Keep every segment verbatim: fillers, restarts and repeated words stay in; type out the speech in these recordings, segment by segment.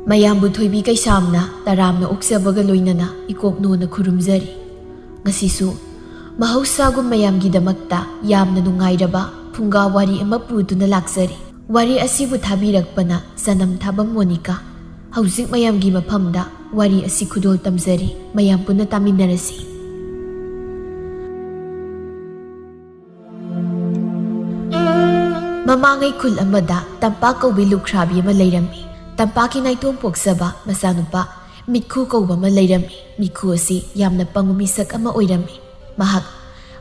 ꯃꯌꯥꯝꯕꯨ ꯊꯣꯏꯕꯤ ꯀꯩꯁꯥꯝꯅ ꯇꯔꯥꯝꯅ ꯑꯣꯛꯆꯕꯒ ꯂꯣꯏꯅꯅ ꯏꯀꯣꯛ ꯅꯣꯟꯅ ꯈꯨꯔꯨꯝꯖꯔꯤ꯫ ꯉꯁꯤꯁꯨ ꯃꯍꯧꯁꯥꯒꯨꯝ ꯃꯌꯥꯝꯒꯤꯗꯃꯛꯇ ꯌꯥꯝꯅ ꯅꯨꯡꯉꯥꯏꯔꯕ ꯐꯨꯡꯒꯥ ꯋꯥꯔꯤ ꯑꯃ ꯄꯨꯗꯨꯅ ꯂꯥꯛꯆꯔꯤ꯫ ꯋꯥꯔꯤ ꯑꯁꯤꯕꯨ ꯊꯥꯕꯤꯔꯛꯄꯅ ꯆꯅꯝ ꯊꯥꯕꯝ ꯃꯣꯅꯤꯀꯥ꯫ ꯍꯧꯖꯤꯛ ꯃꯌꯥꯝꯒꯤ ꯃꯐꯝꯗ ꯋꯥꯔꯤ ꯑꯁꯤ ꯈꯨꯗꯣꯜ ꯇꯝꯖꯔꯤ꯫ ꯃꯌꯥꯝ ꯄꯨꯟꯅ ꯇꯥꯃꯤꯟꯅꯔꯁꯤ꯫ ꯃꯃꯥꯡꯉꯩ ꯈꯨꯜ ꯑꯃꯗ ꯇꯝꯄꯥꯛ ꯀꯧꯕꯤ ꯂꯨꯈ꯭ꯔꯥꯕꯤ ꯑꯃ ꯂꯩꯔꯝꯃꯤ꯫ ꯇꯝꯄꯥꯛꯀꯤ ꯅꯥꯏꯇꯣꯝ ꯄꯣꯛꯆꯕ ꯃꯆꯥꯅꯨꯄꯥ ꯃꯤꯠꯈꯨ ꯀꯧꯕ ꯑꯃ ꯂꯩꯔꯝꯃꯤ꯫ ꯃꯤꯠꯈꯨ ꯑꯁꯤ ꯌꯥꯝꯅ ꯄꯪꯕ ꯃꯤꯁꯛ ꯑꯃ ꯑꯣꯏꯔꯝꯃꯤ꯫ ꯃꯍꯥꯛ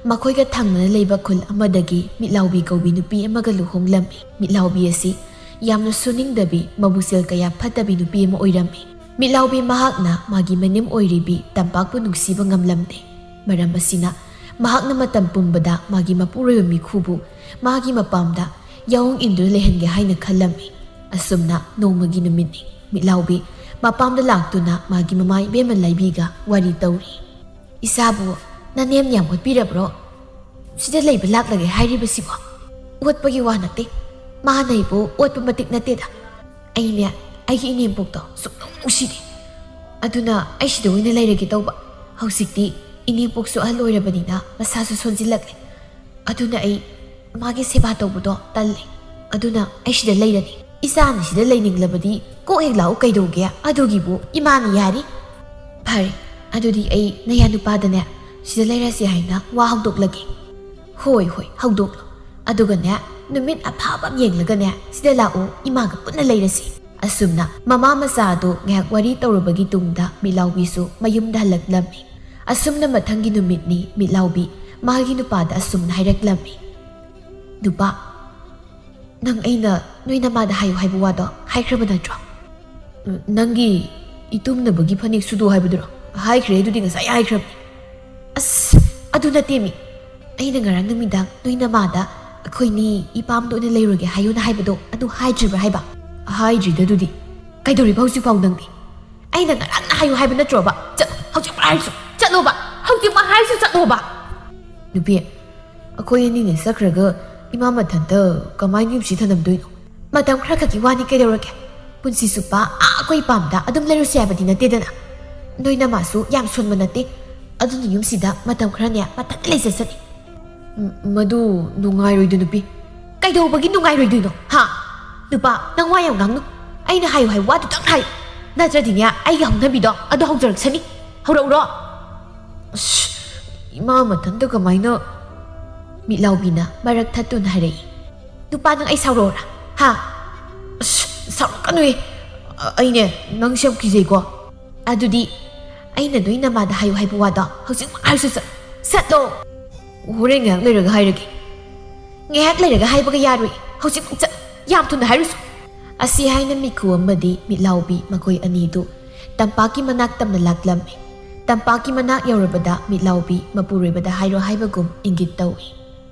ꯃꯈꯣꯏꯒ ꯊꯪꯅꯅ ꯂꯩꯕ ꯈꯨꯜ ꯑꯃꯗꯒꯤ ꯃꯤꯠꯂꯥꯎꯕꯤ ꯀꯧꯕꯤ ꯅꯨꯄꯤ ꯑꯃꯒ ꯂꯨꯍꯣꯡꯂꯝꯃꯤ꯫ ꯃꯤꯠꯂꯥꯎꯕꯤ ꯑꯁꯤ ꯌꯥꯝꯅ ꯁꯨꯅꯤꯡꯗꯕꯤ, ꯃꯕꯨꯛꯆꯦꯜ ꯀꯌꯥ ꯐꯠꯇꯕꯤ ꯅꯨꯄꯤ ꯑꯃ ꯑꯣꯏꯔꯝꯃꯤ꯫ ꯃꯤꯠꯂꯥꯎꯕꯤ ꯃꯍꯥꯛꯅ ꯃꯥꯒꯤ ꯃꯅꯦꯝ ꯑꯣꯏꯔꯤꯕꯤ ꯇꯝꯄꯥꯛꯄꯨ ꯅꯨꯡꯁꯤꯕ ꯉꯝꯂꯝꯗꯦ꯫ ꯃꯔꯝ ꯑꯁꯤꯅ ꯃꯍꯥꯛꯅ ꯃꯇꯝ ꯄꯨꯝꯕꯗ ꯃꯥꯒꯤ ꯃꯄꯨꯔꯣꯏꯕ ꯃꯤꯠꯈꯨꯕꯨ ꯃꯥꯒꯤ ꯃꯄꯥꯝꯗ ꯌꯥꯑꯣꯡ ꯏꯟꯗꯨꯅ ꯂꯩꯍꯟꯒꯦ ꯍꯥꯏꯅ ꯈꯜꯂꯝꯃꯤ꯫ ꯑꯁꯨꯝꯅ ꯅꯣꯡꯃꯒꯤ ꯅꯨꯃꯤꯠꯅꯤ꯫ ꯃꯤꯠꯂꯥꯎꯕꯤ ꯃꯄꯥꯝꯗ ꯂꯥꯛꯇꯨꯅ ꯃꯥꯒꯤ ꯃꯃꯥ ꯏꯕꯦꯝꯃ ꯂꯥꯏꯕꯤꯒ ꯋꯥꯔꯤ ꯇꯧꯔꯤ꯫ "ꯏꯆꯥꯕꯨ ꯅꯅꯦꯝ ꯌꯥꯝ ꯑꯣꯠꯄꯤꯔꯕ꯭ꯔꯣ? ꯁꯤꯗ ꯂꯩꯕ ꯂꯥꯛꯂꯒꯦ ꯍꯥꯏꯔꯤꯕꯁꯤꯕꯣ? ꯑꯣꯠꯄꯒꯤ ꯋꯥ ꯅꯠꯇꯦ꯫ ꯃꯥꯅ ꯑꯩꯕꯨ ꯑꯣꯠꯄ ꯃꯇꯤꯛ ꯅꯠꯇꯦꯗ꯫ ꯑꯩꯅꯦ, ꯑꯩꯒꯤ ꯏꯅꯦꯝꯄꯣꯛꯇꯣ ꯁꯨꯛꯅꯨꯡ ꯅꯨꯡꯁꯤꯗꯦ꯫ ꯑꯗꯨꯅ ꯑꯩ ꯁꯤꯗ ꯑꯣꯏꯅ ꯂꯩꯔꯒꯦ ꯇꯧꯕ꯫ ꯍꯧꯖꯤꯛꯇꯤ ꯏꯅꯦꯝꯄꯣꯛꯁꯨ ꯑꯍꯜ ꯑꯣꯏꯔꯕꯅꯤꯅ ꯃꯁꯥꯁꯨ ꯁꯣꯟꯖꯤꯜꯂꯛꯂꯦ꯫ ꯑꯗꯨꯅ ꯑꯩ ꯃꯥꯒꯤ ꯁꯦꯕꯥ ꯇꯧꯕꯗꯣ ꯇꯜꯂꯦ꯫ ꯑꯗꯨꯅ ꯑꯩ ꯁꯤꯗ ꯂꯩꯔꯅꯤ꯫ ꯏꯆꯥꯅ ꯁꯤꯗ ꯂꯩꯅꯤꯡꯂꯕꯗꯤ ꯀꯣꯛ ꯍꯦꯛ ꯂꯥꯛꯎ ꯀꯩꯗꯧꯒꯦ? ꯑꯗꯨꯒꯤꯕꯨ ꯏꯃꯥꯅ ꯌꯥꯔꯤ꯫" "ꯐꯔꯦ, ꯑꯗꯨꯗꯤ ꯑꯩ ꯅꯌꯥ ꯅꯨꯄꯥꯗꯅꯦ ꯁꯤꯗ ꯂꯩꯔꯁꯤ ꯍꯥꯏꯅ ꯋꯥ ꯍꯧꯗꯣꯛꯂꯒꯦ꯫" "ꯍꯣꯏ, ꯍꯣꯏ, ꯍꯧꯗꯣꯛꯂꯣ꯫ ꯑꯗꯨꯒꯅꯦ, ꯅꯨꯃꯤꯠ ꯑꯐꯕ ꯑꯃ ꯌꯦꯡꯂꯒꯅꯦ ꯁꯤꯗ ꯂꯥꯛꯎ, ꯏꯃꯥꯒ ꯄꯨꯟꯅ ꯂꯩꯔꯁꯤ꯫" ꯑꯁꯨꯝꯅ ꯃꯃꯥ ꯃꯆꯥ ꯑꯗꯨ ꯉꯥꯏꯍꯥꯛ ꯋꯥꯔꯤ ꯇꯧꯔꯕꯒꯤ ꯇꯨꯡꯗ ꯃꯤꯠꯂꯥꯎꯕꯤꯁꯨ ꯃꯌꯨꯝꯗ ꯍꯜꯂꯛꯂꯝꯃꯤ꯫ ꯑꯁꯨꯝꯅ ꯃꯊꯪꯒꯤ ꯅꯨꯃꯤꯠꯅꯤ꯫ ꯃꯤꯠꯂꯥꯎꯕꯤ ꯃꯥꯒꯤ ꯅꯨꯄꯥꯗ ꯑꯁꯨꯝꯅ ꯍꯥꯏꯔꯛꯂꯝꯃꯤ, "ꯅꯨꯄꯥ, ꯅꯪ ꯑꯩꯅ ꯅꯣꯏ ꯅꯃꯥꯗ ꯍꯥꯏꯌꯨ ꯍꯥꯏꯕ ꯋꯥꯗꯣ ꯍꯥꯏꯈ꯭ꯔꯕ ꯅꯠꯇ꯭ꯔꯣ?" "ꯅꯪꯒꯤ ꯏꯇꯨꯝꯅꯕꯒꯤ ꯐꯅꯦꯛ ꯁꯨꯗꯣ ꯍꯥꯏꯕꯗꯨꯔꯣ?" "ꯍꯥꯏꯈ꯭ꯔꯦ, ꯑꯗꯨꯗꯤ ꯉꯁꯥꯏ ꯍꯥꯏꯈ꯭ꯔꯕꯅꯤ꯫" "ꯑꯁ, ꯑꯗꯨ ꯅꯠꯇꯦꯃꯤ꯫ ꯑꯩꯅ ꯉꯔꯥꯡ ꯅꯨꯃꯤꯗꯥꯡ ꯅꯣꯏ ꯅꯃꯥꯗ ꯑꯩꯈꯣꯏꯅꯤ ꯏꯄꯥꯝꯗ ꯑꯣꯏꯅ ꯂꯩꯔꯨꯔꯒꯦ ꯍꯥꯏꯌꯨꯅ ꯍꯥꯏꯕꯗꯣ ꯑꯗꯨ ꯍꯥꯏꯗ꯭ꯔꯤꯕ꯭ꯔꯥ ꯍꯥꯏꯕ?" "ꯍꯥꯏꯗ꯭ꯔꯤꯗ ꯑꯗꯨꯗꯤ꯫ ꯀꯩꯗꯧꯔꯤꯕ ꯍꯧꯖꯤꯛꯐꯥꯎ ꯅꯪꯗꯤ?" "ꯑꯩꯅ ꯉꯔꯥꯡꯅ ꯍꯥꯏꯌꯨ ꯍꯥꯏꯕ ꯅꯠꯇ꯭ꯔꯣꯕ? ꯆꯠꯂꯣ, ꯍꯧꯖꯤꯛꯃꯛ ꯍꯥꯏꯔꯁꯨ ꯆꯠꯂꯣꯕ꯫ ꯍꯧꯖꯤꯛꯃꯛ ꯍꯥꯏꯔꯁꯨ ꯆꯠꯂꯣꯕ꯫" "ꯅꯨꯄꯤ, ꯑꯩꯈꯣꯏ ꯑꯅꯤꯅ ꯆꯠꯈ꯭ꯔꯒ ꯏꯃꯥ ꯃꯊꯟꯇ ꯀꯃꯥꯏꯅ ꯌꯨꯝꯁꯤ ꯊꯅꯝꯗꯣꯏꯅꯣ? ꯃꯇꯝ ꯈꯔ ꯈꯛꯀꯤ ꯋꯥꯅꯤ, ꯀꯩꯗꯧꯔꯒꯦ? ꯄꯨꯟꯁꯤ ꯆꯨꯞꯄ ꯑꯥ ꯑꯩꯈꯣꯏ ꯄꯥꯝꯗ ꯑꯗꯨꯝ ꯂꯩꯔꯨꯁꯦ ꯍꯥꯏꯕꯗꯤ ꯅꯠꯇꯦꯗꯅ꯫ ꯅꯣꯏ ꯅꯃꯥꯁꯨ ꯌꯥꯝ ꯁꯣꯟꯕ ꯅꯠꯇꯦ꯫ ꯑꯗꯨꯅ ꯌꯨꯝꯁꯤꯗ ꯃꯇꯝ ꯈꯔꯅꯦ ꯃꯊꯟꯇ ꯂꯩꯖꯁꯅꯤ꯫ ꯎꯝ, ꯃꯗꯨ ꯅꯨꯡꯉꯥꯏꯔꯣꯏꯗ, ꯅꯨꯄꯤ꯫ ꯀꯩꯗꯧꯕꯒꯤ ꯅꯨꯡꯉꯥꯏꯔꯣꯏꯗꯣꯏꯅꯣ, ꯍꯥ? ꯅꯨꯄꯥ, ꯅꯪ ꯋꯥ ꯌꯥꯝ ꯉꯥꯡꯅꯨ꯫ ꯑꯩꯅ ꯍꯥꯏꯌꯨ ꯍꯥꯏ ꯋꯥꯗꯨꯇꯪ ꯍꯥꯏꯌꯨ꯫ ꯅꯠꯇ꯭ꯔꯗꯤꯅꯦ, ꯑꯩꯒꯤ ꯍꯧꯅꯕꯤꯗꯣ ꯑꯗꯨ ꯍꯧꯖꯔꯛꯁꯅꯤ꯫ ꯍꯧꯔꯛꯎꯔꯣ? ꯑꯁ, ꯏꯃꯥ ꯃꯊꯟꯇ ꯀꯃꯥꯏꯅ? ꯃꯤꯠꯂꯥꯎꯕꯤꯅ ꯃꯔꯛ ꯊꯠꯇꯨꯅ ꯍꯥꯏꯔꯛꯏ꯫ ꯅꯨꯄꯥ, ꯅꯪ ꯑꯩ ꯁꯥꯎꯔꯛꯑꯣꯔꯥ? ꯍꯥ? ꯑꯁ, ꯁꯥꯎꯔꯛꯀꯅꯨꯍꯦ꯫ ꯑ-, ꯑꯩꯅꯦ, ꯅꯪꯁꯦ ꯌꯥꯝ ꯀꯤꯖꯩꯀꯣ꯫ ꯑꯗꯨꯗꯤ ꯑꯩꯅ ꯅꯣꯏ ꯅꯃꯥꯗ ꯍꯥꯏꯌꯨ ꯍꯥꯏꯕ ꯋꯥꯗꯣ ꯍꯧꯖꯤꯛꯃꯛ ꯍꯥꯏꯔꯨꯁꯨ ꯆꯠ-, ꯆꯠꯂꯣ꯫ ꯍꯣꯔꯦꯟ ꯉꯥꯏꯍꯥꯛ ꯂꯩꯔꯒ ꯍꯥꯏꯔꯒꯦ꯫ ꯉꯥꯏꯍꯥꯛ ꯂꯩꯔꯒ ꯍꯥꯏꯕꯒ ꯌꯥꯔꯣꯏ꯫ ꯍꯧꯖꯤꯛꯃꯛ ꯆꯠ-, ꯌꯥꯝ ꯊꯨꯅ ꯍꯥꯏꯔꯨꯁꯨ꯫ ꯑꯁꯤ ꯍꯥꯏꯅ ꯃꯤꯈꯨ ꯑꯃꯗꯤ ꯃꯤꯠꯂꯥꯎꯕꯤ ꯃꯈꯣꯏ ꯑꯅꯤꯗꯨ ꯇꯝꯄꯥꯛꯀꯤ ꯃꯅꯥꯛ ꯇꯝꯅ ꯂꯥꯛꯂꯝꯃꯤ꯫ ꯇꯝꯄꯥꯛꯀꯤ ꯃꯅꯥꯛ ꯌꯧꯔꯕꯗ ꯃꯤꯠꯂꯥꯎꯕꯤ ꯃꯄꯨꯔꯣꯏꯕꯗ ꯍꯥꯏꯔꯣ ꯍꯥꯏꯕꯒꯨꯝ ꯏꯪꯒꯤꯠ ꯇꯧꯏ꯫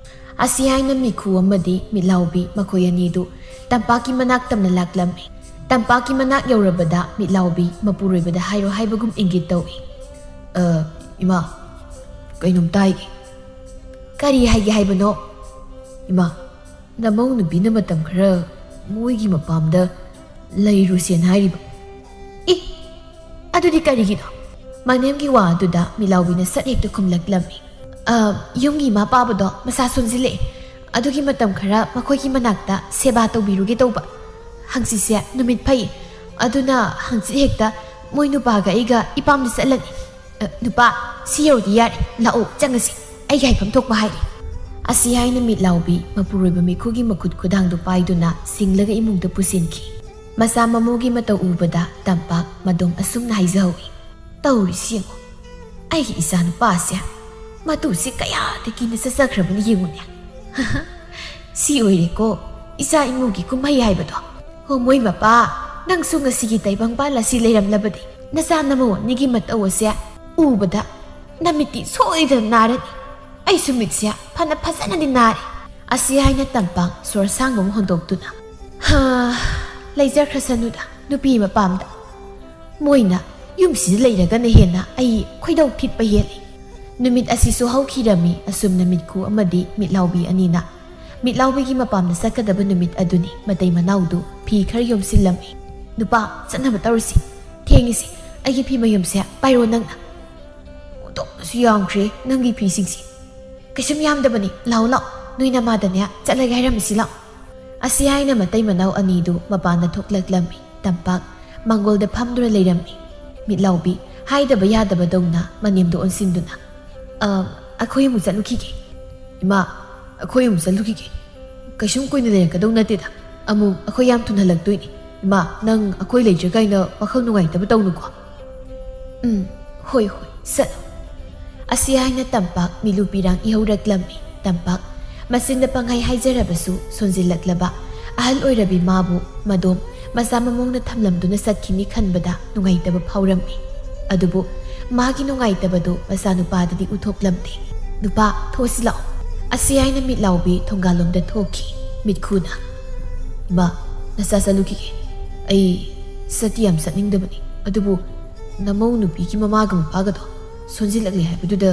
ꯑꯁꯤ ꯍꯥꯏꯅ ꯃꯤꯈꯨ ꯑꯃꯗꯤ ꯃꯤꯠꯂꯥꯎꯕꯤ ꯃꯈꯣꯏ ꯑꯅꯤꯗꯨ ꯇꯝꯄꯥꯛꯀꯤ ꯃꯅꯥꯛ ꯇꯝꯅ ꯂꯥꯛꯂꯝꯃꯤ꯫ ꯇꯝꯄꯥꯛꯀꯤ ꯃꯅꯥꯛ ꯌꯧꯔꯕꯗ ꯃꯤꯠꯂꯥꯎꯕꯤ ꯃꯄꯨꯔꯣꯏꯕꯗ ꯍꯥꯏꯔꯣ ꯍꯥꯏꯕꯒꯨꯝ ꯏꯪꯒꯤꯠ ꯇꯧꯏ꯫ "ꯑ, ꯏꯃꯥ, ꯀꯩꯅꯣꯝꯇ ꯍꯥꯏꯒꯦ꯫" "ꯀꯔꯤ ꯍꯥꯏꯒꯦ ꯍꯥꯏꯕꯅꯣ?" "ꯏꯃꯥ, ꯅꯃꯧ ꯅꯨꯄꯤꯅ ꯃꯇꯝ ꯈꯔ ꯃꯣꯏꯒꯤ ꯃꯄꯥꯝꯗ ꯂꯩꯔꯨꯁꯦꯅ ꯍꯥꯏꯔꯤꯕ꯫" "ꯏ, ꯑꯗꯨꯗꯤ ꯀꯔꯤꯒꯤꯅꯣ?" ꯃꯅꯦꯝꯒꯤ ꯋꯥ ꯑꯗꯨꯗ ꯃꯤꯠꯂꯥꯎꯕꯤꯅ ꯁꯠ ꯍꯦꯛꯇ ꯈꯨꯝꯂꯛꯂꯝꯃꯤ꯫ "ꯑ, ꯌꯨꯝꯒꯤ ꯏꯃꯥ ꯄꯥꯕꯗꯣ ꯃꯁꯥ ꯁꯣꯟꯖꯤꯜꯂꯛꯑꯦ꯫ ꯑꯗꯨꯒꯤ ꯃꯇꯝ ꯈꯔ ꯃꯈꯣꯏꯒꯤ ꯃꯅꯥꯛꯇ ꯁꯦꯕꯥ ꯇꯧꯕꯤꯔꯨꯒꯦ ꯇꯧꯕ꯫ ꯍꯪꯆꯤꯠꯁꯦ ꯅꯨꯃꯤꯠ ꯐꯩꯌꯦ꯫ ꯑꯗꯨꯅ ꯍꯪꯆꯤꯠ ꯍꯦꯛꯇ ꯃꯣꯏ ꯅꯨꯄꯥꯒ ꯑꯩꯒ ꯏꯄꯥꯝꯗ ꯆꯠꯂꯅꯤ꯫ ꯑ, ꯅꯨꯄꯥ, ꯁꯤ ꯌꯧꯔꯗꯤ ꯌꯥꯔꯦ꯫ ꯂꯥꯛꯑꯣ, ꯆꯪꯉꯁꯤ꯫ ꯑꯩꯒꯤ ꯍꯥꯏꯐꯝ ꯊꯣꯛꯄ ꯍꯥꯏꯔꯦ꯫" ꯑꯁꯤ ꯍꯥꯏꯅ ꯃꯤꯠꯂꯥꯎꯕꯤ ꯃꯄꯨꯔꯣꯏꯕ ꯃꯤꯈꯨꯒꯤ ꯃꯈꯨꯠ ꯈꯨꯗꯥꯡꯗꯨ ꯄꯥꯏꯗꯨꯅ ꯁꯤꯡꯂꯒ ꯏꯃꯨꯡꯗ ꯄꯨꯁꯤꯟꯈꯤ꯫ ꯃꯆꯥ ꯃꯃꯧꯒꯤ ꯃꯇꯧ ꯎꯕꯗ ꯇꯝꯄꯥꯛ ꯃꯗꯣꯝ ꯑꯁꯨꯝꯅ ꯍꯥꯏꯖꯍꯧꯏ꯫ "ꯇꯧꯔꯤꯁꯤ ꯌꯦꯡꯉꯨ꯫ ꯑꯩꯒꯤ ꯏꯆꯥ ꯅꯨꯄꯥꯁꯦ ꯃꯇꯨꯁꯦ ꯀꯌꯥꯗ ꯀꯤꯅ ꯆꯠꯆꯈ꯭ꯔꯕꯅ ꯌꯦꯡꯉꯨꯅꯦ꯫" "ꯁꯤ ꯑꯣꯏꯔꯦꯀꯣ ꯏꯆꯥ ꯏꯃꯨꯒꯤ ꯀꯨꯝꯍꯩ ꯍꯥꯏꯕꯗꯣ꯫ ꯍꯣ, ꯃꯣꯏ ꯃꯄꯥ, ꯅꯪꯁꯨ ꯉꯁꯤꯒꯤ ꯇꯥꯏꯕꯪꯄꯥꯟ ꯑꯁꯤ ꯂꯩꯔꯝꯂꯕꯗꯤ ꯅꯆꯥ ꯅꯃꯧ ꯑꯅꯤꯒꯤ ꯃꯇꯧ ꯑꯁꯦ ꯎꯕꯗ ꯅꯃꯤꯠꯇꯤ ꯁꯣꯏꯗꯅ ꯅꯥꯔꯅꯤ꯫ ꯑꯩꯁꯨ ꯃꯤꯠꯁꯦ ꯐꯅ ꯐꯖꯅꯗꯤ ꯅꯥꯔꯦ꯫" ꯑꯁꯤ ꯍꯥꯏꯅ ꯇꯝꯄꯥꯛ ꯁꯣꯔ ꯁꯥꯡꯕ ꯑꯃ ꯍꯣꯟꯗꯣꯛꯇꯨꯅ, "ꯍꯥ, ꯂꯩꯖꯈ꯭ꯔꯁꯅꯨꯗ ꯅꯨꯄꯤ ꯃꯄꯥꯝꯗ꯫ ꯃꯣꯏꯅ ꯌꯨꯝꯁꯤꯗ ꯂꯩꯔꯒꯅ ꯍꯦꯟꯅ ꯑꯩ ꯈꯣꯏꯗꯧ ꯊꯤꯠꯄ ꯍꯦꯜꯂꯤ꯫" ꯅꯨꯃꯤꯠ ꯑꯁꯤꯁꯨ ꯍꯧꯈꯤꯔꯝꯃꯤ꯫ ꯑꯁꯨꯝꯅ ꯃꯤꯠꯈꯨ ꯑꯃꯗꯤ ꯃꯤꯠꯂꯥꯎꯕꯤ ꯑꯅꯤꯅ ꯃꯤꯠꯂꯥꯎꯕꯤꯒꯤ ꯃꯄꯥꯝꯗ ꯆꯠꯀꯗꯕ ꯅꯨꯃꯤꯠ ꯑꯗꯨꯅꯤ꯫ ꯃꯇꯩ ꯃꯅꯥꯎꯗꯨ ꯐꯤ ꯈꯔ ꯌꯣꯝꯁꯤꯜꯂꯝꯃꯤ꯫ "ꯅꯨꯄꯥ, ꯆꯠꯅꯕ ꯇꯧꯔꯁꯤ꯫ ꯊꯦꯡꯉꯤꯁꯤ꯫ ꯑꯩꯒꯤ ꯐꯤ ꯃꯌꯨꯝꯁꯦ ꯄꯥꯏꯔꯣ ꯅꯪꯅ꯫ ꯑꯣꯟꯊꯣꯛꯅꯁꯨ ꯌꯥꯝꯈ꯭ꯔꯦ ꯅꯪꯒꯤ ꯐꯤꯁꯤꯡꯁꯤ꯫ ꯀꯩꯁꯨꯝ ꯌꯥꯝꯗꯕꯅꯤ, ꯂꯥꯛꯑꯣ ꯂꯥꯛꯑꯣ, ꯅꯣꯏ ꯅꯃꯥꯗꯅꯦ ꯆꯠꯂꯒꯦ ꯍꯥꯏꯔꯝꯃꯁꯤ ꯂꯥꯛꯑꯣ"꯫ ꯑꯁꯤ ꯍꯥꯏꯅ ꯃꯇꯩ ꯃꯅꯥꯎ ꯑꯅꯤꯗꯨ ꯃꯄꯥꯟꯗ ꯊꯣꯛꯂꯛꯂꯝꯃꯤ꯫ ꯇꯝꯄꯥꯛ ꯃꯥꯡꯒꯣꯜꯗ ꯐꯝꯗꯨꯅ ꯂꯩꯔꯝꯃꯤ꯫ ꯃꯤꯠꯂꯥꯎꯕꯤ ꯍꯥꯏꯗꯕ ꯌꯥꯗꯕꯗꯧꯅ ꯃꯅꯦꯝꯗꯨ ꯑꯣꯟꯁꯤꯟꯗꯨꯅ, "ꯑ, ꯑꯩꯈꯣꯏ ꯑꯃꯨꯛ ꯆꯠꯂꯨꯈꯤꯒꯦ꯫ ꯏꯃꯥ, ꯑꯩꯈꯣꯏ ꯑꯃꯨꯛ ꯆꯠꯂꯨꯈꯤꯒꯦ꯫ ꯀꯩꯁꯨꯝ ꯀꯨꯏꯅ ꯂꯩꯔꯛꯀꯗꯧ ꯅꯠꯇꯦꯗ꯫ ꯑꯃꯨꯛ ꯑꯩꯈꯣꯏ ꯌꯥꯝ ꯊꯨꯅ ꯍꯜꯂꯛꯇꯣꯏꯅꯤ꯫ ꯏꯃꯥ, ꯅꯪ ꯑꯩꯈꯣꯏ ꯂꯩꯇ꯭ꯔꯦ ꯀꯥꯏꯅ ꯋꯥꯈꯜ ꯅꯨꯡꯉꯥꯏꯇꯕ ꯇꯧꯅꯨꯀꯣ"꯫ "ꯎꯝ, ꯍꯣꯏ, ꯍꯣꯏ, ꯆꯠꯂꯣ"꯫ ꯑꯁꯤ ꯍꯥꯏꯅ ꯇꯝꯄꯥꯛ ꯃꯤꯠꯂꯨ ꯄꯤꯔꯥꯡ ꯏꯍꯧꯔꯛꯂꯝꯃꯤ꯫ ꯇꯝꯄꯥꯛ ꯃꯆꯤꯟꯗ ꯄꯪꯍꯥꯏ ꯍꯥꯏꯖꯔꯕꯁꯨ ꯁꯣꯟꯖꯤꯜꯂꯛꯂꯕ ꯑꯍꯜ ꯑꯣꯏꯔꯕꯤ ꯃꯥꯕꯨ ꯃꯗꯣꯝ ꯃꯆꯥ ꯃꯃꯧꯅ ꯊꯝꯂꯝꯗꯨꯅ ꯆꯠꯈꯤꯅꯤ ꯈꯟꯕꯗ ꯅꯨꯡꯉꯥꯏꯇꯕ ꯐꯥꯎꯔꯝꯃꯤ꯫ ꯑꯗꯨꯕꯨ ꯃꯥꯒꯤ ꯅꯨꯡꯉꯥꯏꯇꯕꯗꯨ ꯃꯆꯥꯅꯨꯄꯥꯗꯗꯤ ꯎꯠꯊꯣꯛꯂꯝꯗꯦ꯫ "ꯅꯨꯄꯥ, ꯊꯣꯛꯑꯁꯤ ꯂꯥꯛꯑꯣ"꯫ ꯑꯁꯤ ꯍꯥꯏꯅ ꯃꯤꯠꯂꯥꯎꯕꯤ ꯊꯣꯡꯒꯥꯜꯂꯣꯝꯗ ꯊꯣꯛꯈꯤ꯫ ꯃꯤꯠꯈꯨꯅ, "ꯏꯃꯥ, ꯅꯆꯥ ꯆꯠꯂꯨꯈꯤꯒꯦ꯫ ꯑꯩ ꯆꯠꯇꯤ ꯌꯥꯝ ꯆꯠꯅꯤꯡꯗꯕꯅꯤ, ꯑꯗꯨꯕꯨ ꯅꯃꯧ ꯅꯨꯄꯤꯒꯤ ꯃꯃꯥꯒ ꯃꯄꯥꯒꯗꯣ ꯁꯣꯟꯖꯤꯜꯂꯛꯂꯦ ꯍꯥꯏꯕꯗꯨꯗ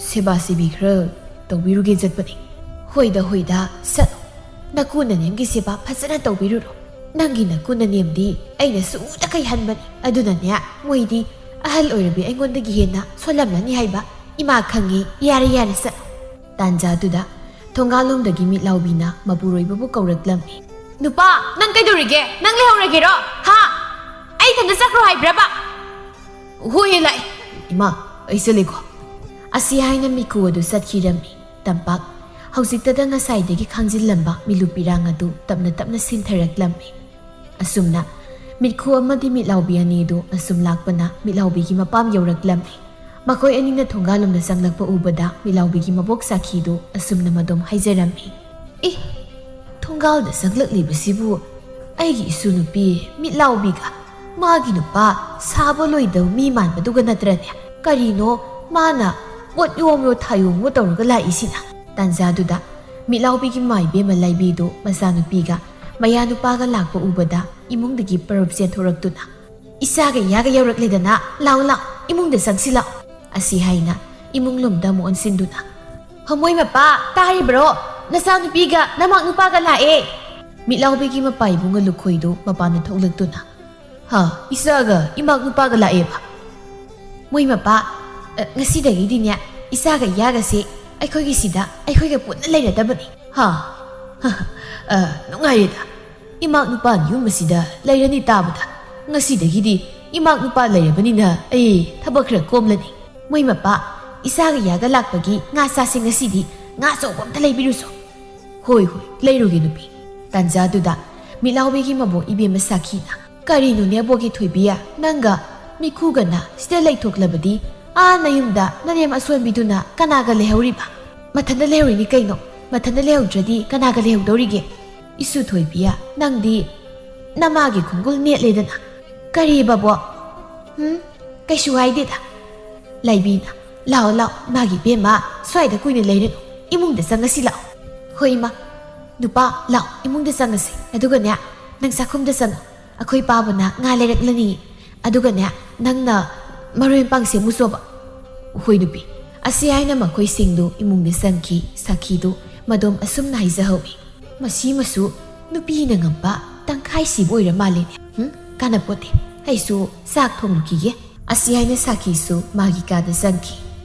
ꯁꯦꯕꯥ ꯁꯦꯕꯤ ꯈꯔ ꯇꯧꯕꯤꯔꯨꯒꯦ ꯆꯠꯄꯅꯤ"꯫ "ꯍꯣꯏꯗ, ꯍꯣꯏꯗ, ꯆꯠꯂꯣ꯫ ꯅꯀꯨ ꯅꯅꯦꯝꯒꯤ ꯁꯦꯕꯥ ꯐꯖꯅ ꯇꯧꯕꯤꯔꯨꯔꯣ꯫ ꯅꯪꯒꯤ ꯅꯀꯨ ꯅꯅꯦꯝꯗꯤ ꯑꯩꯅ ꯁꯨꯗ ꯀꯩꯍꯟꯕꯅꯤ꯫ ꯑꯗꯨꯅꯅꯦ, ꯃꯣꯏꯗꯤ ꯑꯍꯜ ꯑꯣꯏꯔꯕꯤ ꯑꯩꯉꯣꯟꯗꯒꯤ ꯍꯦꯟꯅ ꯁꯣꯜꯂꯝꯂꯅꯤ ꯍꯥꯏꯕ ꯏꯃꯥ ꯈꯪꯉꯤ꯫ ꯌꯥꯔꯦ, ꯌꯥꯔꯦ, ꯆꯠꯂꯣ"꯫ ꯇꯥꯟꯖꯥꯗꯨꯗ ꯊꯣꯡꯒꯥꯜꯂꯣꯝꯗꯒꯤ ꯃꯤꯠꯂꯥꯎꯕꯤꯅ ꯃꯄꯨꯔꯣꯏꯕꯕꯨ ꯀꯧꯔꯛꯂꯝꯃꯤ꯫ "ꯅꯨꯄꯥ, ꯅꯪ ꯀꯩꯗꯧꯔꯤꯒꯦ? ꯅꯪ ꯂꯩꯍꯧꯔꯒꯦꯔꯣ? ꯍꯥ? ꯑꯩ ꯏꯊꯟꯇ ꯆꯠꯈ꯭ꯔꯣ ꯍꯥꯏꯕ꯭ꯔꯕ?" "ꯍꯣꯏ, ꯂꯥꯛꯑꯦ꯫ ꯏꯃꯥ, ꯑꯩ ꯆꯠꯂꯦꯀꯣ"꯫ ꯑꯁꯤ ꯍꯥꯏꯅ ꯃꯤꯈꯨ ꯑꯗꯨ ꯆꯠꯈꯤꯔꯝꯃꯤ꯫ ꯇꯝꯄꯥꯛ ꯍꯧꯖꯤꯛꯇꯗ ꯉꯁꯥꯏꯗꯒꯤ ꯈꯥꯡꯖꯤꯜꯂꯝꯕ ꯃꯤꯂꯨ ꯄꯤꯔꯥꯡ ꯑꯗꯨ ꯇꯞꯅ ꯇꯞꯅ ꯁꯤꯟꯊꯔꯛꯂꯝꯃꯤ꯫ ꯑꯁꯨꯝꯅ ꯃꯤꯠꯈꯨ ꯑꯃꯗꯤ ꯃꯤꯠꯂꯥꯎꯕꯤ ꯑꯅꯤꯗꯨ ꯑꯁꯨꯝ ꯂꯥꯛꯄꯅ ꯃꯤꯠꯂꯥꯎꯕꯤꯒꯤ ꯃꯄꯥꯝ ꯌꯧꯔꯛꯂꯝꯃꯤ꯫ ꯃꯈꯣꯏ ꯑꯅꯤꯅ ꯊꯣꯡꯒꯥꯜꯂꯣꯝꯗ ꯆꯪꯂꯛꯄ ꯎꯕꯗ ꯃꯤꯠꯂꯥꯎꯕꯤꯒꯤ ꯃꯕꯣꯛ ꯁꯥꯈꯤꯗꯨ ꯑꯁꯨꯝꯅ ꯃꯗꯣꯝ ꯍꯥꯏꯖꯔꯝꯃꯤ꯫ "ꯑꯦ, ꯊꯣꯡꯒꯥꯜꯗ ꯆꯪꯂꯛꯂꯤꯕꯁꯤꯕꯨ ꯑꯩꯒꯤ ꯏꯁꯨ ꯅꯨꯄꯤ ꯃꯤꯠꯂꯥꯎꯕꯤꯒ ꯃꯥꯒꯤ ꯅꯨꯄꯥ ꯁꯥꯕ ꯂꯣꯏꯗꯕ ꯃꯤ ꯃꯥꯟꯕꯗꯨꯒ ꯅꯠꯇ꯭ꯔꯅꯦ? ꯀꯔꯤꯅꯣ ꯃꯥꯅ ꯄꯣꯠ ꯌꯣꯝꯂꯣ ꯊꯥꯌꯣꯝꯂꯣ ꯇꯧꯔꯒ ꯂꯥꯛꯏꯁꯤꯅ?" ꯇꯥꯟꯖꯥꯗꯨꯗ ꯃꯤꯠꯂꯥꯎꯕꯤꯒꯤ ꯃꯥꯏꯕꯦꯝꯃ ꯂꯥꯏꯕꯤꯗꯨ ꯃꯆꯥꯅꯨꯄꯤꯒ ꯃꯌꯥꯅꯨꯄꯥꯒ ꯂꯥꯛꯄ ꯎꯕꯗ ꯏꯃꯨꯡꯗꯒꯤ ꯄꯔꯞ ꯆꯦꯟꯊꯣꯔꯛꯇꯨꯅ, "ꯏꯆꯥꯒ ꯏꯌꯥꯒ ꯌꯧꯔꯛꯂꯦꯗꯅ, ꯂꯥꯛꯑꯣ ꯂꯥꯛꯑꯣ, ꯏꯃꯨꯡꯗ ꯆꯪꯁꯤ ꯂꯥꯛꯑꯣ"꯫ ꯑꯁꯤ ꯍꯥꯏꯅ ꯏꯃꯨꯡ ꯂꯣꯝꯗ ꯑꯃꯨꯛ ꯑꯣꯟꯁꯤꯟꯗꯨꯅ, "ꯍꯃꯣꯏ ꯃꯄꯥ, ꯇꯥꯔꯤꯕ꯭ꯔꯣ? ꯅꯆꯥꯅꯨꯄꯤꯒ ꯅꯃꯥꯛ ꯅꯨꯄꯥꯒ ꯂꯥꯛꯑꯦ"꯫ ꯃꯤꯠꯂꯥꯎꯕꯤꯒꯤ ꯃꯄꯥ ꯏꯕꯨꯡꯉꯣ ꯂꯨꯈꯣꯏꯗꯨ ꯃꯄꯥꯟꯗ ꯊꯣꯛꯂꯛꯇꯨꯅ, "ꯍꯥ, ꯏꯆꯥꯒ ꯏꯃꯥꯛ ꯅꯨꯄꯥꯒ ꯂꯥꯛꯑꯦꯕ?" "ꯃꯣꯏ ꯃꯄꯥ, ꯑ, ꯉꯁꯤꯗꯒꯤꯗꯤꯅꯦ ꯏꯆꯥꯒ ꯏꯌꯥꯒꯁꯦ ꯑꯩꯈꯣꯏꯒꯤ ꯁꯤꯗ ꯑꯩꯈꯣꯏꯒ ꯄꯨꯟꯅ ꯂꯩꯔꯗꯕꯅꯤ꯫" "ꯍꯥ? ꯑ, ꯅꯨꯡꯉꯥꯏꯔꯦꯗ꯫ ꯏꯃꯥꯛ ꯅꯨꯄꯥꯅ ꯌꯨꯝ ꯑꯁꯤꯗ ꯂꯩꯔꯅꯤ ꯇꯥꯕꯗ꯫ ꯉꯁꯤꯗꯒꯤꯗꯤ ꯏꯃꯥꯛ ꯅꯨꯄꯥ ꯂꯩꯔꯕꯅꯤꯅ ꯑꯩ ꯊꯕꯛ ꯈꯔ ꯀꯣꯝꯂꯅꯤ꯫ ꯃꯣꯏ ꯃꯄꯥ, ꯏꯆꯥꯒ ꯏꯌꯥꯒ ꯂꯥꯛꯄꯒꯤ ꯉꯥ ꯆꯥꯁꯦ ꯉꯁꯤꯗꯤ꯫ ꯉꯥ ꯑꯆꯧꯕ ꯑꯝꯇ ꯂꯩꯕꯤꯔꯨꯁꯣ꯫" "ꯍꯣꯏ, ꯍꯣꯏ, ꯂꯩꯔꯨꯒꯦ ꯅꯨꯄꯤ꯫" ꯇꯥꯟꯖꯥꯗꯨꯗ ꯃꯤꯠꯂꯥꯎꯕꯤꯒꯤ ꯃꯕꯣꯛ ꯏꯕꯦꯝꯃ ꯁꯥꯈꯤꯅ, "ꯀꯔꯤꯅꯣꯅꯦ ꯕꯣꯒꯤ ꯊꯣꯏꯕꯤ, ꯅꯪꯒ ꯃꯤꯈꯨꯒꯅ ꯁꯤꯗ ꯂꯩꯊꯣꯛꯂꯕꯗꯤ ꯑꯥ ꯅꯌꯨꯝꯗ ꯅꯅꯦꯝ ꯑꯁꯣꯟꯕꯤꯗꯨꯅ ꯀꯅꯥꯒ ꯂꯩꯍꯧꯔꯤꯕ? ꯃꯊꯟꯇ ꯂꯩꯍꯧꯔꯤꯅꯤ ꯀꯩꯅꯣ꯫ ꯃꯊꯟꯇ ꯂꯩꯍꯧꯗ꯭ꯔꯗꯤ ꯀꯅꯥꯒ ꯂꯩꯍꯧꯗꯧꯔꯤꯒꯦ? ꯏꯁꯨ ꯊꯣꯏꯕꯤ, ꯅꯪꯗꯤ ꯅꯃꯥꯒꯤ ꯈꯣꯡꯒꯨꯜ ꯅꯦꯠꯂꯦꯗꯅ꯫" "ꯀꯔꯤꯕ ꯕꯣꯛ? ꯎꯝ, ꯀꯩꯁꯨ ꯍꯥꯏꯗꯦꯗ꯫" ꯂꯥꯏꯕꯤꯅ, "ꯂꯥꯛꯑꯣ, ꯂꯥꯛꯑꯣ, ꯃꯥꯒꯤ ꯏꯕꯦꯝꯃ, ꯁ꯭ꯋꯥꯏꯗ ꯀꯨꯏꯅ ꯂꯩꯔꯅꯨ, ꯏꯃꯨꯡꯗ ꯆꯪꯉꯁꯤ ꯂꯥꯛꯑꯣ꯫" "ꯍꯣꯏ, ꯏꯃꯥ꯫" "ꯅꯨꯄꯥ, ꯂꯥꯛꯑꯣ, ꯏꯃꯨꯡꯗ ꯆꯪꯉꯁꯤ꯫ ꯑꯗꯨꯒꯅꯦ, ꯅꯪ ꯆꯥꯛꯈꯨꯝꯗ ꯆꯪꯉꯣ꯫ ꯑꯩꯈꯣꯏ ꯄꯥꯕꯅ ꯉꯥ ꯂꯩꯔꯛꯂꯅꯤ꯫ ꯑꯗꯨꯒꯅꯦ, ꯅꯪꯅ ꯃꯔꯣꯏ ꯃꯄꯥꯡ ꯁꯦꯝꯃꯨꯁꯣꯕ꯫" "ꯍꯣꯏ, ꯅꯨꯄꯤ꯫" ꯑꯁꯤ ꯍꯥꯏꯅ ꯃꯈꯣꯏꯁꯤꯡꯗꯨ ꯏꯃꯨꯡꯗ ꯆꯪꯈꯤ꯫ ꯁꯥꯈꯤꯗꯨ ꯃꯗꯣꯝ ꯑꯁꯨꯝꯅ ꯍꯥꯏꯖꯍꯧꯏ꯫ "ꯃꯁꯤꯃꯁꯨ ꯅꯨꯄꯤꯅ ꯉꯝꯕ ꯇꯪꯈꯥꯏ ꯁꯤꯕ ꯑꯣꯏꯔ ꯃꯥꯜꯂꯦꯅꯦ꯫ ꯍꯨꯝ, ꯀꯥꯟꯅꯄꯣꯠꯇꯦ꯫ ꯑꯩꯁꯨ ꯆꯥꯛ ꯊꯣꯡꯂꯨꯈꯤꯒꯦ꯫" ꯑꯁꯤ ꯍꯥꯏꯅ ꯁꯥꯈꯤꯁꯨ ꯃꯥꯒꯤ ꯀꯥꯗ ꯆꯪꯈꯤ꯫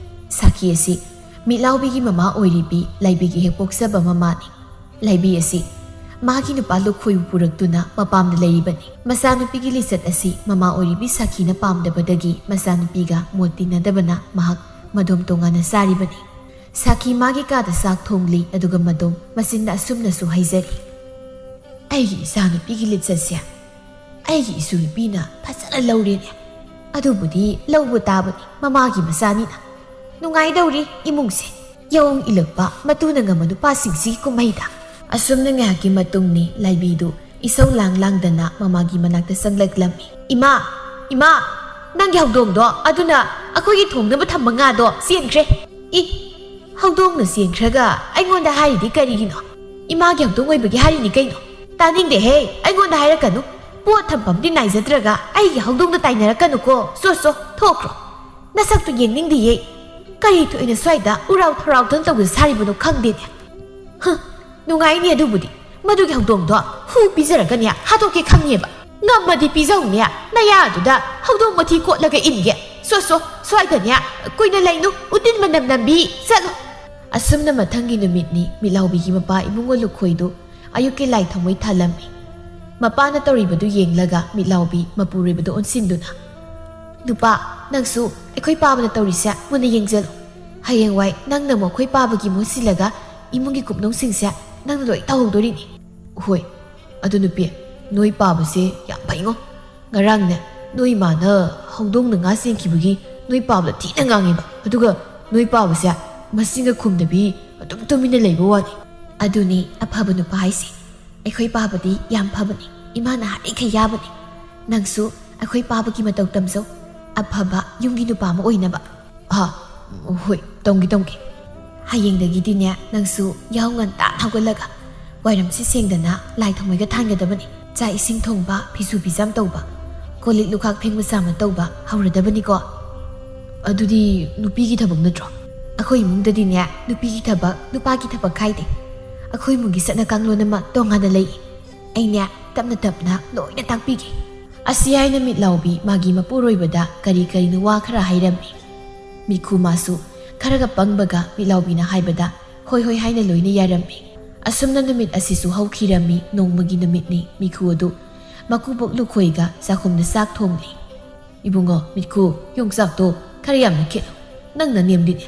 ꯁꯥꯈꯤ ꯑꯁꯤ ꯃꯤꯠꯂꯥꯎꯕꯤꯒꯤ ꯃꯃꯥ ꯑꯣꯏꯔꯤꯕꯤ ꯂꯥꯏꯕꯤꯒꯤ ꯍꯦꯛ ꯄꯣꯛꯆꯕ ꯃꯃꯥꯅꯤ꯫ ꯂꯥꯏꯕꯤ ꯑꯁꯤ ꯃꯥꯒꯤ ꯅꯨꯄꯥ ꯂꯨꯈꯣꯏꯕꯨ ꯄꯨꯔꯛꯇꯨꯅ ꯃꯄꯥꯝꯗ ꯂꯩꯔꯤꯕꯅꯤ꯫ ꯃꯆꯥꯅꯨꯄꯤꯒꯤ ꯂꯤꯆꯠ ꯑꯁꯤ ꯃꯃꯥ ꯑꯣꯏꯔꯤꯕꯤ ꯁꯥꯈꯤꯅ ꯄꯥꯝꯗꯕꯗꯒꯤ ꯃꯆꯥꯅꯨꯄꯤꯒ ꯃꯣꯠ ꯇꯤꯟꯅꯗꯕꯅ ꯃꯍꯥꯛ ꯃꯗꯣꯝ ꯇꯣꯉꯥꯟꯅ ꯆꯥꯔꯤꯕꯅꯤ꯫ ꯁꯥꯈꯤ ꯃꯥꯒꯤ ꯀꯥꯗ ꯆꯥꯛ ꯊꯣꯡꯂꯤ, ꯑꯗꯨꯒ ꯃꯗꯣꯝ ꯃꯆꯤꯟꯗ ꯑꯁꯨꯝꯅꯁꯨ ꯍꯥꯏꯖꯔꯤ, "ꯑꯩꯒꯤ ꯏꯆꯥꯅꯨꯄꯤꯒꯤ ꯂꯤꯆꯠꯁꯦ ꯑꯩꯒꯤ ꯏꯁꯨ ꯅꯨꯄꯤꯅ ꯐꯖꯅ ꯂꯧꯔꯦꯅꯦ꯫ ꯑꯗꯨꯕꯨꯗꯤ ꯂꯧꯕ ꯇꯥꯕꯅꯤ, ꯃꯃꯥꯒꯤ ꯃꯆꯥꯅꯤꯅ꯫ ꯅꯨꯡꯉꯥꯏꯗꯧꯔꯤ ꯏꯃꯨꯡꯁꯦ꯫ ꯌꯥꯑꯣꯡ ꯏꯜꯂꯛꯄ ꯃꯇꯨꯅ ꯉꯝꯕ ꯅꯨꯄꯥꯁꯤꯡꯁꯤꯒꯤ ꯀꯨꯝꯍꯩꯗ꯫" ꯑꯁꯨꯝꯅ ꯉꯥꯏꯍꯥꯛꯀꯤ ꯃꯇꯨꯡꯅꯤ, ꯂꯥꯏꯕꯤꯗꯨ ꯏꯁꯧ ꯂꯥꯡ ꯂꯥꯡꯗꯅ ꯃꯃꯥꯒꯤ ꯃꯅꯥꯛꯇ ꯆꯪꯂꯛꯂꯝꯃꯤ꯫ "ꯏꯃꯥ, ꯏꯃꯥ, ꯅꯪꯒꯤ ꯍꯧꯗꯣꯡꯗꯣ ꯑꯗꯨꯅ ꯑꯩꯈꯣꯏꯒꯤ ꯊꯣꯡꯅꯕ ꯊꯝꯕ ꯉꯥꯗꯣ ꯆꯦꯟꯈ꯭ꯔꯦ꯫" "ꯏ, ꯍꯧꯗꯣꯡꯅ ꯆꯦꯟꯈ꯭ꯔꯒ ꯑꯩꯉꯣꯟꯗ ꯍꯥꯏꯔꯤꯗꯤ ꯀꯔꯤꯒꯤꯅꯣ? ꯏꯃꯥꯒꯤ ꯍꯧꯗꯣꯡ ꯑꯣꯏꯕꯒꯤ ꯍꯥꯏꯔꯤꯅꯤ ꯀꯩꯅꯣ?" "ꯇꯥꯅꯤꯡꯗꯦꯍꯦ, ꯑꯩꯉꯣꯟꯗ ꯍꯥꯏꯔꯛꯀꯅꯨ꯫ ꯄꯣꯠ ꯊꯝꯐꯝꯗꯤ ꯅꯥꯏꯖꯗ꯭ꯔꯒ ꯑꯩꯒꯤ ꯍꯧꯗꯣꯡꯗ ꯇꯥꯏꯅꯔꯛꯀꯅꯨꯀꯣ꯫ ꯆꯣ, ꯆꯣ, ꯊꯣꯛꯈ꯭ꯔꯣ꯫ ꯅꯁꯛꯇꯨ ꯌꯦꯡꯅꯤꯡꯗꯤꯌꯦ꯫ ꯀꯔꯤ ꯊꯣꯛꯏꯅ ꯁ꯭ꯋꯥꯏꯗ ꯎꯔꯥꯎ ꯊꯔꯥꯎꯗꯪ ꯇꯧꯗꯨꯅ ꯁꯥꯔꯤꯕꯅꯣ ꯈꯪꯗꯦꯅꯦ꯫ ꯍ, ꯅꯨꯡꯉꯥꯏꯅꯤ ꯑꯗꯨꯕꯨꯗꯤ꯫ ꯃꯗꯨꯒꯤ ꯍꯧꯗꯣꯡꯗꯣ ꯍꯨ ꯄꯤꯖꯔꯒꯅꯦ ꯍꯥꯠꯇꯣꯛꯀꯦ ꯈꯪꯉꯦꯕ꯫ ꯉꯝꯃꯗꯤ ꯄꯤꯖꯧꯅꯦ, ꯅꯌꯥꯗꯨꯗ ꯍꯧꯗꯣꯡ ꯃꯊꯤ ꯀꯣꯠꯂꯒ ꯏꯟꯒꯦ꯫ ꯁꯣ, ꯁꯣ, ꯁ꯭ꯋꯥꯏꯗꯅꯦ ꯀꯨꯏꯅ ꯂꯩꯅꯨ, ꯎꯇꯤꯟ ꯃꯅꯝ ꯅꯝꯕꯤ, ꯆꯠꯂꯣ꯫ ꯑꯁꯨꯝꯅ ꯃꯊꯪꯒꯤ ꯅꯨꯃꯤꯠꯅꯤ ꯃꯤꯠꯂꯥꯎꯕꯤꯒꯤ ꯃꯄꯥ ꯏꯕꯨꯡꯉꯣ ꯂꯨꯈꯣꯏꯗꯨ ꯑꯌꯨꯛꯀꯤ ꯂꯥꯏ ꯊꯥꯎꯃꯩ ꯊꯥꯜꯂꯝꯃꯤ꯫ ꯃꯄꯥꯅ ꯇꯧꯔꯤꯕꯗꯨ ꯌꯦꯡꯂꯒ ꯃꯤꯠꯂꯥꯎꯕꯤ ꯃꯄꯨꯔꯣꯏꯕꯗ ꯑꯣꯟꯁꯤꯟꯗꯨꯅ, "ꯅꯨꯄꯥ, ꯅꯪꯁꯨ ꯑꯩꯈꯣꯏ ꯄꯥꯕꯅ ꯇꯧꯔꯤꯁꯦ ꯃꯨꯟꯅ ꯌꯦꯡꯖꯜꯂꯨ꯫ ꯍꯌꯦꯡꯋꯥꯏ ꯅꯪꯅ ꯑꯃꯨꯛ ꯑꯩꯈꯣꯏ ꯄꯥꯕꯒꯤ ꯃꯍꯨꯠ ꯁꯤꯜꯂꯒ ꯏꯃꯨꯡꯒꯤ ꯀꯨꯞꯅꯣꯝꯁꯤꯡꯁꯦ ꯅꯪꯅ ꯂꯣꯏ ꯇꯧꯍꯧꯗꯣꯔꯤꯅꯤ꯫" "ꯍꯣꯏ, ꯑꯗꯨ ꯅꯨꯄꯤ, ꯅꯣꯏ ꯄꯥꯕꯁꯦ ꯌꯥꯝ ꯐꯩꯉꯣ꯫ ꯉꯔꯥꯡꯅꯦ ꯅꯣꯏ ꯏꯃꯥꯅ ꯍꯧꯗꯣꯡꯅ ꯉꯥ ꯆꯦꯟꯈꯤꯕꯒꯤ ꯅꯣꯏ ꯄꯥꯕꯗ ꯊꯤꯅ ꯉꯥꯡꯉꯦꯕ꯫ ꯑꯗꯨꯒ ꯅꯣꯏ ꯄꯥꯕꯁꯦ ꯃꯆꯤꯟꯒ ꯈꯨꯝꯗꯕꯤ ꯑꯗꯨꯝ ꯇꯨꯃꯤꯟꯅ ꯂꯩꯕ ꯋꯥꯅꯤ꯫" "ꯑꯗꯨꯅꯤ ꯑꯐꯕ ꯅꯨꯄꯥ ꯍꯥꯏꯁꯦ꯫ ꯑꯩꯈꯣꯏ ꯄꯥꯕꯗꯤ ꯌꯥꯝ ꯐꯕꯅꯤ, ꯏꯃꯥꯅ ꯍꯥꯏꯔꯤꯈꯩ ꯌꯥꯕꯅꯤ꯫ ꯅꯪꯁꯨ ꯑꯩꯈꯣꯏ ꯄꯥꯕꯒꯤ ꯃꯇꯧ ꯇꯝꯖꯧ, ꯑꯐꯕ ꯌꯨꯝꯒꯤ ꯅꯨꯄꯥ ꯑꯃ ꯑꯣꯏꯅꯕ꯫" "ꯍꯥ, ꯍꯣꯏ, ꯇꯝꯒꯦ, ꯇꯝꯒꯦ꯫" "ꯍꯌꯦꯡꯗꯒꯤꯗꯤꯅꯦ ꯅꯪꯁꯨ ꯌꯥꯍꯧ ꯉꯟꯇꯥꯅ ꯍꯧꯒꯠꯂꯒ ꯋꯥꯏꯔꯝꯁꯤ ꯁꯦꯡꯗꯅ ꯂꯥꯏ ꯊꯥꯎꯃꯩꯒ ꯊꯥꯟꯒꯗꯕꯅꯤ꯫ ꯆꯥꯛ ꯏꯁꯤꯡ ꯊꯣꯡꯕ, ꯐꯤꯁꯨ ꯐꯤꯖꯥꯝ ꯇꯧꯕ, ꯀꯣꯜ ꯂꯤꯛ ꯂꯨꯈꯥꯛ ꯐꯦꯡꯕ ꯆꯥꯝꯕ ꯇꯧꯕ ꯍꯧꯔꯗꯕꯅꯤꯀꯣ꯫" "ꯑꯗꯨꯗꯤ ꯅꯨꯄꯤꯒꯤ ꯊꯕꯛ ꯅꯠꯇ꯭ꯔꯣ?" "ꯑꯩꯈꯣꯏ ꯏꯃꯨꯡꯗꯗꯤꯅꯦ ꯅꯨꯄꯤꯒꯤ ꯊꯕꯛ, ꯅꯨꯄꯥꯒꯤ ꯊꯕꯛ ꯈꯥꯏꯗꯦ꯫ ꯑꯩꯈꯣꯏ ꯏꯃꯨꯡꯒꯤ ꯆꯠꯅ ꯀꯥꯡꯂꯣꯟ ꯑꯃ ꯇꯣꯉꯥꯟꯅ ꯂꯩ꯫ ꯑꯩꯅꯦ ꯇꯞꯅ ꯇꯞꯅ ꯂꯣꯏꯅ ꯇꯥꯛꯄꯤꯒꯦ꯫" ꯑꯁꯤ ꯍꯥꯏꯅ ꯃꯤꯠꯂꯥꯎꯕꯤ ꯃꯥꯒꯤ ꯃꯄꯨꯔꯣꯏꯕꯗ ꯀꯔꯤ ꯀꯔꯤꯅꯣ ꯋꯥ ꯈꯔ ꯍꯥꯏꯔꯝꯃꯤ꯫ ꯃꯤꯈꯨ ꯃꯥꯁꯨ ꯈꯔꯒ ꯄꯪꯕꯒ ꯃꯤꯠꯂꯥꯎꯕꯤꯅ ꯍꯥꯏꯕꯗ ꯍꯣꯏ ꯍꯣꯏ ꯍꯥꯏꯅ ꯂꯣꯏꯅ ꯌꯥꯔꯝꯃꯤ꯫ ꯑꯁꯨꯝꯅ ꯅꯨꯃꯤꯠ ꯑꯁꯤꯁꯨ ꯍꯧꯈꯤꯔꯝꯃꯤ꯫ ꯅꯣꯡꯃꯒꯤ ꯅꯨꯃꯤꯠꯅꯤ꯫ ꯃꯤꯈꯨ ꯑꯗꯨ ꯃꯀꯨꯕꯣꯛ ꯂꯨꯈꯣꯏꯒ ꯆꯥꯛꯈꯨꯝꯗ ꯆꯥꯛ ꯊꯣꯡꯂꯤ꯫ "ꯏꯕꯨꯡꯉꯣ ꯃꯤꯈꯨ, ꯌꯣꯡꯆꯥꯛꯇꯣ ꯈꯔ ꯌꯥꯝꯅ ꯈꯦꯠꯂꯨ꯫ ꯅꯪ ꯅꯅꯦꯝꯗꯤꯅꯦ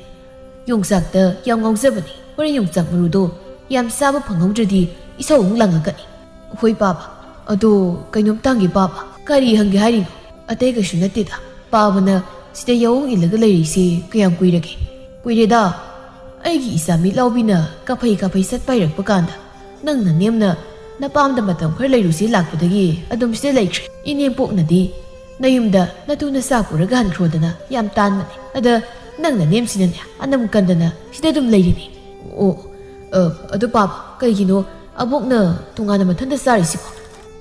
ꯌꯣꯡꯆꯥꯛꯇ ꯌꯥꯝ ꯉꯥꯎꯖꯕꯅꯤ꯫ ꯍꯣꯔꯦꯟ ꯌꯣꯡꯆꯥꯛ ꯃꯔꯨꯗꯣ ꯌꯥꯝ ꯆꯥꯕ ꯐꯪꯍꯧꯗ꯭ꯔꯗꯤ ꯏꯁꯧ ꯑꯃꯨꯛ ꯂꯥꯡꯂꯛꯀꯅꯤ꯫" "ꯍꯣꯏ ꯄꯥꯕ, ꯑꯗꯣ ꯀꯩꯅꯣꯝꯇ ꯍꯪꯒꯦ ꯄꯥꯕ꯫" "ꯀꯔꯤ ꯍꯪꯒꯦ ꯍꯥꯏꯔꯤꯅꯣ?" "ꯑꯇꯩ ꯀꯩꯁꯨ ꯅꯠꯇꯦꯗ, ꯄꯥꯕꯅ ꯁꯤꯗ ꯌꯥꯑꯣꯡ ꯏꯜꯂꯒ ꯂꯩꯔꯤꯁꯦ ꯀꯌꯥꯝ ꯀꯨꯏꯔꯒꯦ?" "ꯀꯨꯏꯔꯦꯗ, ꯑꯩꯒꯤ ꯏꯆꯥ ꯃꯤꯠꯂꯥꯎꯕꯤꯅ ꯀꯥꯐꯩ ꯀꯥꯐꯩ ꯆꯠꯄ ꯍꯩꯔꯛꯄ ꯀꯥꯟꯗ ꯅꯪ ꯅꯅꯦꯝꯅ ꯅꯄꯥꯝꯗ ꯃꯇꯝ ꯈꯔ ꯂꯩꯔꯨꯁꯤ ꯂꯥꯛꯄꯗꯒꯤ ꯑꯗꯨꯝ ꯁꯤꯗ ꯂꯩꯈ꯭ꯔꯦ꯫ ꯏꯅꯦꯝꯄꯣꯛꯅꯗꯤ ꯅꯌꯨꯝꯗ ꯅꯇꯨ ꯅꯆꯥ ꯄꯨꯔꯒ ꯍꯟꯈ꯭ꯔꯣꯗꯅ ꯌꯥꯝ ꯇꯥꯟꯕꯅꯤ꯫ ꯑꯗ ꯅꯪ ꯅꯅꯦꯝꯁꯤꯅꯅꯦ ꯑꯅꯝ ꯀꯟꯗꯅ ꯁꯤꯗ ꯑꯗꯨꯝ ꯂꯩꯔꯤꯅꯤ꯫" "ꯑꯣ, ꯑ, ꯑꯗꯨ ꯄꯥꯕ, ꯀꯩꯒꯤꯅꯣ ꯑꯕꯣꯛꯅ ꯇꯣꯉꯥꯟꯅ ꯃꯊꯟꯇ ꯆꯥꯔꯤꯁꯤꯕꯣ?"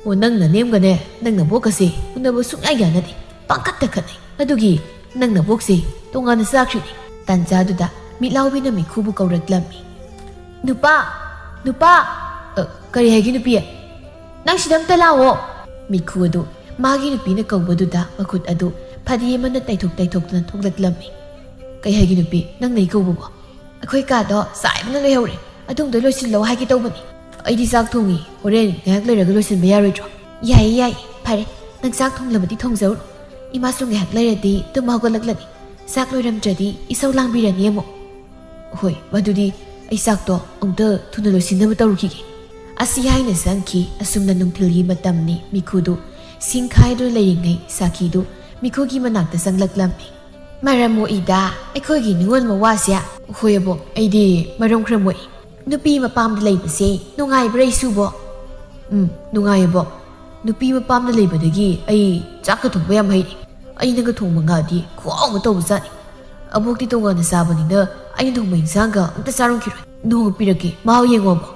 "ꯑꯣ, ꯅꯪ ꯅꯅꯦꯝꯒꯅꯦ ꯅꯪ ꯅꯕꯣꯛꯀꯁꯦ ꯎꯅꯕ ꯁꯨꯡꯌꯥ ꯌꯥꯅꯗꯦ꯫ ꯄꯪꯈꯠꯇ ꯈꯠꯅꯩ꯫ ꯑꯗꯨꯒꯤ ꯅꯪ ꯅꯕꯣꯛꯁꯦ ꯇꯣꯉꯥꯟꯅ ꯆꯥꯈ꯭ꯔꯤꯅꯤ꯫" ꯇꯥꯟꯖꯥꯗꯨꯗ ꯃꯤꯠꯂꯥꯎꯕꯤꯅ ꯃꯤꯈꯨꯕꯨ ꯀꯧꯔꯛꯂꯝꯃꯤ꯫ "ꯅꯨꯄꯥ! ꯅꯨꯄꯥ!" "ꯑ, "ꯀꯔꯤ ꯍꯥꯏꯒꯦ ꯅꯨꯄꯤ? ꯅꯪ ꯁꯤꯗ ꯑꯝꯇ ꯂꯥꯛꯑꯣ!" ꯃꯤꯈꯨ ꯑꯗꯨ ꯃꯥꯒꯤ ꯅꯨꯄꯤꯅ ꯀꯧꯕꯗꯨꯗ ꯃꯈꯨꯠ ꯑꯗꯨ ꯐꯗꯤ ꯑꯃꯅ ꯇꯩꯊꯣꯛ ꯇꯩꯊꯣꯛꯇꯨꯅ ꯊꯣꯛꯂꯛꯂꯝꯃꯤ꯫ "ꯀꯩ ꯍꯥꯏꯒꯦ ꯅꯨꯄꯤ? ꯅꯪꯅ ꯑꯩ ꯀꯧꯕꯕꯣ?" "ꯑꯩꯈꯣꯏ ꯀꯥꯗꯣ ꯆꯥꯏꯕꯅ ꯂꯣꯏꯍꯧꯔꯦ, ꯑꯗꯨꯝꯗꯣ ꯂꯣꯏꯁꯤꯜꯂꯣ ꯍꯥꯏꯒꯦ ꯇꯧꯕꯅꯤ꯫ ꯑꯩꯗꯤ ꯆꯥꯛ ꯊꯣꯡꯉꯤ, ꯍꯣꯔꯦꯟ ꯉꯥꯏꯍꯥꯛ ꯂꯩꯔꯒ ꯂꯣꯏꯁꯤꯟꯕ ꯌꯥꯔꯣꯏꯗ꯭ꯔꯣ?" "ꯌꯥꯏꯌꯦ, ꯌꯥꯏꯌꯦ, ꯐꯔꯦ, ꯅꯪ ꯆꯥꯛ ꯊꯣꯡꯂꯕꯗꯤ ꯊꯣꯡꯖꯧꯔꯣ꯫ ꯏꯃꯥꯁꯨ ꯉꯥꯏꯍꯥꯛ ꯂꯩꯔꯗꯤ ꯇꯨꯝꯕ ꯍꯧꯒꯠꯂꯛꯂꯅꯤ꯫ ꯆꯥꯛ ꯂꯣꯏꯔꯝꯗ꯭ꯔꯗꯤ ꯏꯁꯧ ꯂꯥꯡꯕꯤꯔꯅꯤ ꯑꯃꯨꯛ꯫" "ꯍꯣꯏ, ꯃꯗꯨꯗꯤ ꯑꯩ ꯆꯥꯛꯇꯣ ꯑꯃꯨꯛꯇ ꯊꯨꯅ ꯂꯣꯏꯁꯤꯟꯅꯕ ꯇꯧꯔꯨꯈꯤꯒꯦ꯫" ꯑꯁꯤ ꯍꯥꯏꯅ ꯆꯪꯈꯤ꯫ ꯑꯁꯨꯝꯅ ꯅꯨꯡꯊꯤꯜꯒꯤ ꯃꯇꯝꯅꯤ꯫ ꯃꯤꯈꯨꯗꯨ ꯁꯤꯡ ꯈꯥꯏꯗꯨꯅ ꯂꯩꯔꯤꯉꯩ ꯁꯥꯈꯤꯗꯨ ꯃꯤꯈꯨꯒꯤ ꯃꯅꯥꯛꯇ ꯆꯪꯂꯛꯂꯝꯃꯤ꯫ "ꯃꯔꯝ ꯃꯣꯛꯏꯗ ꯑꯩꯈꯣꯏꯒꯤ ꯅꯤꯉꯣꯜ ꯃꯋꯥꯁꯦ꯫" "ꯍꯣꯏ ꯑꯕꯣꯛ, ꯑꯩꯗꯤ ꯃꯔꯝ ꯈꯔ ꯃꯣꯛꯏ꯫ ꯅꯨꯄꯤ ꯃꯄꯥꯝꯗ ꯂꯩꯕꯁꯦ ꯅꯨꯡꯉꯥꯏꯕ꯭ꯔꯥ ꯏꯁꯨꯕꯣ?" "ꯎꯝ, ꯅꯨꯡꯉꯥꯏ ꯑꯕꯣꯛ꯫ ꯅꯨꯄꯤ ꯃꯄꯥꯝꯗ ꯂꯩꯕꯗꯒꯤ ꯑꯩ ꯆꯥꯛꯀ ꯊꯣꯡꯕ ꯌꯥꯝ ꯍꯩꯔꯦ꯫ ꯑꯩꯅꯒ ꯊꯣꯡꯕ ꯉꯥꯗꯤ ꯈꯨꯍꯥꯎ ꯑꯃ ꯇꯧꯕꯖꯥꯠꯅꯤ꯫ ꯑꯕꯣꯛꯇꯤ ꯇꯣꯉꯥꯟꯅ ꯆꯥꯕꯅꯤꯅ ꯑꯩꯅ ꯊꯣꯡꯕ ꯏꯟꯁꯥꯡꯒ ꯑꯝꯇ ꯆꯥꯔꯝꯈꯤꯔꯣꯏ꯫ ꯅꯣꯡꯃ ꯄꯤꯔꯛꯀꯦ, ꯃꯍꯥꯎ ꯌꯦꯡꯉꯣ ꯑꯕꯣꯛ꯫"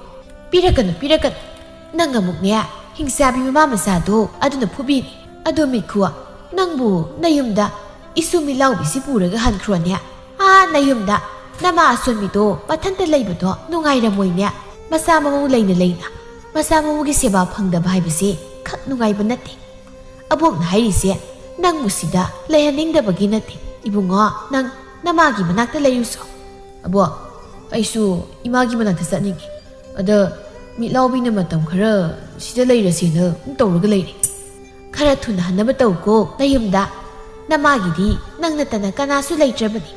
"ꯄꯤꯔꯛꯀꯅꯨ, ꯄꯤꯔꯛꯀꯅꯨ꯫ ꯅꯪ ꯑꯃꯨꯛꯅꯦ, ꯍꯤꯡꯆꯥꯕꯤ ꯃꯃꯥ ꯃꯆꯥꯗꯣ ꯑꯗꯨꯅ ꯐꯨꯕꯤꯅꯤ꯫ ꯑꯗꯣ ꯃꯤꯈꯨ, ꯅꯪꯕꯨ ꯅꯌꯨꯝꯗ ꯏꯁꯨ ꯃꯤꯠꯂꯥꯎꯕꯤꯁꯤ ꯄꯨꯔꯒ ꯍꯟꯈ꯭ꯔꯣꯅꯦ꯫ ꯑꯥ ꯅꯌꯨꯝꯗ ꯅꯃꯥ ꯑꯁꯣꯟꯕꯤꯗꯣ ꯃꯊꯟꯇ ꯂꯩꯕꯗꯣ ꯅꯨꯡꯉꯥꯏꯔꯝꯃꯣꯏꯅꯦ꯫ ꯃꯆꯥ ꯃꯎ ꯂꯩꯅ ꯂꯩꯅ ꯃꯆꯥ ꯃꯎꯒꯤ ꯁꯦꯕꯥ ꯐꯪꯗꯕ ꯍꯥꯏꯕꯁꯦ ꯈꯛ ꯅꯨꯡꯉꯥꯏꯕ ꯅꯠꯇꯦ꯫ ꯑꯕꯣꯛꯅ ꯍꯥꯏꯔꯤꯁꯦ ꯅꯪꯕꯨ ꯁꯤꯗ ꯂꯩꯍꯟꯅꯤꯡꯗꯕꯒꯤ ꯅꯠꯇꯦ꯫ ꯏꯕꯨꯡꯉꯣ, ꯅꯪ ꯅꯃꯥꯒꯤ ꯃꯅꯥꯛꯇ ꯂꯩꯔꯨꯁꯣ꯫" "ꯑꯕꯣꯛ, ꯑꯩꯁꯨ ꯏꯃꯥꯒꯤ ꯃꯅꯥꯛꯇ ꯆꯠꯅꯤꯡꯉꯤ꯫ ꯑꯗ ꯃꯤꯠꯂꯥꯎꯕꯤꯅ ꯃꯇꯝ ꯈꯔ ꯁꯤꯗ ꯂꯩꯔꯁꯦꯅ ꯑꯗꯨꯝ ꯇꯧꯔꯒ ꯂꯩꯔꯦ꯫" "ꯈꯔ ꯊꯨꯅ ꯍꯟꯅꯕ ꯇꯧꯀꯣ ꯅꯌꯨꯝꯗ꯫ ꯅꯃꯥꯒꯤꯗꯤ ꯅꯪ ꯅꯠꯇꯅ ꯀꯅꯥꯁꯨ ꯂꯩꯇ꯭ꯔꯕꯅꯤ꯫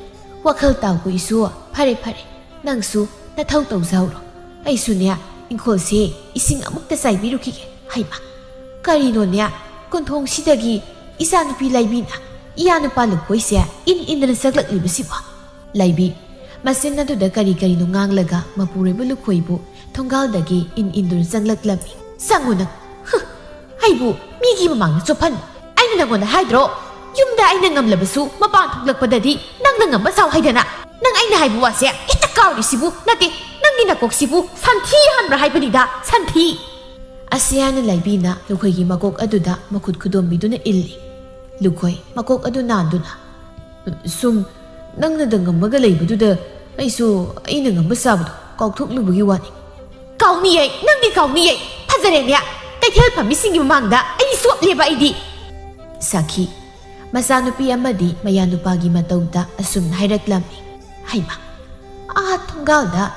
ꯋꯥꯈꯜ ꯇꯥꯎꯀꯣ ꯏꯁꯨ꯫ ꯐꯔꯦ, ꯐꯔꯦ, ꯅꯪꯁꯨ ꯅꯊꯧ ꯇꯧꯖꯍꯧꯔꯣ꯫ ꯑꯩꯁꯨꯅꯦ, ꯏꯪꯈꯣꯜꯁꯦ ꯏꯁꯤꯡ ꯑꯃꯨꯛꯇ ꯆꯥꯏꯕꯤꯔꯨꯈꯤꯒꯦ꯫" ꯍꯩꯃꯥ, ꯀꯔꯤꯅꯣꯅꯦ, ꯀꯣꯟꯊꯣꯡꯁꯤꯗꯒꯤ ꯏꯆꯥꯅꯨꯄꯤ ꯂꯥꯏꯕꯤꯅ ꯏꯌꯥ ꯅꯨꯄꯥ ꯂꯨꯈꯣꯏꯁꯦ ꯏꯟ ꯏꯟꯗꯅ ꯆꯪꯂꯛꯂꯤꯕꯁꯤꯕꯣ? ꯂꯥꯏꯕꯤ, ꯃꯆꯤꯟ ꯑꯗꯨꯗ ꯀꯔꯤ ꯀꯔꯤꯅꯣ ꯉꯥꯡꯂꯒ ꯃꯄꯨꯔꯣꯏꯕ ꯂꯨꯈꯣꯏꯕꯨ ꯊꯣꯡꯒꯥꯜꯗꯒꯤ ꯏꯟ ꯏꯟꯗꯨꯅ ꯆꯪꯂꯛꯂꯝꯃꯤ꯫ "ꯆꯪꯉꯨ ꯅꯪ꯫ ꯍꯨ, ꯑꯩꯕꯨ ꯃꯤꯒꯤ ꯃꯃꯥꯡꯗ ꯆꯣꯞꯍꯟꯕ꯫ ꯑꯩꯅ ꯅꯪꯉꯣꯟꯗ ꯍꯥꯏꯗ꯭ꯔꯣ? ꯌꯨꯝꯗ ꯑꯩꯅ ꯉꯝꯂꯕꯁꯨ ꯃꯄꯥꯟ ꯊꯣꯛꯂꯛꯄꯗꯗꯤ ꯅꯪꯅ ꯉꯝꯕ ꯁꯥꯎ ꯍꯥꯏꯗꯅ꯫ ꯅꯪ ꯑꯩꯅ ꯍꯥꯏꯕ ꯋꯥꯁꯦ ꯍꯦꯛꯇ ꯀꯥꯎꯔꯤꯁꯤꯕꯨ꯫ ꯅꯠꯇꯦ, ꯅꯪꯒꯤ ꯅꯀꯣꯛꯁꯤꯕꯨ ꯁꯟꯊꯤ ꯍꯥꯟꯕ꯭ꯔꯥ ꯍꯥꯏꯕꯅꯤꯗ, ꯁꯟꯊꯤ!" ꯑꯁꯤ ꯍꯥꯏꯅ ꯂꯥꯏꯕꯤꯅ ꯂꯨꯈꯣꯏꯒꯤ ꯃꯀꯣꯛ ꯑꯗꯨꯗ ꯃꯈꯨꯠ ꯈꯨꯗꯣꯝꯕꯤꯗꯨꯅ ꯏꯜꯂꯤ꯫ ꯂꯨꯈꯣꯏ ꯃꯀꯣꯛ ꯑꯗꯨ ꯅꯥꯟꯗꯨꯅ, "ꯁꯨꯝ ꯅꯪꯅꯗ ꯉꯝꯃꯒ ꯂꯩꯕꯗꯨꯗ ꯑꯩꯁꯨ ꯑꯩꯅ ꯉꯝꯕ ꯁꯥꯕꯗꯣ ꯀꯥꯎꯊꯣꯛꯂꯨꯕꯒꯤ ꯋꯥꯅꯤ꯫ ꯀꯥꯎꯅꯤꯌꯦ, ꯅꯪꯗꯤ ꯀꯥꯎꯅꯤꯌꯦ꯫ ꯐꯖꯔꯦꯅꯦ, ꯀꯩꯊꯦꯜ ꯐꯝꯃꯤꯁꯤꯡꯒꯤ ꯃꯃꯥꯡꯗ ꯑꯩꯗꯤ ꯆꯣꯞꯂꯦꯕ ꯑꯩꯗꯤ꯫ ꯁꯥꯈꯤ, ꯃꯆꯥꯅꯨꯄꯤ ꯑꯃꯗꯤ ꯃꯌꯥꯅꯨꯄꯥꯒꯤ ꯃꯇꯧꯗ ꯑꯁꯨꯝꯅ ꯍꯥꯏꯔꯛꯂꯝꯃꯤ꯫ ꯍꯩꯃꯥ, ꯑꯥ ꯊꯣꯡꯒꯥꯜꯗ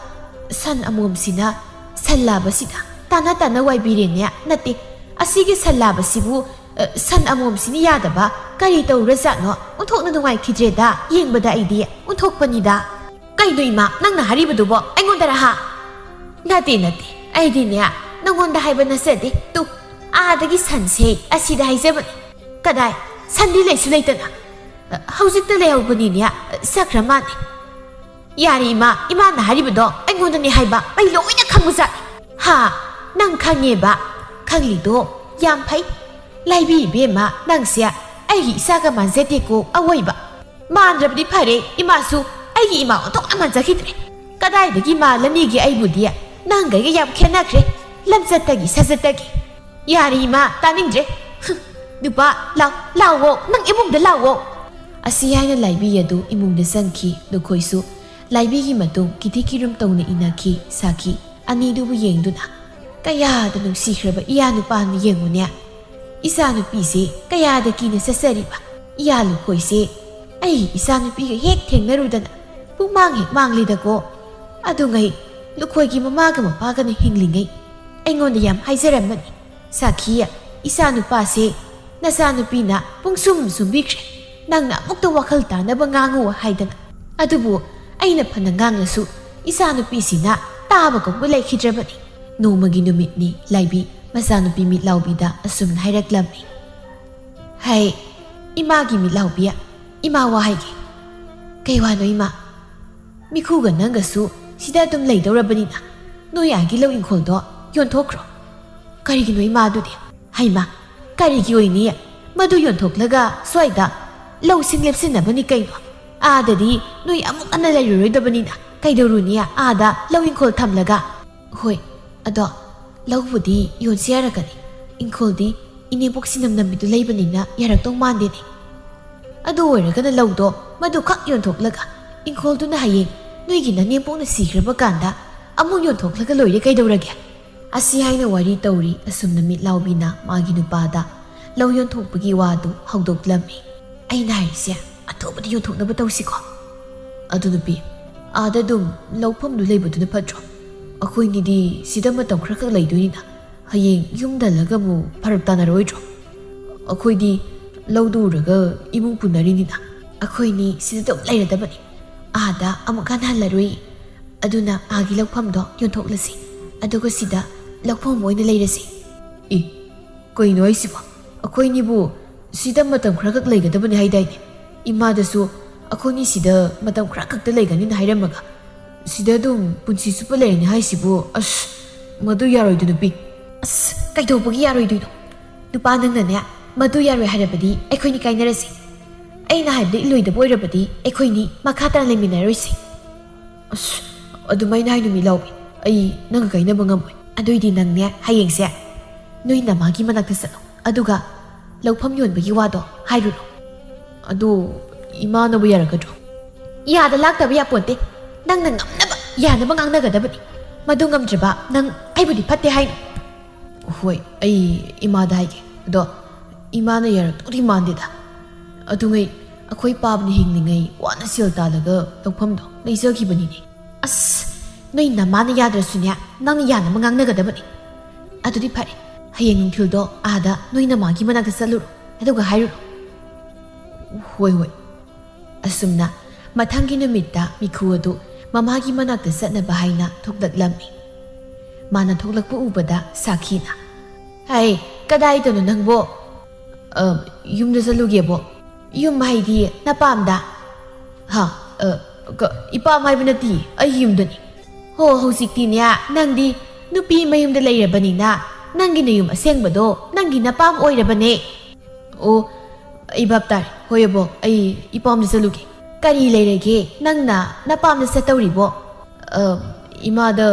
ꯁꯟ ꯑꯃꯣꯝꯁꯤꯅ ꯁꯟ ꯂꯥꯕꯁꯤꯗ ꯇꯥꯅ ꯇꯥꯅ ꯋꯥꯏꯕꯤꯔꯦꯅꯦ꯫ ꯅꯠꯇꯦ, ꯑꯁꯤꯒꯤ ꯁꯟ ꯂꯥꯕꯁꯤꯕꯨ, ꯑ, ꯁꯟ ꯑꯃꯣꯝꯁꯤꯅ ꯌꯥꯗꯕ ꯀꯔꯤ ꯇꯧꯔꯖꯥꯠꯅꯣ? ꯑꯣꯟꯊꯣꯛꯅ ꯅꯨꯡꯉꯥꯏꯈꯤꯗ꯭ꯔꯦꯗ, ꯌꯦꯡꯕꯗ ꯑꯩꯗꯤ꯫ ꯑꯣꯟꯊꯣꯛꯄꯅꯤꯗ꯫ ꯀꯩꯅꯣ ꯏꯃꯥ, ꯅꯪꯅ ꯍꯥꯏꯔꯤꯕꯗꯨꯕꯣ ꯑꯩꯉꯣꯟꯗꯔ ꯍꯥ? ꯅꯠꯇꯦ, ꯅꯠꯇꯦ, ꯑꯩꯗꯤꯅꯦ ꯅꯪꯉꯣꯟꯗ ꯍꯥꯏꯕ ꯅꯠꯆꯗꯦ꯫ ꯇꯨ, ꯑꯥꯗꯒꯤ ꯁꯟꯁꯦ ꯑꯁꯤꯗ ꯍꯥꯏꯖꯕꯅꯤ꯫ ꯀꯗꯥꯏ? ꯁꯟꯗꯤ ꯂꯩꯁꯨ ꯂꯩꯇꯅ꯫ ꯑ, ꯍꯧꯖꯤꯛꯇ ꯂꯩꯍꯧꯕꯅꯤꯅꯦ, ꯑ, ꯆꯠꯈ꯭ꯔ ꯃꯥꯅꯤ꯫ ꯌꯥꯔꯦ ꯏꯃꯥ, ꯏꯃꯥꯅ ꯍꯥꯏꯔꯤꯕꯗꯣ ꯑꯩꯉꯣꯟꯗꯅꯦ ꯍꯥꯏꯕ, ꯑꯩ ꯂꯣꯏꯅ ꯈꯪꯕꯖꯥꯠꯅꯤ꯫ ꯍꯥ? ꯅꯪ ꯈꯪꯉꯦꯕ? ꯈꯪꯂꯤꯗꯣ ꯌꯥꯝ ꯐꯩ꯫ ꯂꯥꯏꯕꯤ ꯏꯕꯦꯝꯃ, ꯅꯪꯁꯦ ꯑꯩꯒꯤ ꯏꯆꯥꯒ ꯃꯥꯟꯖꯗꯦꯀꯣ ꯑꯋꯣꯏꯕ꯫ ꯃꯥꯟꯗ꯭ꯔꯕꯗꯤ ꯐꯔꯦ, ꯏꯃꯥꯁꯨ ꯑꯩꯒꯤ ꯏꯃꯥ ꯑꯣꯟꯊꯣꯛꯅ ꯃꯥꯟꯖꯈꯤꯗ꯭ꯔꯦ꯫ ꯀꯗꯥꯏꯗꯒꯤ ꯃꯥꯜꯂꯅꯤꯒꯦ ꯑꯩꯕꯨꯗꯤ? ꯅꯪꯒ ꯑꯩꯒ ꯌꯥꯝ ꯈꯦꯠꯅꯈ꯭ꯔꯦ, ꯂꯝꯆꯠꯇꯒꯤ ꯁꯥꯖꯠꯇꯒꯤ꯫ ꯌꯥꯔꯦ ꯏꯃꯥ, ꯇꯥꯅꯤꯡꯗ꯭ꯔꯦ꯫ ꯍꯨꯝ, ꯅꯨꯄꯥ, ꯂꯥꯎ, ꯂꯥꯎꯋꯣ, ꯅꯪ ꯏꯃꯨꯡꯗ ꯂꯥꯎꯋꯣ꯫ ꯑꯁꯤ ꯍꯥꯏꯅ ꯂꯥꯏꯕꯤ ꯑꯗꯨ ꯏꯃꯨꯡꯗ ꯆꯪꯈꯤ꯫ ꯂꯨꯈꯣꯏꯁꯨ ꯂꯥꯏꯕꯤꯒꯤ ꯃꯇꯨꯡ ꯀꯤꯊꯤ ꯀꯤꯔꯨꯝ ꯇꯧꯅ ꯏꯟꯅꯈꯤ꯫ ꯁꯥꯈꯤ ꯑꯅꯤꯗꯨꯕꯨ ꯌꯦꯡꯗꯨꯅ, "ꯀꯌꯥꯗ ꯅꯨꯡꯁꯤꯈ꯭ꯔꯕ ꯏꯌꯥ ꯅꯨꯄꯥꯅꯣ ꯌꯦꯡꯉꯨꯅꯦ꯫ ꯏꯆꯥ ꯅꯨꯄꯤꯁꯦ ꯀꯌꯥꯗ ꯀꯤꯅ ꯆꯠꯆꯔꯤꯕ꯫ ꯏꯌꯥ ꯂꯨꯈꯣꯏꯁꯦ ꯑꯩꯒꯤ ꯏꯆꯥ ꯅꯨꯄꯤꯒ ꯍꯦꯛ ꯊꯦꯡꯅꯔꯨꯗꯅ ꯄꯨꯡꯃꯥꯡ ꯍꯦꯛ ꯃꯥꯡꯂꯤꯗꯀꯣ꯫ ꯑꯗꯨꯉꯩ ꯂꯨꯈꯣꯏꯒꯤ ꯃꯃꯥꯒ ꯃꯄꯥꯒꯅ ꯍꯤꯡꯂꯤꯉꯩ ꯑꯩꯉꯣꯟꯗ ꯌꯥꯝ ꯍꯥꯏꯖꯔꯝꯕꯅꯤ꯫ ꯁꯥꯈꯤ, ꯏꯆꯥ ꯅꯨꯄꯥꯁꯦ ꯅꯆꯥ ꯅꯨꯄꯤꯅ ꯄꯨꯡꯁꯨꯝ ꯁꯨꯝꯕꯤꯈ꯭ꯔꯦ꯫ ꯅꯪꯅ ꯑꯃꯨꯛꯇ ꯋꯥꯈꯜ ꯇꯥꯅꯕ ꯉꯥꯡꯉꯨ ꯍꯥꯏꯗꯅ꯫ ꯑꯗꯨꯕꯨ ꯑꯩꯅ ꯐꯅ ꯉꯥꯡꯂꯁꯨ ꯏꯆꯥ ꯅꯨꯄꯤꯁꯤꯅ ꯇꯥꯕ ꯀꯧꯕ ꯂꯩꯈꯤꯗ꯭ꯔꯕꯅꯤ"꯫ ꯅꯣꯡꯃꯒꯤ ꯅꯨꯃꯤꯠꯅꯤ꯫ ꯂꯥꯏꯕꯤ ꯃꯆꯥꯅꯨꯄꯤ ꯃꯤꯠ ꯂꯥꯎꯕꯤꯗ ꯑꯁꯨꯝꯅ ꯍꯥꯏꯔꯛꯂꯝꯃꯤ꯫ "ꯍꯩ, ꯏꯃꯥꯒꯤ ꯃꯤꯠ ꯂꯥꯎꯕꯤ, ꯏꯃꯥ ꯋꯥ ꯍꯥꯏꯒꯦ"꯫ "ꯀꯩ ꯋꯥꯅꯣ ꯏꯃꯥ?" "ꯃꯤꯈꯨꯒ ꯅꯪꯒꯁꯨ ꯁꯤꯗ ꯑꯗꯨꯝ ꯂꯩꯗꯧꯔꯕꯅꯤꯅ ꯅꯣꯏ ꯑꯥꯒꯤ ꯂꯧ ꯏꯪꯈꯣꯜꯗꯣ ꯌꯣꯟꯊꯣꯛꯈ꯭ꯔꯣ"꯫ "ꯀꯔꯤꯒꯤꯅꯣ ꯏꯃꯥ ꯑꯗꯨꯗꯤ?" "ꯍꯩꯃꯥ, ꯀꯔꯤꯒꯤ ꯑꯣꯏꯅꯤ? ꯃꯗꯨ ꯌꯣꯟꯊꯣꯛꯂꯒ ꯁ꯭ꯋꯥꯏꯗ ꯂꯧꯁꯤꯡ ꯂꯦꯞꯁꯤꯟꯅꯕꯅꯤ ꯀꯩꯅꯣ꯫ ꯑꯥꯗꯗꯤ ꯅꯣꯏ ꯑꯃꯨꯛ ꯍꯟꯅ ꯂꯩꯔꯔꯣꯏꯗꯕꯅꯤꯅ ꯀꯩꯗꯧꯔꯨꯅꯤ ꯑꯥꯗ ꯂꯧ ꯏꯪꯈꯣꯜ ꯊꯝꯂꯒ?" "ꯍꯣꯏ, ꯑꯗꯣ ꯂꯧꯕꯨꯗꯤ ꯌꯣꯟꯁꯤ ꯌꯥꯔꯛꯀꯅꯤ꯫ ꯏꯪꯈꯣꯜꯗꯤ ꯏꯅꯦꯝꯄꯣꯛ ꯁꯤꯅꯝ ꯅꯝꯕꯤꯗꯨ ꯂꯩꯕꯅꯤꯅ ꯌꯥꯔꯛꯇꯧ ꯃꯥꯟꯗꯦꯅꯦ꯫ ꯑꯗꯨ ꯑꯣꯏꯔꯒꯅ ꯂꯧꯗꯣ ꯃꯗꯨꯈꯛ ꯌꯣꯟꯊꯣꯛꯂꯒ ꯏꯪꯈꯣꯜꯗꯨꯅ ꯍꯌꯦꯡ ꯅꯣꯏꯒꯤ ꯅꯅꯦꯝꯄꯣꯛꯅ ꯁꯤꯈ꯭ꯔꯕ ꯀꯥꯟꯗ ꯑꯃꯨꯛ ꯌꯣꯟꯊꯣꯛꯂꯒ ꯂꯣꯏꯔꯦ, ꯀꯩꯗꯧꯔꯒꯦ?" ꯑꯁꯤ ꯍꯥꯏꯅ ꯋꯥꯔꯤ ꯇꯧꯔꯤ꯫ ꯑꯁꯨꯝꯅ ꯃꯤꯠ ꯂꯥꯎꯕꯤꯅ ꯃꯥꯒꯤ ꯅꯨꯄꯥꯗ ꯂꯧ ꯌꯣꯟꯊꯣꯛꯄꯒꯤ ꯋꯥꯗꯨ ꯍꯧꯗꯣꯛꯂꯝꯃꯤ꯫ "ꯑꯩꯅ ꯍꯥꯏꯔꯤꯁꯦ, ꯑꯊꯨꯕꯗ ꯌꯣꯟꯊꯣꯛꯅꯕ ꯇꯧꯁꯤꯀꯣ꯫ ꯑꯗꯨ ꯅꯨꯄꯤ, ꯑꯥꯗ ꯑꯗꯨꯝ ꯂꯧꯐꯝꯗꯨ ꯂꯩꯕꯗꯨꯅ ꯐꯠꯇ꯭ꯔꯣ? ꯑꯩꯈꯣꯏꯅꯤꯗꯤ ꯁꯤꯗ ꯃꯇꯝ ꯈꯔꯈꯛ ꯂꯩꯗꯣꯏꯅꯤꯅ, ꯍꯌꯦꯡ ꯌꯨꯝꯗ ꯍꯜꯂꯒ ꯑꯃꯨꯛ ꯐꯔꯛ ꯇꯥꯅꯔꯣꯏꯗ꯭ꯔꯣ? ꯑꯩꯈꯣꯏꯗꯤ ꯂꯧꯗꯨ ꯎꯔꯒ ꯏꯃꯨꯡ ꯄꯨꯅꯔꯤꯅꯤꯅ꯫ ꯑꯩꯈꯣꯏꯅꯤ ꯁꯤꯗ ꯑꯗꯨꯝ ꯂꯩꯔꯗꯕꯅꯤ, ꯑꯥꯗ ꯑꯃꯨꯛ ꯍꯟꯅ ꯍꯜꯂꯔꯣꯏ꯫ ꯑꯗꯨꯅ ꯑꯥꯒꯤ ꯂꯧꯐꯝꯗꯣ ꯌꯣꯟꯊꯣꯛꯂꯁꯤ, ꯑꯗꯨꯒ ꯁꯤꯗ ꯂꯧꯐꯝ ꯑꯃ ꯑꯣꯏꯅ ꯂꯩꯔꯁꯤ꯫" "ꯏ, ꯀꯩꯅꯣ ꯍꯥꯏꯁꯤꯕꯣ? ꯑꯩꯈꯣꯏꯅꯤꯕꯨ ꯁꯤꯗ ꯃꯇꯝ ꯈꯔꯈꯛ ꯂꯩꯒꯗꯕꯅꯤ ꯍꯥꯏꯗꯥꯏꯅꯦ? ꯏꯃꯥꯗꯁꯨ ꯑꯩꯈꯣꯏꯅꯤ ꯁꯤꯗ ꯃꯇꯝ ꯈꯔꯈꯛꯇ ꯂꯩꯒꯅꯤꯅ ꯍꯥꯏꯔꯝꯃꯒ, ꯁꯤꯗ ꯑꯗꯨꯝ ꯄꯨꯟꯁꯤ ꯆꯨꯞꯄ ꯂꯩꯔꯅꯤ ꯍꯥꯏꯁꯤꯕꯨ? ꯑꯁ, ꯃꯗꯨ ꯌꯥꯔꯣꯏꯗ, ꯅꯨꯄꯤ꯫" "ꯑꯁ, ꯀꯩꯗꯧꯕꯒꯤ ꯌꯥꯔꯣꯏꯗꯣꯏꯅꯣ? ꯅꯨꯄꯥ ꯅꯪꯅꯅꯦ, ꯃꯗꯨ ꯌꯥꯔꯣꯏ ꯍꯥꯏꯔꯕꯗꯤ ꯑꯩꯈꯣꯏꯅꯤ ꯀꯥꯏꯅꯔꯁꯤ꯫ ꯑꯩꯅ ꯍꯥꯏꯕꯗ ꯏꯜꯂꯣꯏꯗꯕ ꯑꯣꯏꯔꯕꯗꯤ ꯑꯩꯈꯣꯏꯅꯤ ꯃꯈꯥ ꯇꯥꯅ ꯂꯩꯃꯤꯟꯅꯔꯣꯏꯁꯤ꯫" "ꯑꯁ, ꯑꯗꯨꯃꯥꯏꯅ ꯍꯥꯏꯅꯨ, ꯃꯤ ꯂꯥꯎꯕꯤ꯫ ꯑꯩ ꯅꯪꯒ ꯀꯥꯏꯅꯕ ꯉꯝꯃꯣꯏ꯫" "ꯑꯗꯨꯏꯗꯤ ꯅꯪꯅꯦ, ꯍꯌꯦꯡꯁꯦ ꯅꯣꯏ ꯅꯃꯥꯒꯤ ꯃꯅꯥꯛꯇ ꯆꯠꯂꯣ, ꯑꯗꯨꯒ ꯂꯧꯐꯝ ꯌꯣꯟꯕꯒꯤ ꯋꯥꯗꯣ ꯍꯥꯏꯔꯨꯔꯣ꯫" "ꯑꯗꯨ ꯏꯃꯥꯅꯕꯨ ꯌꯥꯔꯛꯀꯗ꯭ꯔꯣ?" "ꯌꯥꯗ ꯂꯥꯛꯇꯕ ꯌꯥꯄꯣꯟꯇꯦ꯫ ꯅꯪꯅ ꯉꯝꯅꯕ ꯌꯥꯅꯕ ꯉꯥꯡꯅꯒꯗꯕꯅꯤ꯫ ꯃꯗꯨ ꯉꯝꯗ꯭ꯔꯕ ꯅꯪ ꯑꯩꯕꯨꯗꯤ ꯐꯠꯇꯦ ꯍꯥꯏꯅꯤ꯫" "ꯍꯣꯏ, ꯑꯩ ꯏꯃꯥꯗ ꯍꯥꯏꯒꯦ꯫ ꯑꯗꯣ ꯏꯃꯥꯅ ꯌꯥꯔꯛꯇꯧꯗꯤ ꯃꯥꯟꯗꯦꯗ꯫ ꯑꯗꯨꯉꯩ ꯑꯩꯈꯣꯏ ꯄꯥꯕꯅ ꯍꯤꯡꯂꯤꯉꯩ ꯋꯥꯅ ꯁꯦꯜ ꯇꯥꯜꯂꯒ ꯂꯧꯐꯝꯗꯣ ꯂꯩꯖꯈꯤꯕꯅꯤꯅꯦ꯫" "ꯑꯁ, ꯅꯣꯏ ꯅꯃꯥꯅ ꯌꯥꯗ꯭ꯔꯁꯨꯅꯦ, ꯅꯪꯅ ꯌꯥꯅꯕ ꯉꯥꯡꯅꯒꯗꯕꯅꯤ꯫ ꯑꯗꯨꯗꯤ ꯐꯔꯦ, ꯍꯌꯦꯡ ꯅꯨꯡꯊꯤꯜꯗꯣ ꯑꯥꯗ ꯅꯣꯏ ꯅꯃꯥꯒꯤ ꯃꯅꯥꯛꯇ ꯆꯠꯂꯨꯔꯣ, ꯑꯗꯨꯒ ꯍꯥꯏꯔꯨꯔꯣ꯫" "ꯍꯣꯏ, ꯍꯣꯏ꯫" ꯑꯁꯨꯝꯅ ꯃꯊꯪꯒꯤ ꯅꯨꯃꯤꯠꯇ ꯃꯤꯈꯨ ꯑꯗꯨ ꯃꯃꯥꯒꯤ ꯃꯅꯥꯛꯇ ꯆꯠꯅꯕ ꯍꯥꯏꯅ ꯊꯣꯛꯂꯛꯂꯝꯃꯤ꯫ ꯃꯥꯅ ꯊꯣꯛꯂꯛꯄ ꯎꯕꯗ ꯁꯥꯈꯤꯅ, "ꯍꯩ, ꯀꯗꯥꯏꯗꯅꯣ ꯅꯪꯕꯣ?" "ꯑ, ꯌꯨꯝꯗ ꯆꯠꯂꯨꯒꯦꯕꯣ꯫" "ꯌꯨꯝ ꯍꯥꯏꯗꯤ ꯅꯄꯥꯝꯗ?" "ꯍꯥ? ꯑ, ꯀ-, ꯏꯄꯥꯝ ꯍꯥꯏꯕ ꯅꯠꯇꯦ, ꯑꯩꯒꯤ ꯌꯨꯝꯗꯅꯤ꯫" "ꯍꯣ, ꯍꯧꯖꯤꯛꯇꯤꯅꯦ, ꯅꯪꯗꯤ ꯅꯨꯄꯤ ꯃꯌꯨꯝꯗ ꯂꯩꯔꯕꯅꯤꯅ ꯅꯪꯒꯤ ꯅꯌꯨꯝ ꯑꯁꯦꯡꯕꯗꯣ ꯅꯪꯒꯤ ꯅꯄꯥꯝ ꯑꯣꯏꯔꯕꯅꯦ꯫" "ꯑꯣ, ꯑꯩ ꯚꯥꯞ ꯇꯥꯔꯦ꯫ ꯍꯣꯏ ꯑꯕꯣꯛ, ꯑꯩ ꯏꯄꯥꯝꯗ ꯆꯠꯂꯨꯒꯦ꯫" "ꯀꯔꯤ ꯂꯩꯔꯒꯦ ꯅꯪꯅ ꯅꯄꯥꯝꯗ ꯆꯠꯇꯧꯔꯤꯕꯣ?" "ꯑ, ꯏꯃꯥꯗ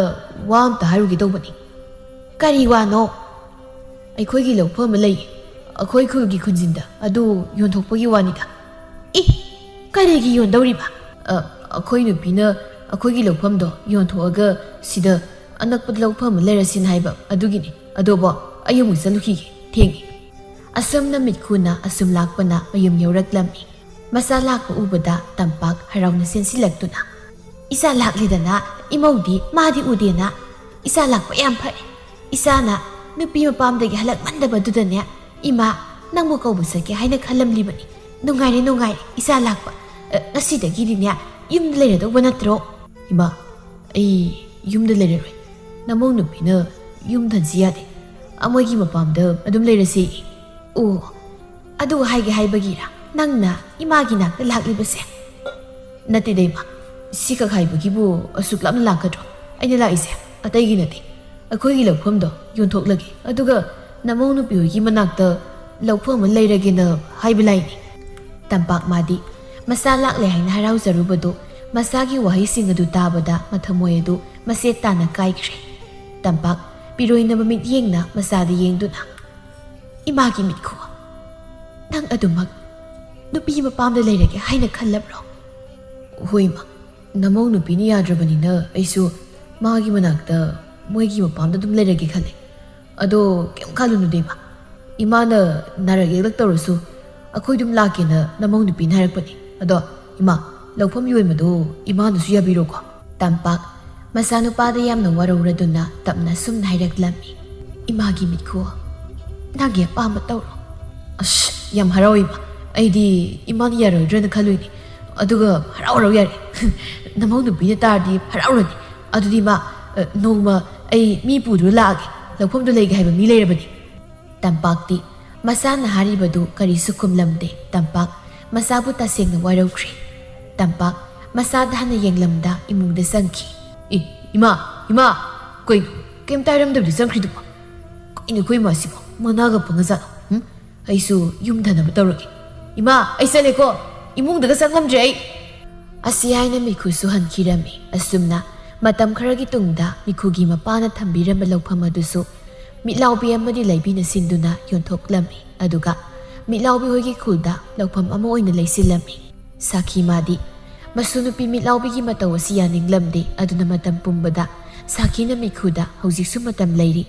ꯋꯥ ꯑꯝꯇ ꯍꯥꯏꯔꯨꯒꯦ ꯇꯧꯕꯅꯤ꯫" "ꯀꯔꯤ ꯋꯥꯅꯣ?" "ꯑꯩꯈꯣꯏꯒꯤ ꯂꯧꯐꯝ ꯑꯃ ꯂꯩ, ꯑꯩꯈꯣꯏ ꯈꯨꯜꯒꯤ ꯈꯨꯟꯖꯤꯟꯗ, ꯑꯗꯨ ꯌꯣꯟꯊꯣꯛꯄꯒꯤ ꯋꯥꯅꯤꯗ꯫" "ꯏ, ꯀꯔꯤꯒꯤ ꯌꯣꯟꯗꯧꯔꯤꯕ?" "ꯑ, ꯑꯩꯈꯣꯏ ꯅꯨꯄꯤꯅ ꯑꯩꯈꯣꯏꯒꯤ ꯂꯧꯐꯝꯗꯣ ꯌꯣꯟꯊꯣꯛꯑꯒ ꯁꯤꯗ ꯑꯅꯛꯄꯗ ꯂꯧꯐꯝ ꯑꯃ ꯂꯩꯔꯁꯤꯅ ꯍꯥꯏꯕ ꯑꯗꯨꯒꯤꯅꯤ꯫ ꯑꯗꯨꯕꯣ, ꯑꯩ ꯑꯃꯨꯛ ꯆꯠꯂꯨꯈꯤꯒꯦ, ꯊꯦꯡꯉꯦ꯫ ꯑꯁꯨꯝꯅ ꯃꯤꯠꯈꯨꯅ ꯑꯁꯨꯝ ꯂꯥꯛꯄꯅ ꯃꯌꯨꯝ ꯌꯧꯔꯛꯂꯝꯃꯤ꯫ ꯃꯆꯥ ꯂꯥꯛꯄ ꯎꯕꯗ ꯇꯝꯄꯥꯛ ꯍꯔꯥꯎꯅ ꯆꯦꯟꯁꯤꯜꯂꯛꯇꯨꯅ, "ꯏꯆꯥ ꯂꯥꯛꯂꯦꯗꯅ, ꯏꯃꯧꯗꯤ ꯃꯥꯗꯤ ꯎꯗꯦꯅ꯫ ꯏꯆꯥ ꯂꯥꯛꯄ ꯌꯥꯝ ꯐꯔꯦ꯫ ꯏꯆꯥꯅ ꯅꯨꯄꯤ ꯃꯄꯥꯝꯗꯒꯤ ꯍꯜꯂꯛꯃꯟꯗꯕꯗꯨꯗꯅꯦ, ꯏꯃꯥ, ꯅꯪꯕꯨ ꯀꯧꯕ ꯆꯠꯀꯦ ꯍꯥꯏꯅ ꯈꯜꯂꯝꯂꯤꯕꯅꯤ꯫ ꯅꯨꯡꯉꯥꯏꯔꯦ, ꯅꯨꯡꯉꯥꯏꯔꯦ, ꯏꯆꯥ ꯂꯥꯛꯄ꯫ ꯑ, ꯉꯁꯤꯗꯒꯤꯗꯤꯅꯦ, ꯌꯨꯝꯗ ꯂꯩꯔꯗꯧꯕ ꯅꯠꯇ꯭ꯔꯣ?" "ꯏꯃꯥ, ꯑꯩ ꯌꯨꯝꯗ ꯂꯩꯔꯔꯣꯏ꯫ ꯅꯃꯧ ꯅꯨꯄꯤꯅ ꯌꯨꯝ ꯊꯟꯁꯤ ꯌꯥꯗꯦ꯫ ꯑꯃꯒꯤ ꯃꯄꯥꯝꯗ ꯑꯗꯨꯝ ꯂꯩꯔꯁꯤ꯫" "ꯑꯣ, ꯑꯗꯨ ꯍꯥꯏꯒꯦ ꯍꯥꯏꯕꯒꯤꯔ ꯅꯪꯅ ꯏꯃꯥꯒꯤ ꯅꯥꯛꯇ ꯂꯥꯛꯂꯤꯕꯁꯦ?" "ꯅꯠꯇꯦꯗ ꯏꯃꯥ, ꯁꯤꯈꯛ ꯍꯥꯏꯕꯒꯤꯕꯨ ꯑꯁꯨꯛ ꯂꯥꯞꯅ ꯂꯥꯛꯀꯗ꯭ꯔꯣ? ꯑꯩꯅ ꯂꯥꯛꯏꯁꯦ ꯑꯇꯩꯒꯤ ꯅꯠꯇꯦ꯫ ꯑꯩꯈꯣꯏꯒꯤ ꯂꯧꯐꯝꯗꯣ ꯌꯣꯟꯊꯣꯛꯂꯒꯦ, ꯑꯗꯨꯒ ꯅꯃꯧ ꯅꯨꯄꯤ ꯍꯣꯏꯒꯤ ꯃꯅꯥꯛꯇ ꯂꯧꯐꯝ ꯑꯃ ꯂꯩꯔꯒꯦꯅ ꯍꯥꯏꯕ ꯂꯥꯛꯏꯅꯤ꯫" ꯇꯝꯄꯥꯛ ꯃꯥꯗꯤ ꯃꯆꯥ ꯂꯥꯛꯂꯦ ꯍꯥꯏꯅ ꯍꯔꯥꯎꯖꯔꯨꯕꯗꯨ ꯃꯆꯥꯒꯤ ꯋꯥꯍꯩꯁꯤꯡ ꯑꯗꯨ ꯇꯥꯕꯗ ꯃꯊꯃꯣꯏ ꯑꯗꯨ ꯃꯆꯦꯠ ꯇꯥꯅ ꯀꯥꯏꯈ꯭ꯔꯦ꯫ ꯇꯝꯄꯥꯛ ꯄꯤꯔꯣꯏꯅꯕ ꯃꯤꯠꯌꯦꯡꯅ ꯃꯆꯥꯗ ꯌꯦꯡꯗꯨꯅ, "ꯏꯃꯥꯒꯤ ꯃꯤꯠꯈꯨ, ꯅꯪ ꯑꯗꯨꯃꯛ ꯅꯨꯄꯤ ꯃꯄꯥꯝꯗ ꯂꯩꯔꯒꯦ ꯍꯥꯏꯅ ꯈꯜꯂꯕ꯭ꯔꯣ?" "ꯍꯣꯏ ꯏꯃꯥ, ꯅꯃꯧ ꯅꯨꯄꯤꯅ ꯌꯥꯗ꯭ꯔꯕꯅꯤꯅ ꯑꯩꯁꯨ ꯃꯥꯒꯤ ꯃꯅꯥꯛꯇ, ꯃꯣꯏꯒꯤ ꯃꯄꯥꯝꯗ ꯑꯗꯨꯝ ꯂꯩꯔꯒꯦ ꯈꯜꯂꯦ꯫ ꯑꯗꯣ ꯀꯩꯝ ꯈꯜꯂꯨꯅꯨꯗ ꯏꯃꯥ, ꯏꯃꯥꯅ ꯅꯥꯔꯛ ꯌꯦꯛꯂꯛ ꯇꯧꯔꯁꯨ ꯑꯩꯈꯣꯏ ꯑꯗꯨꯝ ꯂꯥꯛꯀꯦꯅ ꯅꯃꯧ ꯅꯨꯄꯤꯅ ꯍꯥꯏꯔꯛꯄꯅꯤ꯫ ꯑꯗꯣ ꯏꯃꯥ, ꯂꯧꯐꯝ ꯌꯣꯟꯕꯗꯣ ꯏꯃꯥꯅꯁꯨ ꯌꯥꯕꯤꯔꯣꯀꯣ꯫" ꯇꯝꯄꯥꯛ ꯃꯆꯥꯅꯨꯄꯥꯗ ꯌꯥꯝꯅ ꯋꯥꯔꯧꯔꯗꯨꯅ ꯇꯞꯅ ꯁꯨꯝꯅ ꯍꯥꯏꯔꯛꯂꯝꯃꯤ, "ꯏꯃꯥꯒꯤ ꯃꯤꯠꯈꯨ, ꯅꯪꯒꯤ ꯑꯄꯥꯝꯕ ꯇꯧꯔꯣ꯫" "ꯑꯁ, ꯌꯥꯝ ꯍꯔꯥꯎꯏ ꯏꯃꯥ꯫ ꯑꯩꯗꯤ ꯏꯃꯥꯅ ꯌꯥꯔꯣꯏꯗ꯭ꯔꯅ ꯈꯜꯂꯨꯏꯅꯦ꯫ ꯑꯗꯨꯒ ꯍꯔꯥꯎ ꯍꯔꯥꯎ ꯌꯥꯔꯦ꯫ ꯅꯃꯧ ꯅꯨꯄꯤꯅ ꯇꯥꯔꯗꯤ ꯍꯔꯥꯎꯔꯅꯤ꯫ ꯑꯗꯨꯗꯤ ꯏꯃꯥ, ꯑ, ꯅꯣꯡꯃ ꯑꯩ ꯃꯤ ꯄꯨꯗꯨꯅ ꯂꯥꯛꯑꯒꯦ꯫ ꯂꯧꯐꯝꯗꯨ ꯂꯩꯒꯦ ꯍꯥꯏꯕ ꯃꯤ ꯂꯩꯔꯕꯅꯤ꯫" ꯇꯝꯄꯥꯛꯇꯤ ꯃꯆꯥꯅ ꯍꯥꯏꯔꯤꯕꯗꯨ ꯀꯔꯤꯁꯨ ꯈꯨꯝꯂꯝꯗꯦ꯫ ꯇꯝꯄꯥꯛ ꯃꯆꯥꯕꯨ ꯇꯁꯦꯡꯅ ꯋꯥꯔꯧꯈ꯭ꯔꯦ꯫ ꯇꯝꯄꯥꯛ ꯃꯆꯥꯗ ꯍꯥꯟꯅ ꯌꯦꯡꯂꯝꯗ ꯏꯃꯨꯡꯗ ꯆꯪꯈꯤ꯫ "ꯑꯦ, ꯏꯃꯥ, ꯏꯃꯥ, ꯀꯩꯅꯣ, ꯀꯩꯝꯇ ꯍꯥꯏꯔꯝꯗꯕꯤꯗ ꯆꯪꯈ꯭ꯔꯤꯗꯨꯕꯣ? ꯀꯩꯅꯣ ꯑꯩꯈꯣꯏ ꯏꯃꯥꯁꯤꯕꯣ, ꯃꯅꯥꯒ ꯄꯪꯉꯖꯥꯠꯂꯣ? ꯍꯨꯝ? ꯑꯩꯁꯨ ꯌꯨꯝ ꯊꯅꯕ ꯇꯧꯔꯒꯦ꯫ ꯏꯃꯥ, ꯑꯩ ꯆꯠꯂꯦꯀꯣ꯫ ꯏꯃꯨꯡꯗꯒ ꯆꯪꯉꯝꯗ꯭ꯔꯦ ꯑꯩ꯫" ꯑꯁꯤ ꯍꯥꯏꯅ ꯃꯤꯈꯨꯁꯨ ꯍꯟꯈꯤꯔꯝꯃꯤ꯫ ꯑꯁꯨꯝꯅ ꯃꯇꯝ ꯈꯔꯒꯤ ꯇꯨꯡꯗ ꯃꯤꯈꯨꯒꯤ ꯃꯄꯥꯅ ꯊꯝꯕꯤꯔꯝꯕ ꯂꯧꯐꯝ ꯑꯗꯨꯁꯨ ꯃꯤꯠꯂꯥꯎꯕꯤ ꯑꯃꯗꯤ ꯂꯩꯕꯤꯅ ꯁꯤꯟꯗꯨꯅ ꯌꯣꯟꯊꯣꯛꯂꯝꯃꯤ꯫ ꯑꯗꯨꯒ ꯃꯤꯠꯂꯥꯎꯕꯤ ꯍꯣꯏꯒꯤ ꯈꯨꯜꯗ ꯂꯧꯐꯝ ꯑꯃ ꯑꯣꯏꯅ ꯂꯩꯁꯤꯜꯂꯝꯃꯤ꯫ ꯁꯥꯈꯤ ꯃꯥꯗꯤ ꯃꯁꯨ ꯅꯨꯄꯤ ꯃꯤꯠꯂꯥꯎꯕꯤꯒꯤ ꯃꯇꯧ ꯑꯁꯤ ꯌꯥꯅꯤꯡꯂꯝꯗꯦ꯫ ꯑꯗꯨꯅ ꯃꯇꯝ ꯄꯨꯝꯕꯗ ꯁꯥꯈꯤꯅ ꯃꯤꯈꯨꯗ "ꯍꯧꯖꯤꯛꯁꯨ ꯃꯇꯝ ꯂꯩꯔꯤ,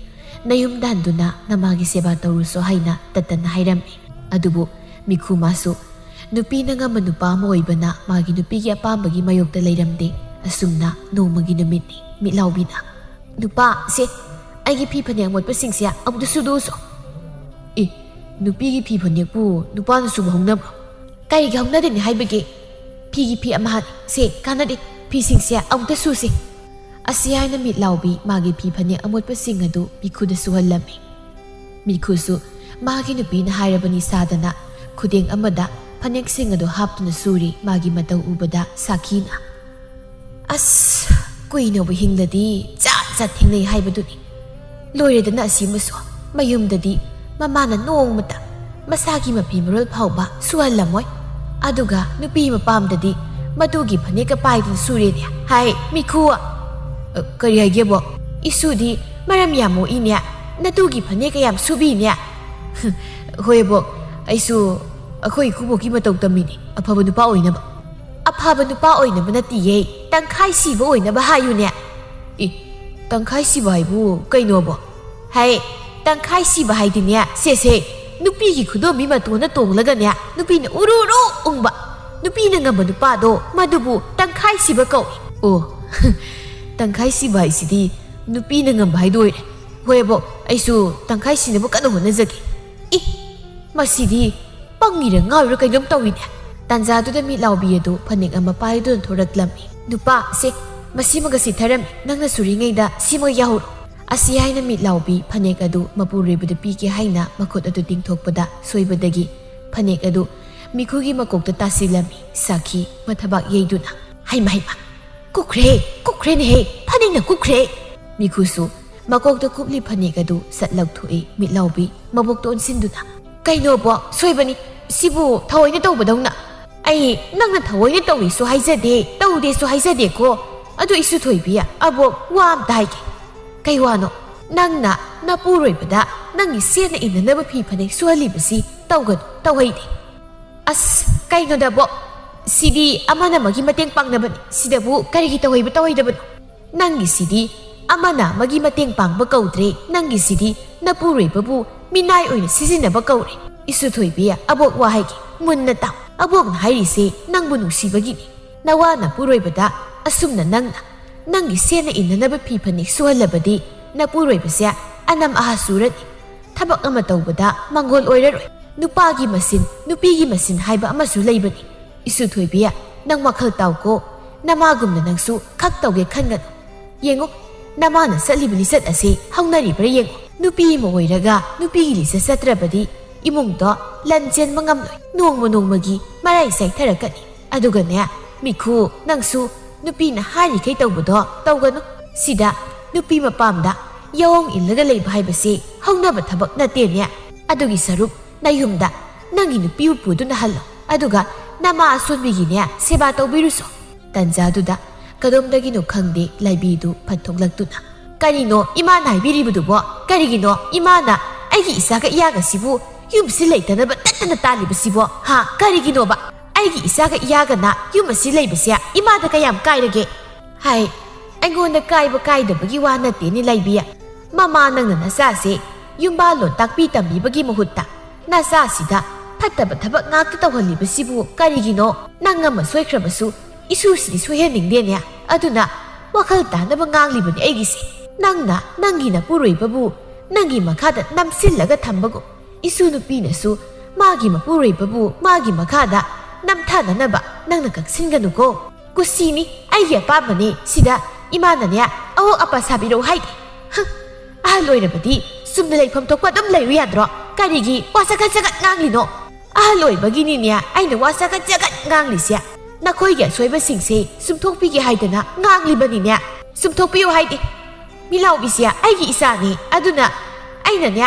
ꯅꯌꯨꯝꯗ ꯍꯟꯗꯨꯅ ꯅꯃꯥꯒꯤ ꯁꯦꯕꯥ ꯇꯧꯔꯨꯁꯣ" ꯍꯥꯏꯅ ꯇꯠꯇꯅ ꯍꯥꯏꯔꯝꯃꯤ꯫ ꯑꯗꯨꯕꯨ ꯃꯤꯈꯨ ꯃꯥꯁꯨ ꯅꯨꯄꯤꯅ ꯉꯝꯕ ꯅꯨꯄꯥ ꯑꯃ ꯑꯣꯏꯕꯅ ꯃꯥꯒꯤ ꯅꯨꯄꯤꯒꯤ ꯑꯄꯥꯝꯕꯒꯤ ꯃꯥꯌꯣꯛꯇ ꯂꯩꯔꯝꯗꯦ꯫ ꯑꯁꯨꯝꯅ ꯅꯣꯡꯃꯒꯤ ꯅꯨꯃꯤꯠꯅꯤ꯫ ꯃꯤꯠꯂꯥꯎꯕꯤꯅ, "ꯅꯨꯄꯥ, ꯁꯦ, ꯑꯩꯒꯤ ꯐꯤ ꯐꯅꯦꯛ ꯑꯃꯣꯠꯄꯁꯤꯡꯁꯦ ꯑꯃꯨꯛꯇ ꯁꯨꯗꯣꯛꯎꯁꯣ꯫" "ꯑꯦ, ꯅꯨꯄꯤꯒꯤ ꯐꯤ ꯐꯅꯦꯛꯄꯨ ꯅꯨꯄꯥꯅ ꯁꯨꯕ ꯍꯧꯅꯕ꯭ꯔꯣ?" "ꯀꯔꯤꯒꯤ ꯍꯧꯅꯗꯅꯤ ꯍꯥꯏꯕꯒꯦ? ꯐꯤꯒꯤ ꯐꯤ ꯑꯃꯍꯥꯅꯤ꯫ ꯁꯦ, ꯀꯥꯟꯅꯗꯦ, ꯐꯤꯁꯤꯡꯁꯦ ꯑꯃꯨꯛꯇ ꯁꯨꯁꯦ꯫" ꯑꯁꯤ ꯍꯥꯏꯅ ꯃꯤꯠꯂꯥꯎꯕꯤ ꯃꯥꯒꯤ ꯐꯤ ꯐꯅꯦꯛ ꯑꯃꯣꯠꯄꯁꯤꯡ ꯑꯗꯨ ꯃꯤꯈꯨꯗ ꯁꯨꯍꯜꯂꯝꯃꯤ꯫ ꯃꯤꯈꯨꯁꯨ ꯃꯥꯒꯤ ꯅꯨꯄꯤꯅ ꯍꯥꯏꯔꯕꯅꯤ ꯁꯥꯗꯅ ꯈꯨꯗꯦꯡ ꯑꯃꯗ ꯐꯅꯦꯛꯁꯤꯡ ꯑꯗꯨ ꯍꯥꯞꯇꯨꯅ ꯁꯨꯔꯤ꯫ ꯃꯥꯒꯤ ꯃꯇꯧ ꯎꯕꯗ ꯁꯥꯈꯤꯅ, "ꯑꯁ, ꯀꯨꯏꯅꯕꯨ ꯍꯤꯡꯂꯗꯤ ꯖꯥꯠ ꯖꯥꯠ ꯊꯦꯡꯅꯩ ꯍꯥꯏꯕꯗꯨꯅꯤ꯫ ꯂꯣꯏꯔꯦꯗꯅ ꯑꯁꯤꯃꯁꯨ, ꯃꯌꯨꯝꯗꯗꯤ ꯃꯃꯥꯅ ꯅꯣꯡꯃꯇ ꯃꯁꯥꯒꯤ ꯃꯐꯤ ꯃꯔꯣꯜ ꯐꯥꯎꯕ ꯁꯨꯍꯜꯂꯝꯃꯣꯏ꯫ ꯑꯗꯨꯒ ꯅꯨꯄꯤ ꯃꯄꯥꯝꯗꯗꯤ ꯃꯇꯨꯒꯤ ꯐꯅꯦꯛꯀ ꯄꯥꯏꯗꯨꯅ ꯁꯨꯔꯦꯅꯦ ꯍꯥꯏ ꯃꯤꯈꯨ꯫" "ꯑ, ꯀꯔꯤ ꯍꯥꯏꯒꯦꯕꯣ?" "ꯏꯁꯨꯗꯤ ꯃꯔꯝ ꯌꯥꯝ ꯃꯣꯛꯏꯅꯦ, ꯅꯇꯨꯒꯤ ꯐꯅꯦꯛꯀ ꯌꯥꯝ ꯁꯨꯕꯤꯅꯦ꯫" "ꯍꯣꯏꯕꯣ, ꯑꯩꯁꯨ ꯑꯩꯈꯣꯏ ꯏꯀꯨꯕꯣꯛꯀꯤ ꯃꯇꯧ ꯇꯝꯃꯤꯅꯦ, ꯑꯐꯕ ꯅꯨꯄꯥ ꯑꯣꯏꯅꯕ꯫" "ꯑꯐꯕ ꯅꯨꯄꯥ ꯑꯣꯏꯅꯕ ꯅꯠꯇꯤꯌꯦ, ꯇꯪꯈꯥꯏ ꯁꯤꯕ ꯑꯣꯏꯅꯕ ꯍꯥꯏꯌꯨꯅꯦ꯫" "ꯑꯦ, ꯇꯪꯈꯥꯏ ꯁꯤꯕ ꯍꯥꯏꯕꯨ ꯀꯩꯅꯣꯕꯣ?" ꯍꯥꯏ, "ꯇꯪꯈꯥꯏ ꯁꯤꯕ ꯍꯥꯏꯗꯤꯅꯦ, ꯁꯦꯁꯦ, ꯅꯨꯄꯤꯒꯤ ꯈꯨꯗꯣꯝꯕꯤ ꯃꯇꯣꯟꯗ ꯇꯣꯡꯂꯒꯅꯦ, ꯅꯨꯄꯤꯅ ꯎꯔꯨ ꯎꯔꯨ ꯎꯪꯕ, ꯅꯨꯄꯤꯅ ꯉꯝꯕ ꯅꯨꯄꯥꯗꯣ, ꯃꯗꯨꯕꯨ ꯇꯪꯈꯥꯏ ꯁꯤꯕ ꯀꯧꯏ꯫" "ꯑꯣ, ꯇꯪꯈꯥꯏ ꯁꯤꯕ ꯍꯥꯏꯁꯤꯗꯤ ꯅꯨꯄꯤꯅ ꯉꯝꯕ ꯍꯥꯏꯗꯣ ꯑꯣꯏꯔꯦ꯫ ꯍꯣꯏꯕꯣ, ꯑꯩꯁꯨ ꯇꯪꯈꯥꯏ ꯁꯤꯅꯕ ꯀꯟꯅ ꯍꯣꯠꯅꯖꯒꯦ꯫" "ꯏ, ꯃꯁꯤꯗꯤ ꯄꯪꯉꯤꯔ ꯉꯥꯎꯔꯤꯔ ꯀꯩꯅꯣꯝ ꯇꯧꯏꯅꯦ꯫" ꯇꯥꯟꯖꯥꯗꯨꯗ ꯃꯤꯠꯂꯥꯎꯕꯤ ꯑꯗꯨ ꯐꯅꯦꯛ ꯑꯃ ꯄꯥꯏꯗꯨꯅ ꯊꯣꯔꯛꯂꯝꯃꯤ꯫ "ꯅꯨꯄꯥ, ꯁꯦ, ꯃꯁꯤꯃꯒ ꯁꯤꯊꯔꯝꯃꯤ, ꯅꯪꯅ ꯁꯨꯔꯤꯉꯩꯗ ꯁꯤꯃꯒ ꯌꯥꯍꯧꯔꯣ꯫" ꯑꯁꯤ ꯍꯥꯏꯅ ꯃꯤꯠꯂꯥꯎꯕꯤ ꯐꯅꯦꯛ ꯑꯗꯨ ꯃꯄꯨꯔꯣꯏꯕꯗ ꯄꯤꯒꯦ ꯍꯥꯏꯅ ꯃꯈꯨꯠ ꯑꯗꯨ ꯇꯤꯡꯊꯣꯛꯄꯗ ꯁꯣꯏꯕꯗꯒꯤ ꯐꯅꯦꯛ ꯑꯗꯨ ꯃꯤꯈꯨꯒꯤ ꯃꯀꯣꯛꯇ ꯇꯥꯁꯤꯜꯂꯝꯃꯤ꯫ ꯁꯥꯈꯤ ꯃꯊꯕꯥꯛ ꯌꯩꯗꯨꯅ, "ꯍꯩꯃ, ꯍꯩꯃ, ꯀꯨꯞꯈ꯭ꯔꯦ, ꯀꯨꯞꯈ꯭ꯔꯦꯅꯦꯍꯦ, ꯐꯅꯦꯛꯅ ꯀꯨꯞꯈ꯭ꯔꯦ!" ꯃꯤꯈꯨꯁꯨ ꯃꯀꯣꯛꯇ ꯀꯨꯞꯂꯤ ꯐꯅꯦꯛ ꯑꯗꯨ ꯁꯠ ꯂꯧꯊꯣꯛꯏ꯫ ꯃꯤꯠꯂꯥꯎꯕꯤ ꯃꯕꯣꯛꯇ ꯑꯣꯟꯁꯤꯟꯗꯨꯅ, "ꯀꯩꯅꯣꯕꯣ, ꯁꯣꯏꯕꯅꯤ, ꯁꯤꯕꯨ ꯊꯑꯣꯏꯅ ꯇꯧꯕꯗꯧꯅ꯫" "ꯑꯩ ꯅꯪꯅ ꯊꯑꯣꯏꯅ ꯇꯧꯏꯁꯨ ꯍꯥꯏꯖꯗꯦ, ꯇꯧꯗꯦꯁꯨ ꯍꯥꯏꯖꯗꯦꯀꯣ꯫ ꯑꯗꯨ ꯏꯁꯨ ꯊꯣꯏꯕꯤ, ꯑꯕꯣꯛ, ꯋꯥ ꯑꯝꯇ ꯍꯥꯏꯒꯦ꯫" "ꯀꯩ ꯋꯥꯅꯣ?" "ꯅꯪꯅ ꯅꯄꯨꯔꯣꯏꯕꯗ ꯅꯪꯒꯤ ꯁꯦꯠꯅ ꯏꯟꯅꯅꯕ ꯐꯤ ꯐꯅꯦꯛ ꯁꯨꯍꯜꯂꯤꯕꯁꯤ ꯇꯧꯒꯅꯨ, ꯇꯧꯍꯩꯗꯦ꯫" "ꯑꯁ, ꯀꯩꯅꯣꯗꯕꯣ, ꯁꯤꯗꯤ ꯑꯃꯅ ꯑꯃꯒꯤ ꯃꯇꯦꯡ ꯄꯥꯡꯅꯕꯅꯤ꯫ ꯁꯤꯗꯕꯨ ꯀꯔꯤꯒꯤ ꯇꯧꯍꯩꯕ ꯇꯧꯍꯩꯗꯕꯅꯣ? ꯅꯪꯒꯤꯁꯤꯗꯤ ꯑꯃꯅ ꯑꯃꯒꯤ ꯃꯇꯦꯡ ꯄꯥꯡꯕ ꯀꯧꯗ꯭ꯔꯦ꯫ ꯅꯪꯒꯤꯁꯤꯗꯤ ꯅꯄꯨꯔꯣꯏꯕꯕꯨ ꯃꯤꯅꯥꯏ ꯑꯣꯏꯅ ꯁꯤꯖꯤꯟꯅꯕ ꯀꯧꯔꯦ꯫ ꯏꯁꯨ ꯊꯣꯏꯕꯤ, ꯑꯕꯣꯛ ꯋꯥ ꯍꯥꯏꯒꯦ, ꯃꯨꯟꯅ ꯇꯥꯎ꯫ ꯑꯕꯣꯛꯅ ꯍꯥꯏꯔꯤꯁꯦ ꯅꯪꯕꯨ ꯅꯨꯡꯁꯤꯕꯒꯤꯅꯤ꯫ ꯅꯋꯥ ꯅꯄꯨꯔꯣꯏꯕꯗ ꯑꯁꯨꯝꯅ ꯅꯪꯅ ꯅꯪꯒꯤ ꯁꯦꯠꯅ ꯏꯟꯅꯅꯕ ꯐꯤ ꯐꯅꯦꯛ ꯁꯨꯍꯜꯂꯕꯗꯤ ꯅꯄꯨꯔꯣꯏꯕꯁꯦ ꯑꯅꯝ ꯑꯍꯥ ꯆꯨꯔꯅꯤ꯫ ꯊꯕꯛ ꯑꯃ ꯇꯧꯕꯗ ꯃꯪꯒꯣꯜ ꯑꯣꯏꯔꯔꯣꯏ꯫ ꯅꯨꯄꯥꯒꯤ ꯃꯁꯤꯟ, ꯅꯨꯄꯤꯒꯤ ꯃꯁꯤꯟ ꯍꯥꯏꯕ ꯑꯃꯁꯨ ꯂꯩꯕꯅꯤ꯫ ꯏꯁꯨ ꯊꯣꯏꯕꯤ, ꯅꯪ ꯋꯥꯈꯜ ꯇꯥꯎꯀꯣ꯫ ꯅꯃꯥꯒꯨꯝꯅ ꯅꯪꯁꯨ ꯈꯛ ꯇꯧꯒꯦ ꯈꯟꯒꯅꯨ꯫ ꯌꯦꯡꯉꯨ, ꯅꯃꯥꯅ ꯆꯠꯂꯤꯕ ꯂꯤꯆꯠ ꯑꯁꯤ ꯍꯧꯅꯔꯤꯕ꯭ꯔꯥ ꯌꯦꯡꯉꯨ꯫ ꯅꯨꯄꯤ ꯑꯃ ꯑꯣꯏꯔꯒ ꯅꯨꯄꯤꯒꯤ ꯂꯤꯆꯠ ꯆꯠꯇ꯭ꯔꯕꯗꯤ ꯏꯃꯨꯡꯗꯣ ꯂꯟ ꯆꯦꯟꯕ ꯉꯝꯂꯣꯏ꯫ ꯅꯣꯡꯃ ꯅꯣꯡꯃꯒꯤ ꯃꯔꯥꯏ ꯆꯥꯏꯊꯔꯛꯀꯅꯤ꯫ ꯑꯗꯨꯒꯅꯦ, ꯃꯤꯈꯨ, ꯅꯪꯁꯨ ꯅꯨꯄꯤꯅ ꯍꯥꯏꯔꯤꯈꯩ ꯇꯧꯕꯗꯣ ꯇꯧꯒꯅꯨ꯫ ꯁꯤꯗ ꯅꯨꯄꯤ ꯃꯄꯥꯝꯗ ꯌꯥꯑꯣꯡ ꯏꯜꯂꯒ ꯂꯩꯕ ꯍꯥꯏꯕꯁꯤ ꯍꯧꯅꯕ ꯊꯕꯛ ꯅꯠꯇꯦꯅꯦ꯫ ꯑꯗꯨꯒꯤ ꯁꯔꯨꯛ ꯅꯌꯨꯝꯗ ꯅꯪꯒꯤ ꯅꯨꯄꯤꯕꯨ ꯄꯨꯗꯨꯅ ꯍꯜꯂꯣ꯫ ꯑꯗꯨꯒ ꯅꯃꯥ ꯑꯁꯣꯟꯕꯤꯒꯤꯅꯦ ꯁꯦꯕꯥ ꯇꯧꯕꯤꯔꯨꯁꯣ꯫ ꯇꯟꯖꯥꯗꯨꯗ ꯀꯗꯣꯝꯗꯒꯤꯅꯣ ꯈꯪꯗꯦ ꯂꯥꯏꯕꯤꯗꯨ ꯐꯠ ꯊꯣꯛꯂꯛꯇꯨꯅ, "ꯀꯔꯤꯅꯣ ꯏꯃꯥꯅ ꯍꯥꯏꯕꯤꯔꯤꯕꯗꯨꯕꯣ? ꯀꯔꯤꯒꯤꯅꯣ ꯏꯃꯥꯅ ꯑꯩꯒꯤ ꯏꯆꯥꯒ ꯏꯌꯥꯒꯁꯤꯕꯨ ꯌꯨꯝꯁꯤ ꯂꯩꯇꯅꯕ ꯇꯠꯇꯅ ꯇꯥꯜꯂꯤꯕꯁꯤꯕꯣ? ꯍꯥ? ꯀꯔꯤꯒꯤꯅꯣꯕ? ꯑꯩꯒꯤ ꯏꯆꯥꯒ ꯏꯌꯥꯒꯅ ꯌꯨꯝ ꯑꯁꯤ ꯂꯩꯕꯁꯦ ꯏꯃꯥꯗ ꯀꯌꯥꯝ ꯀꯥꯏꯔꯒꯦ?" ꯍꯥꯏ꯫ ꯑꯩꯉꯣꯟꯗ ꯀꯥꯏꯕ ꯀꯥꯏꯗꯕꯒꯤ ꯋꯥ ꯅꯠꯇꯦꯅꯦ ꯂꯥꯏꯕꯤ꯫ ꯃꯃꯥ ꯅꯪꯅ ꯅꯆꯥꯁꯦ ꯌꯨꯝꯕꯥꯜꯂꯣꯟ ꯇꯥꯛꯄꯤ ꯇꯝꯕꯤꯕꯒꯤ ꯃꯍꯨꯠꯇ ꯅꯆꯥꯁꯤꯗ ꯐꯠꯇꯕ ꯊꯕꯛ ꯉꯥꯛꯇ ꯇꯧꯍꯜꯂꯤꯕꯁꯤꯕꯨ ꯀꯔꯤꯒꯤꯅꯣ? ꯅꯪ ꯑꯃ ꯁꯣꯏꯈ꯭ꯔꯕꯁꯨ ꯏꯁꯨꯁꯤꯗꯤ ꯁꯣꯏꯍꯟꯅꯤꯡꯗꯦꯅꯦ꯫ ꯑꯗꯨꯅ ꯋꯥꯈꯜ ꯇꯥꯅꯕ ꯉꯥꯡꯂꯤꯕꯅꯤ ꯑꯩꯒꯤꯁꯦ꯫ ꯅꯪꯅ ꯅꯪꯒꯤ ꯅꯄꯨꯔꯣꯏꯕꯕꯨ ꯅꯪꯒꯤ ꯃꯈꯥꯗ ꯅꯝꯁꯤꯜꯂꯒ ꯊꯝꯕꯒꯨꯝ, ꯏꯁꯨ ꯅꯨꯄꯤꯅꯁꯨ ꯃꯥꯒꯤ ꯃꯄꯨꯔꯣꯏꯕꯕꯨ ꯃꯥꯒꯤ ꯃꯈꯥꯗ ꯅꯝꯊꯅꯅꯕ ꯅꯪꯅ ꯀꯛꯁꯤꯟꯒꯅꯨꯀꯣ꯫ ꯀꯨꯁꯤꯅꯤ, ꯑꯩꯒꯤ ꯑꯄꯥꯝꯕꯅꯤ꯫ ꯁꯤꯗ ꯏꯃꯥꯅꯅꯦ ꯑꯋꯣꯛ ꯑꯄꯥ ꯁꯥꯕꯤꯔꯛꯎ ꯍꯥꯏꯗꯦ꯫ ꯍ, ꯑꯍꯜ ꯑꯣꯏꯔꯕꯗꯤ ꯆꯨꯝꯅ ꯂꯩꯐꯝ ꯊꯣꯛꯄ ꯑꯗꯨꯝ ꯂꯩꯌꯨ ꯌꯥꯗ꯭ꯔꯣ? ꯀꯔꯤꯒꯤ ꯋꯥ ꯆꯒꯠ ꯆꯒꯠ ꯉꯥꯡꯂꯤꯅꯣ? ꯑꯍꯜ ꯑꯣꯏꯕꯒꯤꯅꯤꯅꯦ ꯑꯩꯅ ꯋꯥ ꯆꯒꯠ ꯆꯒꯠ ꯉꯥꯡꯂꯤꯁꯦ꯫ ꯅꯈꯣꯏꯒꯤ ꯑꯁꯣꯏꯕꯁꯤꯡꯁꯦ ꯆꯨꯝꯊꯣꯛꯄꯤꯒꯦ ꯍꯥꯏꯗꯅ ꯉꯥꯡꯂꯤꯕꯅꯤꯅꯦ꯫ ꯆꯨꯝꯊꯣꯛꯄꯤꯌꯨ ꯍꯥꯏꯗꯦ꯫ ꯃꯤꯂꯥꯎꯕꯤꯁꯦ ꯑꯩꯒꯤ ꯏꯆꯥꯅꯤ꯫ ꯑꯗꯨꯅ ꯑꯩꯅꯅꯦ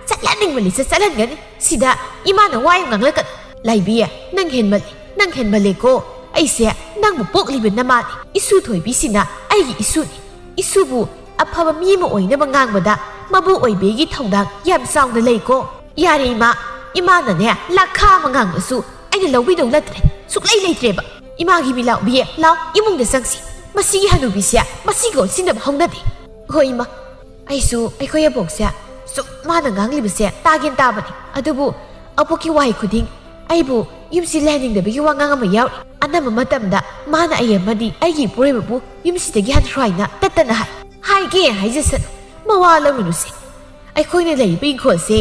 ꯆꯠꯍꯟꯅꯤꯡꯕ ꯂꯤꯆꯠ ꯆꯠꯍꯟꯒꯅꯤ꯫ ꯁꯤꯗ ꯏꯃꯥꯅ ꯋꯥ ꯌꯥꯝ ꯉꯥꯡꯂꯛꯀꯅꯨ꯫ ꯂꯥꯏꯕꯤ, ꯅꯪ ꯍꯦꯟꯃꯜꯂꯤ, ꯅꯪ ꯍꯦꯟꯃꯜꯂꯦꯀꯣ꯫ ꯑꯩꯁꯦ ꯅꯪꯕꯨ ꯄꯣꯛꯂꯤꯕ ꯅꯃꯥꯅꯤ꯫ ꯏꯁꯨ ꯊꯣꯏꯕꯤꯁꯤꯅ ꯑꯩꯒꯤ ꯏꯁꯨꯅꯤ꯫ ꯏꯁꯨꯕꯨ ꯑꯐꯕ ꯃꯤ ꯑꯃ ꯑꯣꯏꯅꯕ ꯉꯥꯡꯕꯗ ꯃꯕꯨ ꯑꯣꯏꯕꯤꯒꯤ ꯊꯧꯗꯥꯡ ꯌꯥꯝ ꯆꯥꯎꯅ ꯂꯩꯀꯣ꯫ ꯌꯥꯔꯦ ꯏꯃꯥ, ꯏꯃꯥꯅꯅꯦ ꯂꯥꯈꯥ ꯑꯃ ꯉꯥꯡꯕꯁꯨ ꯑꯩꯅ ꯂꯧꯕꯤꯗꯧ ꯅꯠꯇ꯭ꯔꯦ꯫ ꯁꯨꯛꯂꯩ ꯂꯩꯇ꯭ꯔꯦꯕ꯫ "ꯏꯃꯥꯒꯤ ꯃꯤꯠꯂꯥꯎꯕꯤ, ꯂꯥꯎ, ꯏꯃꯨꯡꯗ ꯆꯪꯁꯤ꯫ ꯃꯁꯤꯒꯤ ꯍꯅꯨꯕꯤꯁꯦ ꯃꯁꯤꯒ ꯑꯣꯟꯁꯤꯟꯅꯕ ꯍꯧꯅꯗꯦ꯫" "ꯍꯣꯏ, ꯏꯃꯥ꯫ ꯑꯩꯁꯨ ꯑꯩꯈꯣꯏ ꯑꯕꯣꯛꯁꯦ ꯁꯨꯝ ꯃꯥꯅ ꯉꯥꯡꯂꯤꯕꯁꯦ ꯇꯥꯒꯦꯟ ꯇꯥꯕꯅꯤ꯫ ꯑꯗꯨꯕꯨ ꯑꯕꯣꯛꯀꯤ ꯋꯥꯍꯩ ꯈꯨꯗꯤꯡ ꯑꯩꯕꯨ ꯌꯨꯝꯁꯤ ꯂꯩꯍꯟꯅꯤꯡꯗꯕꯒꯤ ꯋꯥꯉꯥꯡ ꯑꯃ ꯌꯥꯎꯔꯤ꯫ ꯑꯅꯝꯕ ꯃꯇꯝꯗ ꯃꯥꯅ ꯑꯩ ꯑꯃꯗꯤ ꯑꯩꯒꯤ ꯏꯄꯨꯔꯣꯏꯕꯕꯨ ꯌꯨꯝꯁꯤꯗꯒꯤ ꯍꯟꯈ꯭ꯔꯣ ꯍꯥꯏꯅ ꯇꯠꯇꯅ ꯍꯥꯏ꯫" "ꯍꯥꯏꯒꯦ ꯍꯥꯏꯖꯁꯅꯨ, ꯃꯋꯥ ꯂꯧꯔꯨꯅꯨꯁꯦ꯫ ꯑꯩꯈꯣꯏꯅ ꯂꯩꯔꯤꯕ ꯏꯪꯈꯣꯜꯁꯦ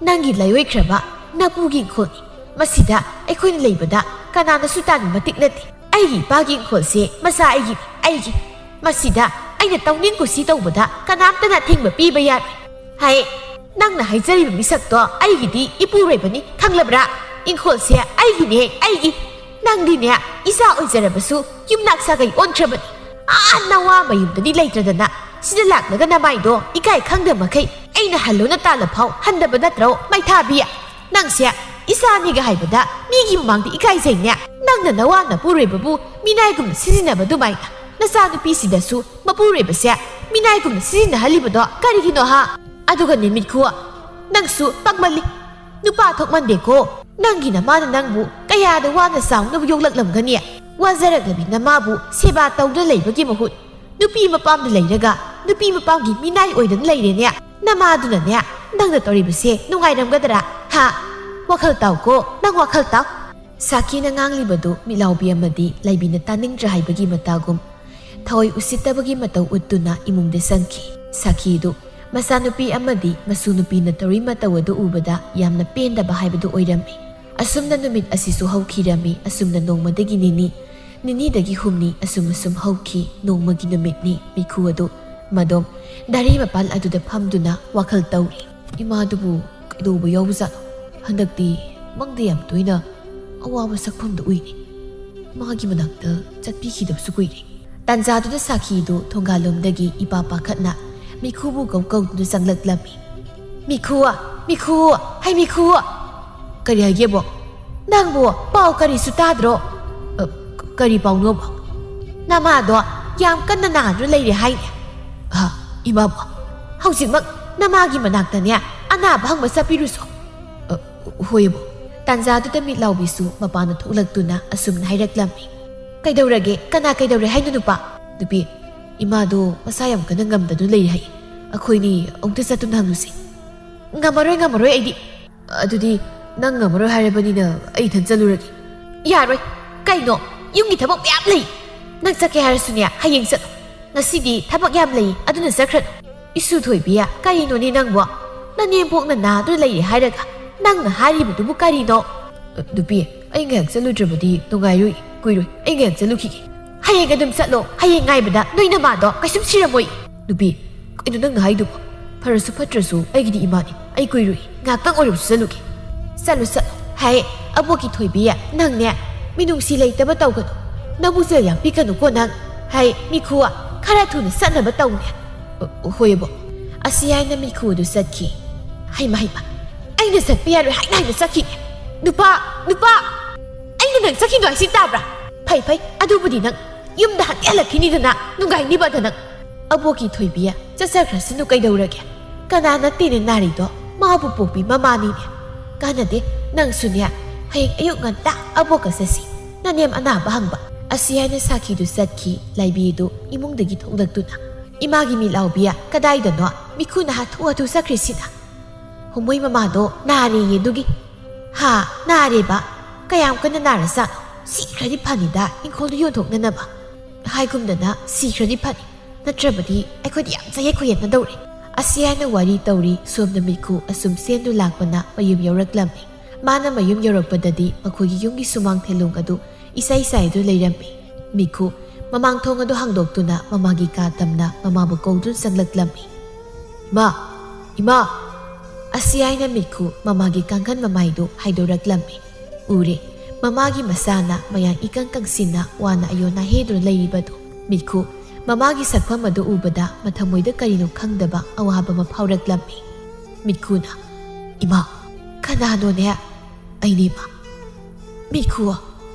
ꯅꯪꯒꯤ ꯂꯩꯔꯣꯏꯈ꯭ꯔꯕ ꯅꯄꯨꯒꯤ ꯏꯪꯈꯣꯜꯅꯤ꯫ ꯃꯁꯤꯗ ꯑꯩꯈꯣꯏꯅ ꯂꯩꯕꯗ ꯀꯅꯥꯅꯁꯨ ꯇꯥꯟꯕ ꯃꯇꯤꯛ ꯅꯠꯇꯦ꯫ ꯑꯩꯒꯤ ꯏꯄꯥꯒꯤ ꯏꯪꯈꯣꯜꯁꯦ ꯃꯁꯥ ꯑꯩꯒꯤꯅꯤ, ꯑꯩꯒꯤ꯫ ꯃꯁꯤꯗ ꯑꯩꯅ ꯇꯧꯅꯤꯡ ꯀꯨꯁꯤ ꯇꯧꯕꯗ ꯀꯅꯥꯝꯇꯅ ꯑꯊꯤꯡꯕ ꯄꯤꯕ ꯌꯥꯔꯣꯏ꯫" "ꯍꯥꯏ, ꯅꯪꯅ ꯍꯥꯏꯖꯔꯤꯕ ꯃꯤꯁꯛꯇꯣ ꯑꯩꯒꯤꯗꯤ ꯏꯄꯨꯔꯣꯏꯕꯅꯤ, ꯈꯪꯂꯕ꯭ꯔꯥ? ꯏꯪꯈꯣꯜꯁꯦ ꯑꯩꯒꯤꯅꯦ, ꯑꯩꯒꯤ꯫ ꯅꯪꯗꯤꯅꯦ, ꯏꯆꯥ ꯑꯣꯏꯖꯔꯕꯁꯨ ꯌꯨꯝꯅꯥꯛ ꯁꯥꯒꯩ ꯑꯣꯟꯈ꯭ꯔꯕꯅꯤ꯫ ꯑꯥ, ꯅꯋꯥ ꯃꯌꯨꯝꯗꯗꯤ ꯂꯩꯇ꯭ꯔꯗꯅ ꯁꯤꯗ ꯂꯥꯛꯂꯒ ꯅꯃꯥꯏꯗꯣ ꯏꯀꯥꯏ ꯈꯪꯗ ꯃꯈꯩ ꯑꯩꯅ ꯍꯜꯂꯣꯅ ꯇꯥꯜꯂ ꯐꯥꯎ ꯍꯟꯗꯕ ꯅꯠꯇ꯭ꯔꯣ, ꯃꯩꯊꯥꯕꯤ? ꯅꯪꯁꯦ ꯏꯆꯥꯅꯤꯒ ꯍꯥꯏꯕꯗ ꯃꯤꯒꯤ ꯃꯃꯥꯡꯗ ꯏꯀꯥꯏꯖꯩꯅꯦ꯫ ꯅꯪꯅ ꯅꯋꯥ ꯅꯄꯨꯔꯣꯏꯕꯕꯨ ꯃꯤꯅꯥꯏꯒꯨꯝꯅ ꯁꯤꯖꯤꯟꯅꯕ ꯑꯗꯨꯃꯥꯏꯅ ꯅꯆꯥꯅꯨꯄꯤꯁꯤꯗꯁꯨ ꯃꯄꯨꯔꯣꯏꯕꯁꯦ ꯃꯤꯅꯥꯏꯒꯨꯝꯅ ꯁꯤꯖꯤꯟꯅꯍꯜꯂꯤꯕꯗꯣ ꯀꯔꯤꯒꯤꯅꯣ, ꯍꯥ? ꯑꯗꯨꯒꯅꯦ, ꯃꯤꯠꯈꯨ, ꯅꯪꯁꯨ ꯄꯪꯃꯜꯂꯤ꯫ ꯅꯨꯄꯥ ꯊꯣꯛꯃꯟꯗꯦꯀꯣ꯫ ꯅꯪꯒꯤ ꯅꯃꯥꯅ ꯅꯪꯕꯨ ꯀꯌꯥꯗ ꯋꯥꯅ ꯆꯥꯎꯅꯕ ꯌꯣꯛꯂꯛꯂꯝꯒꯅꯤ? ꯋꯥꯖꯔꯛꯂꯕꯤ ꯅꯃꯥꯕꯨ ꯁꯦꯕꯥ ꯇꯧꯗꯨꯅ ꯂꯩꯕꯒꯤ ꯃꯍꯨꯠ, ꯅꯨꯄꯤ ꯃꯄꯥꯝꯗ ꯂꯩꯔꯒ ꯅꯨꯄꯤ ꯃꯄꯥꯝꯒꯤ ꯃꯤꯅꯥꯏ ꯑꯣꯏꯗꯅ ꯂꯩꯔꯦꯅꯦ꯫ ꯅꯃꯥꯗꯨꯅꯅꯦ ꯅꯪꯅ ꯇꯧꯔꯤꯕꯁꯦ ꯅꯨꯡꯉꯥꯏꯔꯝꯒꯗ꯭ꯔꯥ? ꯍꯥ? ꯋꯥꯈꯜ ꯇꯥꯎꯀꯣ, ꯅꯪ ꯋꯥꯈꯜ ꯇꯥꯎ꯫" ꯁꯥꯈꯤꯅ ꯉꯥꯡꯂꯤꯕꯗꯨ ꯃꯤꯠꯂꯥꯎꯕꯤ ꯑꯃꯗꯤ ꯂꯥꯏꯕꯤꯅ ꯇꯥꯅꯤꯡꯗ꯭ꯔꯦ ꯍꯥꯏꯕꯒꯤ ꯃꯇꯥꯒꯨꯝ ꯊꯑꯣꯏ ꯎꯁꯤꯠꯇꯕꯒꯤ ꯃꯇꯧ ꯎꯠꯇꯨꯅ ꯏꯃꯨꯡꯗ ꯆꯪꯈꯤ꯫ ꯁꯥꯈꯤꯗꯨ ꯃꯆꯥꯅꯨꯄꯤ ꯑꯃꯗꯤ ꯃꯁꯨ ꯅꯨꯄꯤꯅ ꯇꯧꯔꯤ ꯃꯇꯧ ꯑꯗꯨ ꯎꯕꯗ ꯌꯥꯝꯅ ꯄꯦꯟꯗꯕ ꯍꯥꯏꯕꯗꯨ ꯑꯣꯏꯔꯝꯃꯤ꯫ ꯑꯁꯨꯝꯅ ꯅꯨꯃꯤꯠ ꯑꯁꯤꯁꯨ ꯍꯧꯈꯤꯔꯝꯃꯤ꯫ ꯑꯁꯨꯝꯅ ꯅꯣꯡꯃꯗꯒꯤ ꯅꯤꯅꯤ, ꯅꯤꯅꯤꯗꯒꯤ ꯍꯨꯝꯅꯤ, ꯑꯁꯨꯝ ꯑꯁꯨꯝ ꯍꯧꯈꯤ꯫ ꯅꯣꯡꯃꯒꯤ ꯅꯨꯃꯤꯠꯅꯤ꯫ ꯃꯤꯈꯨ ꯑꯗꯨ ꯃꯗꯣꯝ ꯗꯥꯔꯤ ꯃꯄꯥꯜ ꯑꯗꯨꯗ ꯐꯝꯗꯨꯅ ꯋꯥꯈꯜ ꯇꯧꯔꯤ꯫ "ꯏꯃꯥꯗꯨꯕꯨ ꯀꯩꯗꯧꯕ ꯌꯥꯎꯕꯖꯥꯠꯅꯣ? ꯍꯟꯗꯛꯇꯤ ꯃꯪꯗ ꯌꯥꯝ ꯇꯣꯏꯅ ꯑꯋꯥꯕ ꯁꯛꯐꯝꯗ ꯎꯏꯅꯦ꯫ ꯃꯥꯒꯤ ꯃꯅꯥꯛꯇ ꯆꯠꯄꯤꯈꯤꯗꯕꯁꯨ ꯀꯨꯏꯔꯦ꯫" ꯇꯥꯟꯖꯥꯗꯨꯗ ꯁꯥꯈꯤꯗꯨ ꯊꯣꯡꯒꯥꯜꯂꯣꯝꯗꯒꯤ ꯏꯄꯥ ꯄꯥꯈꯠꯅ ꯃꯤꯈꯨꯕꯨ ꯀꯧ ꯀꯧꯗꯨꯅ ꯆꯪꯂꯛꯂꯝꯃꯤ꯫ "ꯃꯤꯈꯨ, ꯃꯤꯈꯨ, ꯍꯩ ꯃꯤꯈꯨ!" "ꯀꯔꯤ ꯍꯥꯏꯒꯦꯕꯣ? ꯅꯪꯕꯨ ꯄꯥꯎ ꯀꯔꯤꯁꯨ ꯇꯥꯗ꯭ꯔꯣ?" "ꯑ, ꯀꯔꯤ ꯄꯥꯎꯅꯣꯕꯣ?" "ꯅꯃꯥꯗꯣ ꯌꯥꯝ ꯀꯟꯅ ꯅꯥꯗꯨꯅ ꯂꯩꯔꯦ ꯍꯥꯏꯅꯦ꯫" "ꯍꯥ, ꯏꯃꯥꯕꯣ?" "ꯍꯧꯖꯤꯛꯃꯛ ꯅꯃꯥꯒꯤ ꯃꯅꯥꯛꯇꯅꯦ ꯑꯅꯥꯕ ꯍꯪꯕ ꯆꯠꯄꯤꯔꯨꯁꯣ꯫" "ꯑ, ꯍꯣꯏꯕꯣ꯫" ꯇꯥꯟꯖꯥꯗꯨꯗ ꯃꯤꯠ ꯂꯥꯎꯕꯤꯁꯨ ꯃꯄꯥꯟꯗ ꯊꯣꯛꯂꯛꯇꯨꯅ ꯑꯁꯨꯝꯅ ꯍꯥꯏꯔꯛꯂꯝꯃꯤ꯫ "ꯀꯩꯗꯧꯔꯒꯦ? ꯀꯅꯥ ꯀꯩꯗꯧꯔꯦ ꯍꯥꯏꯅꯣ ꯅꯨꯄꯥ?" "ꯅꯨꯄꯤ, ꯏꯃꯥꯗꯣ ꯃꯁꯥ ꯌꯥꯝ ꯀꯟꯅ ꯉꯝꯗꯗꯨꯅ ꯂꯩꯔꯤ ꯍꯥꯏ꯫ ꯑꯩꯈꯣꯏꯅꯤ ꯑꯃꯨꯛꯇ ꯆꯠꯇꯨꯅ ꯍꯪꯉꯨꯁꯤ꯫" "ꯉꯝꯃꯔꯣꯏ, ꯉꯝꯃꯔꯣꯏ ꯑꯩꯗꯤ꯫" "ꯑꯗꯨꯗꯤ ꯅꯪ ꯉꯝꯃꯔꯣꯏ ꯍꯥꯏꯔꯕꯅꯤꯅ ꯑꯩ ꯏꯊꯟ ꯆꯠꯂꯨꯔꯒꯦ꯫" "ꯌꯥꯔꯣꯏ꯫ ꯀꯩꯅꯣ? ꯌꯨꯝꯒꯤ ꯊꯕꯛ ꯃꯌꯥꯝ ꯂꯩ꯫ ꯅꯪ ꯆꯠꯀꯦ ꯍꯥꯏꯔꯁꯨꯅꯦ, ꯍꯌꯦꯡ ꯆꯠꯂꯣ꯫ ꯉꯁꯤꯗꯤ ꯊꯕꯛ ꯌꯥꯝ ꯂꯩ, ꯑꯗꯨꯅ ꯆꯠꯈ꯭ꯔꯅꯨ꯫" "ꯏꯁꯨ ꯊꯣꯏꯕꯤ, ꯀꯔꯤꯅꯣꯅꯦ ꯅꯪꯕꯣ? ꯅꯅꯦꯝꯄꯣꯛꯅ ꯅꯥꯗꯨꯅ ꯂꯩꯔꯦ ꯍꯥꯏꯔꯒ ꯅꯪꯅ ꯍꯥꯏꯔꯤꯕꯗꯨꯕꯨ ꯀꯔꯤꯅꯣ?" "ꯅꯨꯄꯤ, ꯑꯩ ꯉꯥꯏꯍꯥꯛ ꯆꯠꯂꯨꯗ꯭ꯔꯕꯗꯤ ꯅꯨꯡꯉꯥꯏꯔꯣꯏ, ꯀꯨꯏꯔꯣꯏ꯫ ꯑꯩ ꯉꯥꯏꯍꯥꯛ ꯆꯠꯂꯨꯈꯤꯒꯦ꯫" "ꯍꯌꯦꯡ ꯑꯗꯨꯝ ꯆꯠꯂꯣ꯫ ꯍꯌꯦꯡ ꯉꯥꯏꯕꯗ ꯅꯣꯏ ꯅꯃꯥꯗꯣ ꯀꯩꯁꯨꯝ ꯁꯤꯔꯝꯃꯣꯏ꯫" "ꯅꯨꯄꯤ, ꯀꯩꯅꯣ ꯅꯪꯅ ꯍꯥꯏꯗꯨꯕꯣ? ꯐꯔꯁꯨ ꯐꯠꯇ꯭ꯔꯁꯨ ꯑꯩꯒꯤꯗꯤ ꯏꯃꯥꯅꯤ꯫ ꯑꯩ ꯀꯨꯏꯔꯣꯏ, ꯉꯥꯏꯍꯥꯛꯇꯪ ꯑꯣꯏꯔꯕꯁꯨ ꯆꯠꯂꯨꯒꯦ꯫" "ꯆꯠꯂꯨ, ꯆꯠꯂꯨ꯫" "ꯍꯥꯏ, ꯑꯕꯣꯛꯀꯤ ꯊꯣꯏꯕꯤ, ꯅꯪꯅꯦ, ꯃꯤꯅꯨꯡꯁꯤ ꯂꯩꯇꯕ ꯇꯧꯒꯅꯨ꯫ ꯅꯕꯨꯛꯆꯦꯜ ꯌꯥꯝ ꯄꯤꯛꯀꯅꯨꯀꯣ ꯅꯪ꯫ ꯍꯥꯏ, ꯃꯤꯈꯨ, ꯈꯔ ꯊꯨꯅ ꯆꯠꯅꯕ ꯇꯧꯅꯦ꯫" "ꯑ, ꯍꯣꯏ ꯑꯕꯣꯛ꯫" ꯑꯁꯤ ꯍꯥꯏꯅ ꯃꯤꯈꯨ ꯑꯗꯨ ꯆꯠꯈꯤ꯫ "ꯍꯩꯃ, ꯍꯩꯃ, ꯑꯩꯅ ꯆꯠꯄ ꯌꯥꯔꯣꯏ ꯍꯥꯏꯅ ꯍꯥꯏꯅ ꯆꯠꯈꯤꯅꯦ꯫ ꯅꯨꯄꯥ, ꯅꯨꯄꯥ, ꯑꯩꯅ ꯅꯪ ꯆꯠꯈꯤꯅꯣ ꯍꯥꯏꯁꯤ ꯇꯥꯕ꯭ꯔꯥ? ꯐꯩ, ꯐꯩ, ꯑꯗꯨꯕꯨꯗꯤ ꯅꯪ ꯌꯨꯝꯗ ꯍꯟꯗꯤ ꯍꯜꯂꯛꯈꯤꯅꯤꯗꯅ, ꯅꯨꯡꯉꯥꯏꯅꯤꯕ ꯑꯗ ꯅꯪ꯫ ꯑꯕꯣꯛꯀꯤ ꯊꯣꯏꯕꯤ, ꯆꯠꯆꯈ꯭ꯔꯁꯅꯨ ꯀꯩꯗꯧꯔꯒꯦ? ꯀꯅꯥ ꯅꯠꯇꯦꯅꯦ ꯅꯥꯔꯤꯗꯣ? ꯃꯥꯕꯨ ꯄꯣꯛꯄꯤ ꯃꯃꯥꯅꯤꯅꯦ꯫ ꯀꯥꯟꯅꯗꯦ, ꯅꯪꯁꯨꯅꯦ, ꯍꯌꯦꯡ ꯑꯌꯨꯛ ꯉꯟꯇꯥ ꯑꯕꯣꯛꯀ ꯆꯠꯁꯤ꯫ ꯅꯅꯦꯝ ꯑꯅꯥꯕ ꯍꯪꯕ꯫" ꯑꯁꯤ ꯍꯥꯏꯅ ꯁꯥꯈꯤꯗꯨ ꯆꯠꯈꯤ, ꯂꯥꯏꯕꯤ ꯑꯗꯨ ꯏꯃꯨꯡꯗꯒꯤ ꯊꯣꯛꯂꯛꯇꯨꯅ꯫ "ꯏꯃꯥꯒꯤ ꯃꯤꯠꯂꯥꯎꯕꯤ, ꯀꯗꯥꯏꯗꯅꯣ? ꯃꯤꯈꯨꯅ ꯍꯥꯊꯨ ꯍꯥꯊꯨ ꯆꯠꯈ꯭ꯔꯤꯁꯤꯅ?" "ꯍꯣꯃꯣꯏ ꯃꯃꯥꯗꯣ ꯅꯥꯔꯦꯌꯦ ꯑꯗꯨꯒꯤ꯫" "ꯍꯥ, ꯅꯥꯔꯦꯕ? ꯀꯌꯥꯝ ꯀꯟꯅ ꯅꯥꯔꯖꯥꯠꯅꯣ? ꯁꯤꯈ꯭ꯔꯗꯤ ꯐꯅꯤꯗ, ꯏꯪꯈꯣꯜꯗꯨ ꯌꯣꯟꯊꯣꯛꯅꯅꯕ꯫ ꯍꯥꯏꯒꯨꯝꯗꯅ ꯁꯤꯈ꯭ꯔꯗꯤ ꯐꯅꯤ, ꯅꯠꯇ꯭ꯔꯕꯗꯤ ꯑꯩꯈꯣꯏꯗꯤ ꯌꯥꯝ ꯆꯌꯦꯠ ꯈꯣꯏꯌꯦꯠꯅꯗꯧꯔꯦ꯫" ꯑꯁꯤ ꯍꯥꯏꯅ ꯋꯥꯔꯤ ꯇꯧꯔꯤ, ꯁꯣꯝꯗ ꯃꯤꯈꯨ ꯑꯁꯨꯝ ꯆꯦꯟꯗꯨ ꯂꯥꯛꯄꯅ ꯃꯌꯨꯝ ꯌꯧꯔꯛꯂꯝꯃꯤ꯫ ꯃꯥꯅ ꯃꯌꯨꯝ ꯌꯧꯔꯛꯄꯗꯗꯤ ꯃꯈꯣꯏꯒꯤ ꯌꯨꯝꯒꯤ ꯁꯨꯃꯥꯡ ꯊꯦꯂꯣꯡ ꯑꯗꯨ ꯏꯁꯥꯏ ꯁꯥꯏꯗꯨ ꯂꯩꯔꯝꯃꯤ꯫ ꯃꯤꯈꯨ ꯃꯃꯥꯡ ꯊꯣꯡ ꯑꯗꯨ ꯍꯥꯡꯗꯣꯛꯇꯨꯅ ꯃꯃꯥꯒꯤ ꯀꯥ ꯇꯝꯅ ꯃꯃꯥꯕꯨ ꯀꯧꯗꯨꯅ ꯆꯪꯂꯛꯂꯝꯃꯤ꯫ "ꯏꯃꯥ! ꯏꯃꯥ!" ꯑꯁꯤ ꯍꯥꯏꯅ ꯃꯤꯈꯨ ꯃꯃꯥꯒꯤ ꯀꯥꯡꯈꯟ ꯃꯃꯥꯏꯗꯨ ꯍꯥꯏꯗꯣꯔꯛꯂꯝꯃꯤ꯫ ꯎꯔꯦ, ꯃꯃꯥꯒꯤ ꯃꯁꯥꯅ ꯃꯌꯥꯡ ꯏꯀꯪ ꯀꯪꯁꯤꯟꯅ ꯋꯥꯅ ꯑꯌꯣꯟ ꯑꯍꯦꯗꯨꯅ ꯂꯩꯔꯤꯕꯗꯨ꯫ ꯃꯤꯈꯨ ꯃꯃꯥꯒꯤ ꯁꯛꯐꯝ ꯑꯗꯨ ꯎꯕꯗ ꯃꯊꯃꯣꯏꯗ ꯀꯔꯤꯅꯣ ꯈꯪꯗꯕ ꯑꯋꯥꯕ ꯑꯃ ꯐꯥꯎꯔꯛꯂꯝꯃꯤ꯫ ꯃꯤꯈꯨꯅ, "ꯏꯃꯥ, ꯀꯅꯥꯅꯣꯅꯦ?" "ꯑꯩꯅꯦ ꯏꯃꯥ꯫" "ꯃꯤꯈꯨ,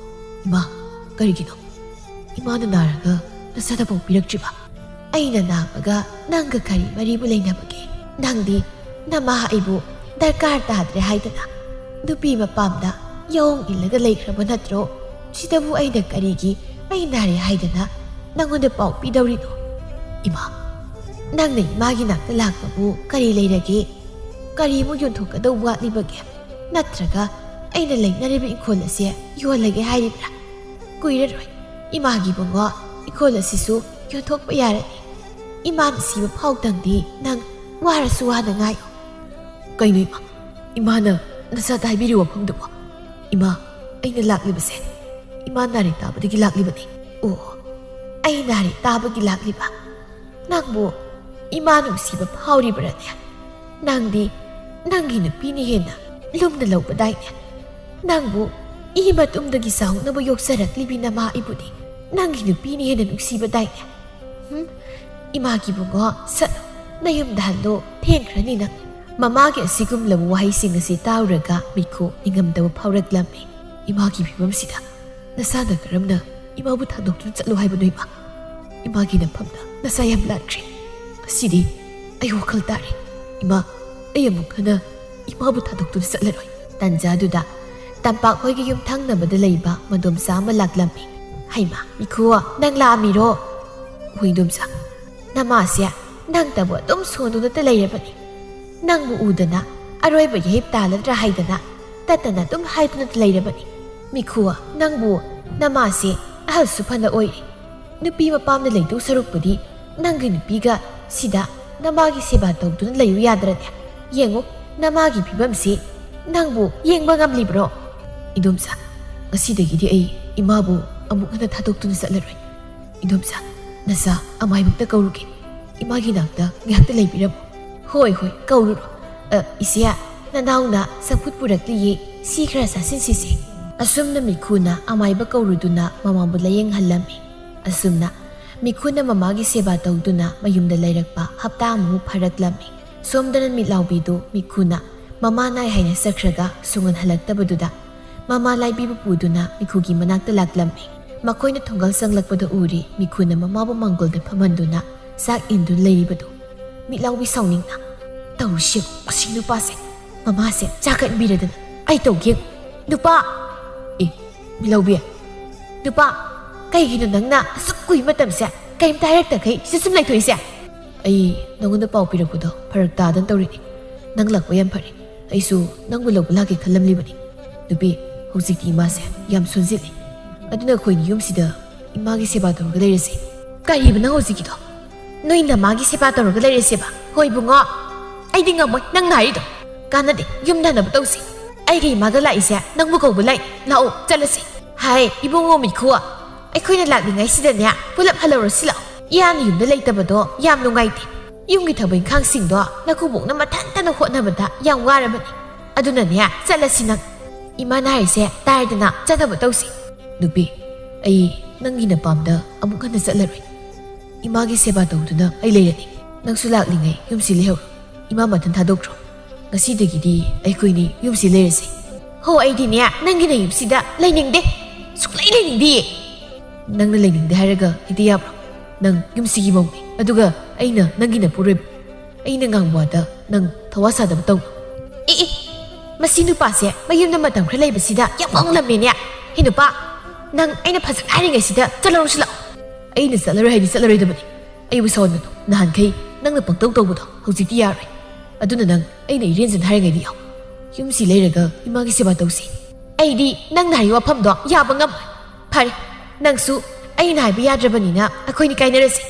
ꯏꯃꯥ, ꯀꯔꯤꯒꯤꯅꯣ? ꯏꯃꯥꯅ ꯅꯥꯔꯒ ꯅꯁꯥꯗ ꯄꯥꯎ ꯄꯤꯔꯛꯇ꯭ꯔꯤꯕ?" "ꯑꯩꯅ ꯅꯥꯕꯒ ꯅꯪꯒ ꯀꯔꯤ ꯃꯔꯤꯕꯨ ꯂꯩꯅꯕꯒꯦ? ꯅꯪꯗꯤ ꯅꯃꯥ ꯑꯩꯕꯨ ꯗꯔꯀꯥꯔ ꯇꯥꯗ꯭ꯔꯦ ꯍꯥꯏꯗꯅ ꯅꯨꯄꯤ ꯃꯄꯥꯝꯗ ꯌꯥꯑꯣꯡ ꯏꯜꯂꯒ ꯂꯩꯈ꯭ꯔꯕ ꯅꯠꯇ꯭ꯔꯣ? ꯁꯤꯗꯕꯨ ꯑꯩꯅ ꯀꯔꯤꯒꯤ ꯑꯩ ꯅꯥꯔꯦ ꯍꯥꯏꯗꯅ ꯅꯪꯉꯣꯟꯗ ꯄꯥꯎ ꯄꯤꯗꯧꯔꯤꯅꯣ? ꯏꯃꯥ, ꯅꯪꯅ ꯏꯃꯥꯒꯤ ꯅꯥꯛꯇ ꯂꯥꯛꯄꯕꯨ ꯀꯔꯤ ꯂꯩꯔꯒꯦ? ꯀꯔꯤꯃꯨꯛ ꯌꯣꯟꯊꯣꯛꯀꯗꯧꯕ ꯋꯥꯠꯂꯤꯕꯒꯦ? ꯅꯠꯇ꯭ꯔꯒ ꯑꯩꯅ ꯂꯩꯅꯔꯤꯕ ꯏꯪꯈꯣꯜ ꯑꯁꯦ ꯌꯣꯜꯂꯒꯦ ꯍꯥꯏꯔꯤꯕ꯭ꯔꯥ? ꯀꯨꯏꯔꯔꯣꯏ ꯏꯃꯥꯒꯤ ꯕꯨꯡꯉꯣ, ꯏꯪꯈꯣꯜ ꯑꯁꯤꯁꯨ ꯌꯣꯟꯊꯣꯛꯄ ꯌꯥꯔꯅꯤ꯫ ꯏꯃꯥꯅ ꯁꯤꯕ ꯐꯥꯎꯗꯪꯗꯤ ꯅꯪ ꯋꯥꯔꯁꯨ ꯋꯥꯅ ꯉꯥꯏꯌꯨ꯫ ꯀꯩꯅꯣ ꯏꯃꯥ? ꯏꯃꯥꯅ ꯅꯆꯥꯗ ꯍꯥꯏꯕꯤꯔꯤꯕ ꯋꯥꯐꯝꯗꯨꯕꯣ? ꯏꯃꯥ, ꯑꯩꯅ ꯂꯥꯛꯂꯤꯕꯁꯦ ꯏꯃꯥ ꯅꯥꯔꯦ ꯇꯥꯕꯗꯒꯤ ꯂꯥꯛꯂꯤꯕꯅꯤ꯫ ꯑꯣ, ꯑꯩ ꯅꯥꯔꯦ ꯇꯥꯕꯒꯤ ꯂꯥꯛꯂꯤꯕ? ꯅꯪꯕꯨ ꯏꯃꯥ ꯅꯨꯡꯁꯤꯕ ꯐꯥꯎꯔꯤꯕ꯭ꯔꯅꯦ? ꯅꯪꯗꯤ ꯅꯪꯒꯤ ꯅꯨꯄꯤꯅ ꯍꯦꯟꯅ ꯂꯨꯝꯅ ꯂꯧꯕꯗꯥꯏꯅꯦ? ꯅꯪꯕꯨ ꯏ ꯃꯇꯨꯝꯗꯒꯤ ꯆꯥꯎꯅꯕ ꯌꯣꯛꯆꯔꯛꯂꯤꯕꯤ ꯅꯃꯥ ꯏꯕꯨꯗꯤ ꯅꯪꯒꯤ ꯅꯨꯄꯤꯅ ꯍꯦꯟꯅ ꯅꯨꯡꯁꯤꯕꯗꯥꯏꯅꯦ? ꯍꯨꯝ? ꯏꯃꯥꯒꯤ ꯕꯨꯡꯉꯣ, ꯁꯠ, ꯅꯌꯨꯝꯗ ꯍꯜꯂꯣ, ꯊꯦꯡꯈ꯭ꯔꯅꯤ ꯅꯪ꯫ ꯃꯃꯥꯒꯤ ꯑꯁꯤꯒꯨꯝꯂꯕ ꯋꯥꯍꯩꯁꯤꯡ ꯑꯁꯤ ꯇꯥꯔꯨꯔꯒ ꯃꯤꯈꯨ ꯅꯤꯡꯉꯝꯗꯕ ꯐꯥꯎꯔꯛꯂꯝꯃꯤ꯫ ꯏꯃꯥꯒꯤ ꯐꯤꯕꯝꯁꯤꯗ ꯅꯁꯥꯅ ꯀꯔꯝꯅ ꯏꯃꯥꯕꯨ ꯊꯥꯗꯣꯛꯇꯨꯅ ꯆꯠꯂꯣ ꯍꯥꯏꯕꯅꯣ ꯏꯃꯥ? ꯏꯃꯥꯒꯤ ꯅꯐꯝꯗ ꯅꯁꯥ ꯌꯥꯝ ꯂꯥꯟꯈ꯭ꯔꯦ꯫ ꯉꯁꯤꯗꯤ ꯑꯩ ꯋꯥꯈꯜ ꯇꯥꯔꯦ꯫ ꯏꯃꯥ, ꯑꯩ ꯑꯃꯨꯛ ꯍꯟꯅ ꯏꯃꯥꯕꯨ ꯊꯥꯗꯣꯛꯇꯨꯅ ꯆꯠꯂꯔꯣꯏ꯫ ꯇꯟꯖꯥꯗꯨꯗ ꯇꯝꯄꯥꯛ ꯍꯣꯏꯒꯤ ꯌꯨꯝ ꯊꯪꯅꯕꯗ ꯂꯩꯕ ꯃꯗꯣꯝꯆꯥ ꯑꯃ ꯂꯥꯛꯂꯝꯃꯤ꯫ "ꯍꯩꯃꯥ, ꯃꯤꯈꯨ, ꯅꯪ ꯂꯥꯛꯑꯝꯃꯤꯔꯣ?" "ꯍꯣꯏ, ꯏꯗꯣꯝꯆꯥ꯫ ꯅꯃꯥꯁꯦ ꯅꯪꯇꯕꯨ ꯑꯗꯨꯝ ꯁꯣꯟꯗꯨꯅꯇ ꯂꯩꯔꯕꯅꯤ꯫ ꯅꯪꯕꯨ ꯎꯗꯅ ꯑꯔꯣꯏꯕ ꯌꯥꯍꯤꯞ ꯇꯥꯂꯗ꯭ꯔꯥ ꯍꯥꯏꯗꯅ ꯇꯠꯇꯅ ꯑꯗꯨꯝ ꯍꯥꯏꯗꯨꯅꯇ ꯂꯩꯔꯕꯅꯤ꯫ ꯃꯤꯈꯨ, ꯅꯪꯕꯨ ꯅꯃꯥꯁꯦ ꯑꯍꯜꯁꯨ ꯐꯅ ꯑꯣꯏꯔꯦ꯫ ꯅꯨꯄꯤ ꯃꯄꯥꯝꯗ ꯂꯩꯗꯧ ꯁꯔꯨꯛꯄꯨꯗꯤ ꯅꯪꯒꯤ ꯅꯨꯄꯤꯒ ꯁꯤꯗ ꯅꯃꯥꯒꯤ ꯁꯦꯕꯥ ꯇꯧꯗꯨꯅ ꯂꯩꯌꯨ ꯌꯥꯗ꯭ꯔꯅꯦ? ꯌꯦꯡꯉꯨ, ꯅꯃꯥꯒꯤ ꯐꯤꯕꯝꯁꯤ ꯅꯪꯕꯨ ꯌꯦꯡꯕ ꯉꯝꯂꯤꯕ꯭ꯔꯣ?" "ꯏꯗꯣꯝꯆꯥ, ꯉꯁꯤꯗꯒꯤꯗꯤ ꯑꯩ ꯏꯃꯥꯕꯨ ꯑꯃꯨꯛ ꯍꯟꯅ ꯊꯥꯗꯣꯛꯇꯨꯅ ꯆꯠꯂꯔꯣꯏ꯫ ꯏꯗꯣꯝꯆꯥ, ꯅꯆꯥ ꯑꯃꯥꯏꯕꯛꯇ ꯀꯧꯔꯨꯒꯦ꯫ ꯏꯃꯥꯒꯤ ꯅꯥꯛꯇ ꯉꯥꯏꯍꯥꯛꯇ ꯂꯩꯕꯤꯔꯝꯃꯨ꯫" "ꯍꯣꯏ, ꯍꯣꯏ, ꯀꯧꯔꯨꯔꯣ꯫ ꯑ, ꯏꯆꯦ, ꯅꯅꯥꯎꯅ ꯆꯝꯐꯨꯠ ꯄꯨꯔꯛꯂꯤꯌꯦ, ꯁꯤ ꯈꯔ ꯆꯥꯁꯤꯟꯁꯤꯁꯦ꯫" ꯑꯁꯨꯝꯅ ꯃꯤꯈꯨꯅ ꯑꯃꯥꯏꯕ ꯀꯧꯔꯨꯗꯨꯅ ꯃꯃꯥꯕꯨ ꯂꯥꯌꯦꯡꯍꯜꯂꯝꯃꯤ꯫ ꯑꯁꯨꯝꯅ ꯃꯤꯈꯨꯅ ꯃꯃꯥꯒꯤ ꯁꯦꯕꯥ ꯇꯧꯗꯨꯅ ꯃꯌꯨꯝꯗ ꯂꯩꯔꯛꯄ ꯍꯞꯇꯥ ꯑꯃꯃꯨꯛ ꯐꯥꯔꯛꯂꯝꯃꯤ꯫ ꯁꯣꯝꯗꯅ ꯃꯤꯠꯂꯥꯎꯕꯤꯗꯨ ꯃꯤꯈꯨꯅ ꯃꯃꯥ ꯅꯥꯏ ꯍꯥꯏꯅ ꯆꯠꯈ꯭ꯔꯒ ꯁꯣꯛꯍꯟꯍꯜꯂꯛꯇꯕꯗꯨꯗ ꯃꯃꯥ ꯂꯥꯏꯕꯤꯕꯨ ꯄꯨꯗꯨꯅ ꯃꯤꯈꯨꯒꯤ ꯃꯅꯥꯛꯇ ꯂꯥꯛꯂꯝꯃꯤ꯫ ꯃꯈꯣꯏꯅ ꯊꯣꯡꯒꯜ ꯆꯪꯂꯛꯄꯗ ꯎꯔꯤ ꯃꯤꯈꯨꯅ ꯃꯃꯥꯕꯨ ꯃꯥꯡꯒꯣꯜꯗ ꯐꯝꯍꯟꯗꯨꯅ ꯆꯥꯛ ꯏꯟꯗꯨꯅ ꯂꯩꯔꯤꯕꯗꯨ꯫ ꯃꯤꯠꯂꯥꯎꯕꯤ ꯁꯥꯎꯅꯤꯡꯅ, "ꯇꯧꯔꯤꯁꯤ ꯌꯦꯡꯉꯨ, ꯃꯁꯤ ꯅꯨꯄꯥꯁꯦ ꯃꯃꯥꯁꯦ ꯆꯥꯛ ꯀꯟꯕꯤꯔꯗꯅ ꯑꯩ ꯇꯧꯒꯦ꯫ ꯅꯨꯄꯥ! ꯑꯦ, ꯃꯤꯂꯧꯕꯤ꯫ ꯅꯨꯄꯥ, ꯀꯩꯒꯤꯅꯣ ꯅꯪꯅ ꯑꯁꯨꯛ ꯀꯨꯏ ꯃꯇꯝꯁꯦ ꯀꯩꯝꯇ ꯍꯥꯏꯔꯛꯇꯈꯩ ꯁꯤ ꯁꯨꯝ ꯂꯩꯊꯣꯛꯏꯁꯦ? ꯑꯩ ꯅꯉꯣꯟꯗ ꯄꯥꯎ ꯄꯤꯔꯛꯄꯗꯣ ꯐꯔꯛ ꯇꯥꯗꯅ ꯇꯧꯔꯤꯅꯤ꯫ ꯅꯪ ꯂꯥꯛꯄ ꯌꯥꯝ ꯐꯔꯦ꯫ ꯑꯩꯁꯨ ꯅꯪꯕꯨ ꯂꯧꯕ ꯂꯥꯛꯀꯦ ꯈꯜꯂꯝꯂꯤꯕꯅꯤ꯫ ꯅꯨꯄꯤ, ꯍꯧꯖꯤꯛꯇꯤ ꯏꯃꯥꯁꯦ ꯌꯥꯝ ꯁꯣꯟꯖꯤꯜꯂꯤ꯫ ꯑꯗꯨꯅ ꯑꯩꯈꯣꯏꯅꯤ ꯌꯨꯝꯁꯤꯗ ꯏꯃꯥꯒꯤ ꯁꯦꯕꯥ ꯇꯧꯔꯒ ꯂꯩꯔꯁꯤ꯫ ꯀꯔꯤꯕ ꯅꯪ ꯍꯧꯖꯤꯛꯀꯤꯗꯣ? ꯅꯣꯏ ꯅꯃꯥꯒꯤ ꯁꯦꯕꯥ ꯇꯧꯔꯒ ꯂꯩꯔꯁꯦꯕ? ꯍꯣꯏ ꯏꯕꯨꯡꯉꯣ, ꯑꯩꯗꯤ ꯉꯝꯃꯣꯏ ꯅꯪꯅ ꯍꯥꯏꯔꯤꯗꯣ꯫ ꯀꯥꯟꯅꯗꯦ, ꯌꯨꯝꯗ ꯍꯟꯅꯕ ꯇꯧꯁꯤ꯫ ꯑꯩꯒ ꯏꯃꯥꯒ ꯂꯥꯛꯏꯁꯦ ꯅꯪꯕꯨ ꯀꯧꯕ ꯂꯥꯛꯏ꯫ ꯂꯥꯛꯑꯣ, ꯆꯠꯂꯁꯤ꯫ ꯍꯥꯏ, ꯏꯕꯨꯡꯉꯣ ꯃꯤꯈꯨ, ꯑꯩꯈꯣꯏꯅ ꯂꯥꯛꯂꯤꯉꯩꯁꯤꯗꯅꯦ ꯄꯨꯂꯞ ꯍꯜꯂꯧꯔꯁꯤ ꯂꯥꯛꯑꯣ꯫ ꯏꯌꯥꯅ ꯌꯨꯝꯗ ꯂꯩꯇꯕꯗꯣ ꯌꯥꯝ ꯅꯨꯡꯉꯥꯏꯇꯦ꯫ ꯌꯨꯝꯒꯤ ꯊꯕꯛ ꯏꯪꯈꯥꯡꯁꯤꯡꯗꯣ ꯅꯀꯨꯕꯣꯛꯅ ꯃꯊꯟꯇꯅ ꯍꯣꯠꯅꯕꯗ ꯌꯥꯝ ꯋꯥꯔꯕꯅꯤ꯫ ꯑꯗꯨꯅꯅꯦ, ꯆꯠꯂꯁꯤ ꯅꯪ꯫ ꯏꯃꯥꯅ ꯍꯥꯏꯔꯤꯁꯦ ꯇꯥꯔꯗꯅ ꯆꯠꯅꯕ ꯇꯧꯁꯤ꯫ ꯅꯨꯄꯤ, ꯑꯩ ꯅꯪꯒꯤ ꯅꯄꯥꯝꯗ ꯑꯃꯨꯛ ꯍꯟꯅ ꯆꯠꯂꯔꯣꯏ꯫ ꯏꯃꯥꯒꯤ ꯁꯦꯕꯥ ꯇꯧꯗꯨꯅ ꯑꯩ ꯂꯩꯔꯅꯤ꯫ ꯅꯪꯁꯨ ꯂꯥꯛꯂꯤꯉꯩ ꯌꯨꯝꯁꯤ ꯂꯩꯍꯧꯔꯣ꯫ ꯏꯃꯥ ꯃꯊꯟ ꯊꯥꯗꯣꯛꯈ꯭ꯔꯣ꯫ ꯉꯁꯤꯗꯒꯤꯗꯤ ꯑꯩꯈꯣꯏꯅꯤ ꯌꯨꯝꯁꯤ ꯂꯩꯔꯁꯤ꯫ ꯍꯣ, ꯑꯩꯗꯤꯅꯦ ꯅꯪꯒꯤ ꯅꯌꯨꯝꯁꯤꯗ ꯂꯩꯅꯤꯡꯗꯦ꯫ ꯁꯨꯡꯂꯩ ꯂꯩꯅꯤꯡꯗꯤꯌꯦ꯫ ꯅꯪꯅ ꯂꯩꯅꯤꯡꯗꯦ ꯍꯥꯏꯔꯒ ꯍꯦꯛꯇ ꯌꯥꯕ꯭ꯔꯣ? ꯅꯪ ꯌꯨꯝꯁꯤꯒꯤ ꯃꯧꯅꯤ, ꯑꯗꯨꯒ ꯑꯩꯅ ꯅꯪꯒꯤ ꯅꯄꯨꯔꯣꯏꯕ꯫ ꯑꯩꯅ ꯉꯥꯡꯕ ꯋꯥꯗ ꯅꯪ ꯊꯋꯥ ꯁꯥꯗꯕ ꯇꯧꯅꯨ꯫ ꯑꯦ, ꯑꯦ, ꯃꯁꯤ ꯅꯨꯄꯥꯁꯦ ꯃꯌꯨꯝꯗ ꯃꯇꯝ ꯈꯔ ꯂꯩꯕꯁꯤꯗ ꯌꯥꯝ ꯉꯥꯡꯂꯝꯃꯦꯅꯦ꯫ ꯍꯦ ꯅꯨꯄꯥ, ꯅꯪ ꯑꯩꯅ ꯐꯖꯅ ꯍꯥꯏꯔꯤꯉꯩꯁꯤꯗ ꯆꯠꯂꯧꯔꯁꯤ ꯂꯥꯛꯑꯣ꯫ ꯑꯩꯅ ꯆꯠꯂꯔꯣꯏ ꯍꯥꯏꯗꯤ ꯆꯠꯂꯔꯣꯏꯗꯕꯅꯤ꯫ ꯑꯩꯕꯨ ꯁꯥꯎꯍꯟꯒꯅꯨ꯫ ꯅꯍꯥꯟꯈꯩ ꯅꯪꯅ ꯄꯪꯇꯧ ꯇꯧꯕꯗꯣ ꯍꯧꯖꯤꯛꯇꯤ ꯌꯥꯔꯣꯏ꯫ ꯑꯗꯨꯅ ꯅꯪ ꯑꯩꯅ ꯏꯔꯦꯟꯖꯅ ꯍꯥꯏꯔꯤꯉꯩꯗꯤ ꯌꯥꯎ꯫ ꯌꯨꯝꯁꯤ ꯂꯩꯔꯒ ꯏꯃꯥꯒꯤ ꯁꯦꯕꯥ ꯇꯧꯁꯤ꯫ ꯑꯩꯗꯤ ꯅꯪꯅ ꯍꯥꯏꯔꯤꯕ ꯋꯥꯐꯝꯗꯣ ꯌꯥꯕ ꯉꯝꯃꯣꯏ꯫ ꯐꯔꯦ, ꯅꯪꯁꯨ ꯑꯩꯅ ꯍꯥꯏꯕ ꯌꯥꯗ꯭ꯔꯕꯅꯤꯅ ꯑꯩꯈꯣꯏꯅꯤ ꯀꯥꯏꯅꯔꯁꯤ꯫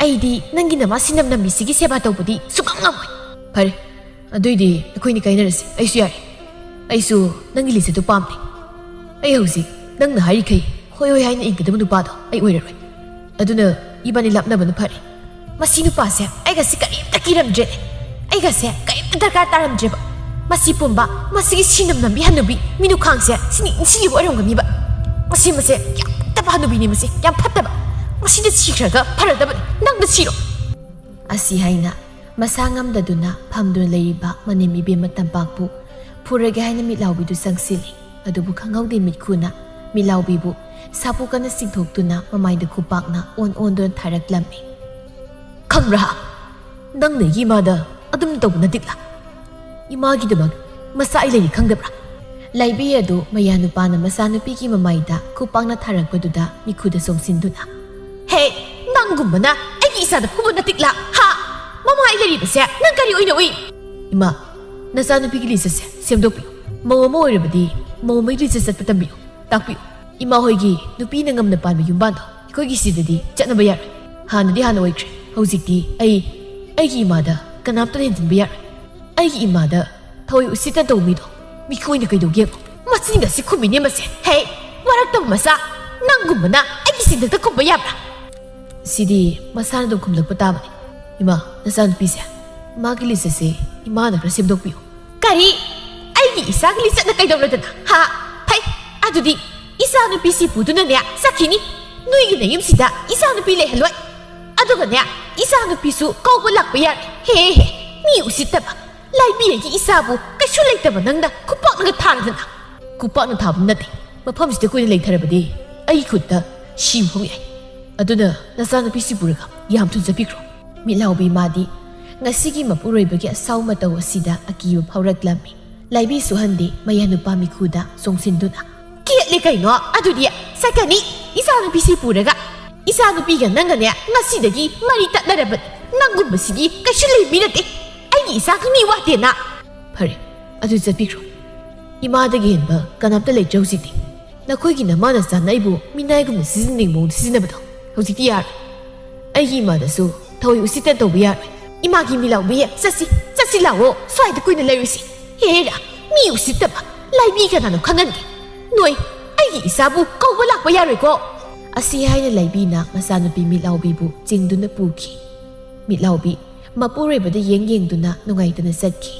ꯑꯩꯗꯤ ꯅꯪꯒꯤ ꯅꯃꯥ ꯁꯤꯟꯅꯝ ꯅꯝꯃꯤꯁꯤꯒꯤ ꯁꯦꯕꯥ ꯇꯧꯕꯗꯤ ꯁꯨꯉꯝ ꯉꯝꯃꯣꯏ꯫ ꯐꯔꯦ, ꯑꯗꯨꯏꯗꯤ ꯑꯩꯈꯣꯏꯅꯤ ꯀꯥꯏꯅꯔꯁꯤ꯫ ꯑꯩꯁꯨ ꯌꯥꯔꯦ꯫ ꯑꯩꯁꯨ ꯅꯪꯒꯤ ꯂꯤꯆꯠꯇꯨ ꯄꯥꯝꯗꯦ꯫ ꯑꯩ ꯍꯧꯖꯤꯛ ꯅꯪꯅ ꯍꯥꯏꯔꯤꯈꯩ ꯍꯣꯏ ꯍꯣꯏ ꯍꯥꯏꯅ ꯏꯟꯒꯗꯕ ꯅꯨꯄꯥꯗꯣ ꯑꯩ ꯑꯣꯏꯔꯔꯣꯏ꯫ ꯑꯗꯨꯅ ꯏꯕꯥꯅꯤ ꯂꯥꯞꯅꯕꯅ ꯐꯔꯦ꯫ ꯃꯁꯤ ꯅꯨꯄꯥꯁꯦ ꯑꯩꯒꯁꯦ ꯀꯔꯤꯝꯇ ꯀꯤꯔꯝꯗ꯭ꯔꯦꯅꯦ꯫ ꯑꯩꯒꯁꯦ ꯀꯔꯤꯝꯇ ꯗꯔꯀꯥꯔ ꯇꯥꯔꯝꯗ꯭ꯔꯦꯕ꯫ ꯃꯁꯤ ꯄꯨꯝꯕ ꯃꯁꯤꯒꯤ ꯁꯤꯅꯝ ꯅꯝꯕꯤ ꯍꯅꯨꯕꯤ ꯃꯤꯅꯨꯈꯥꯡꯁꯦ ꯁꯤꯅꯤ ꯏꯟꯁꯤꯜꯂꯤꯕ ꯑꯣꯏꯔꯝꯒꯅꯤꯕ꯫ ꯃꯁꯤ, ꯃꯁꯦ ꯌꯥꯝ ꯐꯠꯇꯕ ꯍꯅꯨꯕꯤꯅꯤ꯫ ꯃꯁꯤ ꯌꯥꯝ ꯐꯠꯇꯕ꯫ ꯃꯁꯤꯗ ꯁꯤꯈ꯭ꯔꯒ ꯐꯔꯗꯕꯅꯤ꯫ ꯅꯪꯗ ꯁꯤꯔꯣ꯫ ꯑꯁꯤ ꯍꯥꯏꯅ ꯃꯁꯥ ꯉꯝꯗꯗꯨꯅ ꯐꯝꯗꯨꯅ ꯂꯩꯔꯤꯕ ꯃꯅꯦꯝ ꯏꯕꯦꯝꯃ ꯇꯝꯄꯥꯛꯄꯨ ꯐꯨꯔꯒꯦ ꯍꯥꯏꯅ ꯃꯤꯠꯂꯥꯎꯕꯤꯗꯨ ꯆꯪꯁꯤꯜꯂꯤ꯫ ꯑꯗꯨꯕꯨ ꯈꯪꯍꯧꯗꯦ ꯃꯤꯠꯈꯨꯅ ꯃꯤꯠꯂꯥꯎꯕꯤꯕꯨ ꯁꯥꯄꯨ ꯀꯟꯅ ꯆꯤꯡꯊꯣꯛꯇꯨꯅ ꯃꯃꯥꯏꯗ ꯈꯨꯄꯥꯛꯅ ꯑꯣꯟ ꯑꯣꯟꯗꯨꯅ ꯊꯥꯔꯛꯂꯝꯃꯤ꯫ ꯈꯪꯕ꯭ꯔꯥ? ꯅꯪꯅ ꯑꯩꯒꯤ ꯏꯃꯥꯗ ꯑꯗꯨꯝ ꯇꯧꯕ ꯅꯠꯇꯤꯛꯂꯥ? ꯏꯃꯥꯒꯤꯗꯃꯛ ꯃꯆꯥ ꯑꯩ ꯂꯩꯔꯤ ꯈꯪꯗꯕ꯭ꯔꯥ? ꯂꯥꯏꯕꯤ ꯑꯗꯨ ꯃꯌꯥꯅꯨꯄꯥꯅ ꯃꯆꯥꯅꯨꯄꯤꯒꯤ ꯃꯃꯥꯏꯗ ꯈꯨꯄꯥꯛꯅ ꯊꯥꯔꯛꯄꯗꯨꯗ ꯃꯤꯈꯨꯗ ꯆꯣꯡꯁꯤꯟꯗꯨꯅ, "ꯍꯦ, ꯅꯪꯒꯨꯝꯕꯅ ꯑꯩꯒꯤ ꯏꯆꯥꯗ ꯐꯨꯕ ꯅꯠꯇꯤꯛꯂꯥ? ꯍꯥ? ꯃꯃꯥꯏ ꯂꯩꯔꯤꯕꯁꯦ ꯅꯪ ꯀꯔꯤ ꯑꯣꯏꯅ ꯎꯏ?" "ꯏꯃꯥ, ꯅꯆꯥꯅꯨꯄꯤꯒꯤ ꯂꯤꯆꯠꯁꯦ ꯁꯦꯝꯗꯣꯛꯄꯤꯌꯨ꯫ ꯃꯧ ꯑꯃ ꯑꯣꯏꯔꯕꯗꯤ ꯃꯧ ꯑꯃꯒꯤ ꯂꯤꯆꯠ ꯆꯠꯄ ꯇꯝꯕꯤꯌꯨ, ꯇꯥꯛꯄꯤꯌꯨ꯫ ꯏꯃꯥ ꯍꯣꯏꯒꯤ ꯅꯨꯄꯤꯅ ꯉꯝꯅ ꯄꯥꯟꯕ ꯌꯨꯝꯕꯥꯟꯗꯣ ꯑꯩꯈꯣꯏꯒꯤ ꯁꯤꯗꯗꯤ ꯆꯠꯅꯕ ꯌꯥꯔꯣꯏ꯫ ꯍꯥꯟꯅꯗꯤ ꯍꯥꯟꯅ ꯑꯣꯏꯈ꯭ꯔꯦ꯫ ꯍꯧꯖꯤꯛꯇꯤ ꯑꯩ ꯑꯩꯒꯤ ꯏꯃꯥꯗ ꯀꯅꯥꯝꯇꯅ ꯍꯦꯟꯖꯤꯟꯕ ꯌꯥꯔꯣꯏ꯫ ꯑꯩꯒꯤ ꯏꯃꯥꯗ ꯊꯑꯣꯏ ꯎꯁꯤꯠꯇ ꯇꯧꯕ ꯃꯤꯗꯣ ꯃꯤꯈꯣꯏꯅ ꯀꯩꯗꯧꯒꯦ ꯌꯦꯡꯉꯣ꯫ ꯃꯆꯤꯟꯒ ꯁꯤ ꯈꯨꯝꯃꯤꯅꯦ ꯃꯁꯦ꯫ ꯍꯦ, ꯋꯥꯔꯛꯇꯕ ꯃꯆꯥ, ꯅꯪꯒꯨꯝꯕꯅ ꯑꯩꯒꯤ ꯁꯤꯟꯗꯛꯇ ꯈꯨꯝꯕ ꯌꯥꯕ꯭ꯔꯥ?" "ꯁꯤꯗꯤ ꯃꯁꯥꯅ ꯑꯗꯨꯝ ꯈꯨꯝꯂꯛꯄ ꯇꯥꯕꯅꯤ꯫ ꯏꯃꯥ, ꯅꯆꯥꯅꯨꯄꯤꯁꯦ, ꯃꯥꯒꯤ ꯂꯤꯆꯠꯁꯦ ꯏꯃꯥꯅ ꯈꯔ ꯁꯦꯝꯗꯣꯛꯄꯤꯌꯨ꯫" "ꯀꯔꯤ? ꯑꯩꯒꯤ ꯏꯆꯥꯒꯤ ꯂꯤꯆꯠꯅ ꯀꯩꯗꯧꯔꯗꯅ? ꯍꯥ? ꯐꯩ, ꯑꯗꯨꯗꯤ ꯏꯆꯥꯅꯨꯄꯤꯁꯤ ꯄꯨꯗꯨꯅꯅꯦ ꯆꯠꯈꯤꯅꯤ꯫ ꯅꯣꯏꯒꯤ ꯅꯌꯨꯝꯁꯤꯗ ꯏꯆꯥꯅꯨꯄꯤ ꯂꯩꯍꯜꯂꯣꯏ꯫ ꯑꯗꯨꯒꯅꯦ, ꯏꯆꯥꯅꯨꯄꯤꯁꯨ ꯀꯧꯕ ꯂꯥꯛꯄ ꯌꯥꯔꯣꯏ꯫ ꯍꯦ ꯍꯦ, ꯃꯤ ꯎꯁꯤꯠꯇꯕ꯫ ꯂꯥꯏꯕꯤꯔꯒꯤ ꯏꯆꯥꯕꯨ ꯀꯩꯁꯨ ꯂꯩꯇꯕ ꯅꯪꯅ ꯈꯨꯄꯥꯛꯅꯒ ꯊꯥꯔꯗꯅ꯫" "ꯈꯨꯄꯥꯛꯅ ꯊꯥꯕ ꯅꯠꯇꯦ꯫ ꯃꯐꯝꯁꯤꯗ ꯀꯨꯏꯅ ꯂꯩꯊꯔꯕꯗꯤ ꯑꯩꯒꯤ ꯈꯨꯠꯇ ꯁꯤꯕ ꯐꯥꯎ ꯌꯥꯏ꯫ ꯑꯗꯨꯅ ꯅꯆꯥꯅꯨꯄꯤꯁꯤ ꯄꯨꯔꯒ ꯌꯥꯝ ꯊꯨꯅ ꯆꯠꯄꯤꯈ꯭ꯔꯣ꯫" ꯃꯤꯠꯂꯥꯎꯕꯤ ꯃꯥꯗꯤ ꯉꯁꯤꯒꯤ ꯃꯄꯨꯔꯣꯏꯕꯒꯤ ꯑꯁꯥꯎ ꯃꯇꯧ ꯑꯁꯤꯗ ꯑꯀꯤꯕ ꯐꯥꯎꯔꯛꯂꯝꯃꯤ꯫ ꯂꯥꯏꯕꯤ ꯁꯨꯍꯟꯗꯤ ꯃꯌꯥꯅꯨꯄꯥ ꯃꯤꯈꯨꯗ ꯆꯣꯡꯁꯤꯟꯗꯨꯅ, "ꯀꯦꯠꯂꯦ ꯀꯩꯅꯣ? ꯑꯗꯨꯗꯤ ꯆꯠꯀꯅꯤ꯫ ꯏꯆꯥꯅꯨꯄꯤꯁꯤ ꯄꯨꯔꯒ꯫ ꯏꯆꯥꯅꯨꯄꯤꯒ ꯅꯪꯒꯅꯦ ꯉꯁꯤꯗꯒꯤ ꯃꯔꯤ ꯇꯠꯅꯔꯕꯅꯤ꯫ ꯅꯪꯒꯨꯝꯕꯁꯤꯗꯤ ꯀꯩꯁꯨ ꯂꯩꯕꯤ ꯅꯠꯇꯦ꯫ ꯑꯩꯒꯤ ꯏꯆꯥꯒꯤ ꯃꯤ ꯋꯥꯠꯇꯦꯅ꯫" "ꯐꯔꯦ, ꯑꯗꯨ ꯆꯠꯄꯤꯈ꯭ꯔꯣ꯫ ꯏꯃꯥꯗꯒꯤ ꯍꯦꯟꯕ ꯀꯅꯥꯝꯇ ꯂꯩꯇ꯭ꯔꯦ ꯍꯧꯖꯤꯛꯇꯤ꯫ ꯅꯈꯣꯏꯒꯤ ꯅꯃꯥ ꯅꯆꯥꯅ ꯑꯩꯕꯨ ꯃꯤꯅꯥꯏꯒꯨꯝꯅ ꯁꯤꯖꯤꯟꯅꯅꯤꯡꯕ ꯃꯑꯣꯡꯗ ꯁꯤꯖꯤꯟꯅꯕꯗꯣ ꯍꯧꯖꯤꯛꯇꯤ ꯌꯥꯔꯦ꯫ ꯑꯩꯒꯤ ꯏꯃꯥꯗꯁꯨ ꯊꯑꯣꯏ ꯎꯁꯤꯠꯇ ꯇꯧꯕ ꯌꯥꯔꯣꯏ꯫" "ꯏꯃꯥꯒꯤ ꯃꯤꯠꯂꯥꯎꯕꯤ, ꯆꯠꯁꯤ, ꯆꯠꯁꯤ ꯂꯥꯛꯑꯣ, ꯁ꯭ꯋꯥꯏꯗ ꯀꯨꯏꯅ ꯂꯩꯔꯨꯁꯤ꯫ ꯍꯦꯔꯥ, ꯃꯤ ꯎꯁꯤꯠꯇꯕ, ꯂꯥꯏꯕꯤ ꯀꯅꯥꯅꯣ ꯈꯪꯍꯟꯒꯦ꯫ ꯅꯣꯏ ꯑꯩꯒꯤ ꯏꯆꯥꯕꯨ ꯀꯧꯕ ꯂꯥꯛꯄ ꯌꯥꯔꯣꯏꯀꯣ꯫" ꯑꯁꯤ ꯍꯥꯏꯅ ꯂꯥꯏꯕꯤꯅ ꯃꯆꯥꯅꯨꯄꯤ ꯃꯤꯠꯂꯥꯎꯕꯤꯕꯨ ꯆꯤꯡꯗꯨꯅ ꯄꯨꯈꯤ꯫ ꯃꯤꯠꯂꯥꯎꯕꯤ ꯃꯄꯨꯔꯣꯏꯕꯗ ꯌꯦꯡ ꯌꯦꯡꯗꯨꯅ ꯅꯨꯡꯉꯥꯏꯇꯅ ꯆꯠꯈꯤ꯫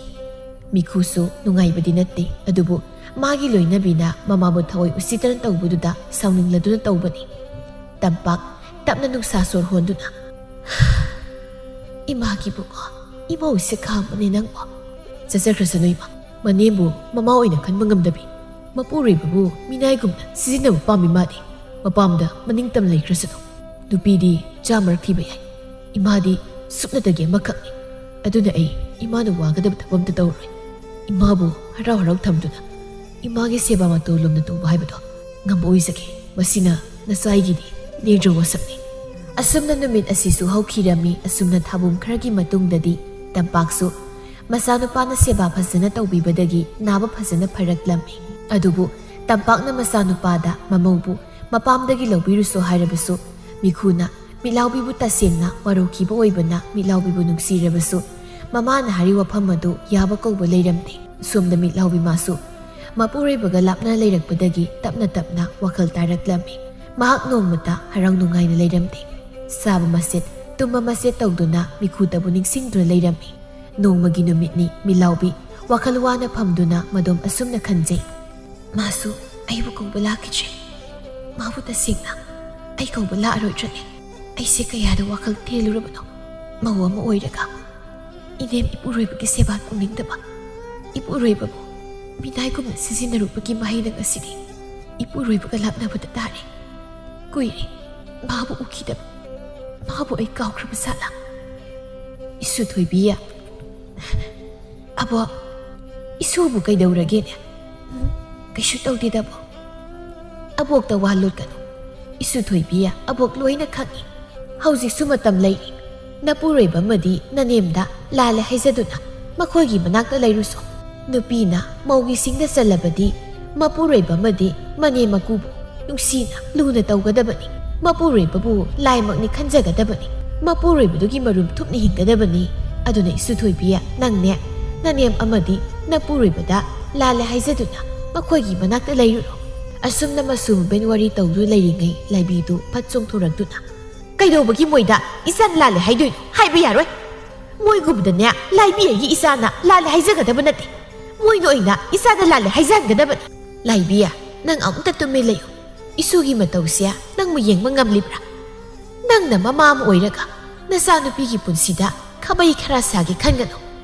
ꯃꯤꯈꯨꯁꯨ ꯅꯨꯡꯉꯥꯏꯕꯗꯤ ꯅꯠꯇꯦ, ꯑꯗꯨꯕꯨ ꯃꯥꯒꯤ ꯂꯣꯏꯅꯕꯤꯅ ꯃꯃꯥꯕꯨ ꯊꯑꯣꯏ ꯎꯁꯤꯠꯇꯅ ꯇꯧꯕꯗꯨꯗ ꯁꯥꯎꯅꯤꯡꯂꯗꯨꯅ ꯇꯧꯕꯅꯤ꯫ ꯇꯝꯄꯥꯛ ꯇꯞꯅ ꯅꯨꯡꯁꯥ ꯁꯣꯔ ꯍꯣꯟꯗꯨꯅ, "ꯏꯃꯥꯒꯤ ꯕꯨꯡꯉꯣ, ꯏꯃꯧꯁꯦ ꯈꯥꯝꯕꯅꯦ ꯅꯪꯕꯣ꯫" "ꯆꯠꯆꯈ꯭ꯔꯁꯅꯨ ꯏꯃꯥ, ꯃꯅꯦꯝꯕꯨ ꯃꯃꯥ ꯑꯣꯏꯅ ꯈꯟꯕ ꯉꯝꯗꯕꯤ, ꯃꯄꯨꯔꯣꯏꯕꯕꯨ ꯃꯤꯅꯥꯏꯒꯨꯝꯅ ꯁꯤꯖꯤꯟꯅꯕ ꯄꯥꯝꯃꯤ ꯃꯥꯗꯤ꯫ ꯃꯄꯥꯝꯗ ꯃꯅꯤꯡ ꯇꯝꯅ ꯂꯩꯈ꯭ꯔꯁꯅꯨ꯫ ꯅꯨꯄꯤꯗꯤ ꯆꯥ ꯃꯔꯛ ꯊꯤꯕ ꯌꯥꯏ꯫ ꯏꯃꯥꯗꯤ ꯁꯨꯞꯅꯇꯒꯤ ꯑꯃꯈꯛꯅꯤ꯫ ꯑꯗꯨꯅ ꯑꯩ ꯏꯃꯥꯅ ꯋꯥꯒꯗꯕ ꯊꯕꯛ ꯑꯝꯇ ꯇꯧꯔꯣꯏ꯫" ꯏꯃꯥꯕꯨ ꯍꯔꯥꯎ ꯍꯔꯥꯎ ꯊꯝꯗꯨꯅ, ꯏꯃꯥꯒꯤ ꯁꯦꯕꯥ ꯃꯇꯧ ꯂꯨꯝꯅ ꯇꯧꯕ ꯍꯥꯏꯕꯗꯣ ꯉꯝꯕ ꯑꯣꯏꯖꯒꯦ꯫ ꯃꯁꯤꯅ ꯅꯆꯥꯏꯒꯤꯗꯤ ꯂꯦꯡꯗ꯭ꯔ ꯋꯥꯁꯛꯅꯤ꯫ ꯑꯁꯨꯝꯅ ꯅꯨꯃꯤꯠ ꯑꯁꯤꯁꯨ ꯍꯧꯈꯤꯔꯝꯃꯤ꯫ ꯑꯁꯨꯝꯅ ꯊꯥꯕꯨꯝ ꯈꯔꯒꯤ ꯃꯇꯨꯡꯗꯗꯤ ꯇꯝꯄꯥꯛꯁꯨ ꯃꯆꯥꯅꯨꯄꯥꯅ ꯁꯦꯕꯥ ꯐꯖꯅ ꯇꯧꯕꯤꯕꯗꯒꯤ ꯅꯥꯕ ꯐꯖꯅ ꯐꯔꯛꯂꯝꯃꯤ꯫ ꯑꯗꯨꯕꯨ ꯇꯝꯄꯥꯛꯅ ꯃꯆꯥꯅꯨꯄꯥꯗ ꯃꯃꯧꯕꯨ ꯃꯄꯥꯝꯗꯒꯤ ꯂꯧꯕꯤꯔꯨꯁꯣ ꯍꯥꯏꯔꯕꯁꯨ ꯃꯤꯈꯨꯅ ꯃꯤꯠꯂꯥꯎꯕꯤꯕꯨ ꯇꯁꯦꯡꯅ ꯋꯥꯔꯧꯈꯤꯕ ꯑꯣꯏꯕꯅ ꯃꯤꯠꯂꯥꯎꯕꯤꯕꯨ ꯅꯨꯡꯁꯤꯔꯕꯁꯨ ꯃꯃꯥꯅ ꯍꯥꯏꯔꯤ ꯋꯥꯐꯝ ꯑꯗꯨ ꯌꯥꯕ ꯀꯧꯕ ꯂꯩꯔꯝꯗꯦ꯫ ꯁꯣꯝꯗ ꯃꯤꯠꯂꯥꯎꯕꯤ ꯃꯥꯁꯨ ꯃꯄꯨꯔꯣꯏꯕꯒ ꯂꯥꯞꯅ ꯂꯩꯔꯛꯄꯗꯒꯤ ꯇꯞꯅ ꯇꯞꯅ ꯋꯥꯈꯜ ꯇꯥꯔꯛꯂꯝꯃꯤ꯫ ꯃꯍꯥꯛ ꯅꯣꯡꯃꯇ ꯍꯔꯥꯎ ꯅꯨꯡꯉꯥꯏꯅ ꯂꯩꯔꯝꯗꯦ꯫ ꯆꯥꯕ ꯃꯆꯦꯠ, ꯇꯨꯝꯕ ꯃꯆꯦꯠ ꯇꯧꯗꯨꯅ ꯃꯤꯈꯨꯗꯕꯨ ꯅꯤꯡꯁꯤꯡꯗꯨꯅ ꯂꯩꯔꯝꯃꯤ꯫ ꯅꯣꯡꯃꯒꯤ ꯅꯨꯃꯤꯠꯅꯤ꯫ ꯃꯤꯠꯂꯥꯎꯕꯤ ꯋꯥꯈꯜ ꯋꯥꯅ ꯐꯝꯗꯨꯅ ꯃꯗꯣꯝ ꯑꯁꯨꯝꯅ ꯈꯟꯖꯩ꯫ ꯃꯥꯁꯨ ꯑꯩꯕꯨ ꯀꯧꯕ ꯂꯥꯛꯈꯤꯗ꯭ꯔꯦ꯫ ꯃꯥꯕꯨ ꯇꯁꯦꯡꯅ ꯑꯩ ꯀꯧꯕ ꯂꯥꯛꯑꯔꯣꯏꯗ꯭ꯔꯅꯦ? ꯑꯩꯁꯦ ꯀꯌꯥꯗ ꯋꯥꯈꯜ ꯊꯦꯜꯂꯨꯔꯕꯅꯣ? ꯃꯧ ꯑꯃ ꯑꯣꯏꯔꯒ ꯏꯅꯦꯝ ꯏꯄꯨꯔꯣꯏꯕꯒꯤ ꯁꯦꯕꯥ ꯇꯧꯅꯤꯡꯗꯕ, ꯏꯄꯨꯔꯣꯏꯕꯕꯨ ꯃꯤꯅꯥꯏꯒꯨꯝꯅ ꯁꯤꯖꯤꯟꯅꯔꯨꯕꯒꯤ ꯃꯍꯩꯅ ꯉꯁꯤꯗꯤ ꯏꯄꯨꯔꯣꯏꯕꯒ ꯂꯥꯞꯅꯕꯗ ꯇꯥꯔꯦ꯫ ꯀꯨꯏꯔꯦ ꯃꯥꯕꯨ ꯎꯈꯤꯗꯕ꯫ ꯃꯥꯕꯨ ꯑꯩ ꯀꯥꯎꯈ꯭ꯔꯕ ꯖꯥꯠꯂꯥ? ꯏꯁꯨ ꯊꯣꯏꯕꯤ, ꯑꯕꯣꯛ, ꯏꯁꯨꯕꯨ ꯀꯩꯗꯧꯔꯒꯦꯅꯦ? ꯎꯝ, ꯀꯩꯁꯨ ꯇꯧꯗꯦꯗ, ꯑꯕꯣꯛ꯫ ꯑꯕꯣꯛꯇ ꯋꯥ ꯂꯣꯠꯀꯅꯨ꯫ ꯏꯁꯨ ꯊꯣꯏꯕꯤ, ꯑꯕꯣꯛ ꯂꯣꯏꯅ ꯈꯪꯏ꯫ ꯍꯧꯖꯤꯛꯁꯨ ꯃꯇꯝ ꯂꯩꯔꯤ꯫ ꯅꯄꯨꯔꯣꯏꯕ ꯑꯃꯗꯤ ꯅꯅꯦꯝꯗ ꯂꯥꯜꯂꯦ ꯍꯥꯏꯖꯗꯨꯅ ꯃꯈꯣꯏꯒꯤ ꯃꯅꯥꯛꯇ ꯂꯩꯔꯨꯁꯣ꯫ ꯅꯨꯄꯤꯅ ꯃꯧꯒꯤ ꯁꯤꯡꯗ ꯆꯜꯂꯕꯗꯤ ꯃꯄꯨꯔꯣꯏꯕ ꯑꯃꯗꯤ ꯃꯅꯦꯝ ꯃꯀꯨꯕꯨ ꯅꯨꯡꯁꯤꯅ ꯂꯨꯅ ꯇꯧꯒꯗꯕꯅꯤ꯫ ꯃꯄꯨꯔꯣꯏꯕꯕꯨ ꯂꯥꯏꯃꯛꯅꯤ ꯈꯟꯖꯒꯗꯕꯅꯤ꯫ ꯃꯄꯨꯔꯣꯏꯕꯗꯨꯒꯤ ꯃꯔꯨꯝ ꯊꯨꯞꯅ ꯍꯤꯡꯒꯗꯕꯅꯤ꯫ ꯑꯗꯨꯅ ꯏꯁꯨ ꯊꯣꯏꯕꯤ, ꯅꯪꯅꯦ ꯅꯅꯦꯝ ꯑꯃꯗꯤ ꯅꯄꯨꯔꯣꯏꯕꯗ ꯂꯥꯜꯂꯦ ꯍꯥꯏꯖꯗꯨꯅ ꯃꯈꯣꯏꯒꯤ ꯃꯅꯥꯛꯇ ꯂꯩꯔꯨꯔꯣ꯫ ꯑꯁꯨꯝꯅ ꯃꯁꯨ ꯃꯕꯦꯟ ꯋꯥꯔꯤ ꯇꯧꯗꯨꯅ ꯂꯩꯔꯤꯉꯩ ꯂꯥꯏꯕꯤꯗꯨ ꯐꯠ ꯆꯣꯡꯊꯣꯔꯛꯇꯨꯅ, "ꯀꯩꯗꯧꯕꯒꯤ ꯃꯣꯏꯗ ꯏꯆꯥꯅ ꯂꯥꯜꯂꯦ ꯍꯥꯏꯗꯣꯏꯅꯣ? ꯍꯥꯏꯕ ꯌꯥꯔꯣꯏ꯫ ꯃꯣꯏꯒꯨꯝꯕꯗꯅꯦ ꯂꯥꯏꯕꯤ ꯑꯩꯒꯤ ꯏꯆꯥꯅ ꯂꯥꯜꯂꯦ ꯍꯥꯏꯖꯒꯗꯕ ꯅꯠꯇꯦ꯫ ꯃꯣꯏꯅ ꯑꯣꯏꯅ ꯏꯆꯥꯗ ꯂꯥꯜꯂꯦ ꯍꯥꯏꯖꯍꯟꯒꯗꯕꯅꯤ꯫" ꯂꯥꯏꯕꯤ, ꯅꯪ ꯑꯃꯨꯛꯇ ꯇꯨꯃꯤꯟ ꯂꯩꯌꯨ꯫ ꯏꯁꯨꯒꯤ ꯃꯇꯧꯁꯦ ꯅꯪꯕꯨ ꯌꯦꯡꯕ ꯉꯝꯂꯤꯕ꯭ꯔꯥ? ꯅꯪꯅ ꯃꯃꯥ ꯑꯃ ꯑꯣꯏꯔꯒ ꯅꯆꯥꯅꯨꯄꯤꯒꯤ ꯄꯨꯟꯁꯤꯗ ꯈꯥꯕꯩ ꯈꯔ ꯁꯥꯒꯦ ꯈꯟꯒꯅꯨ꯫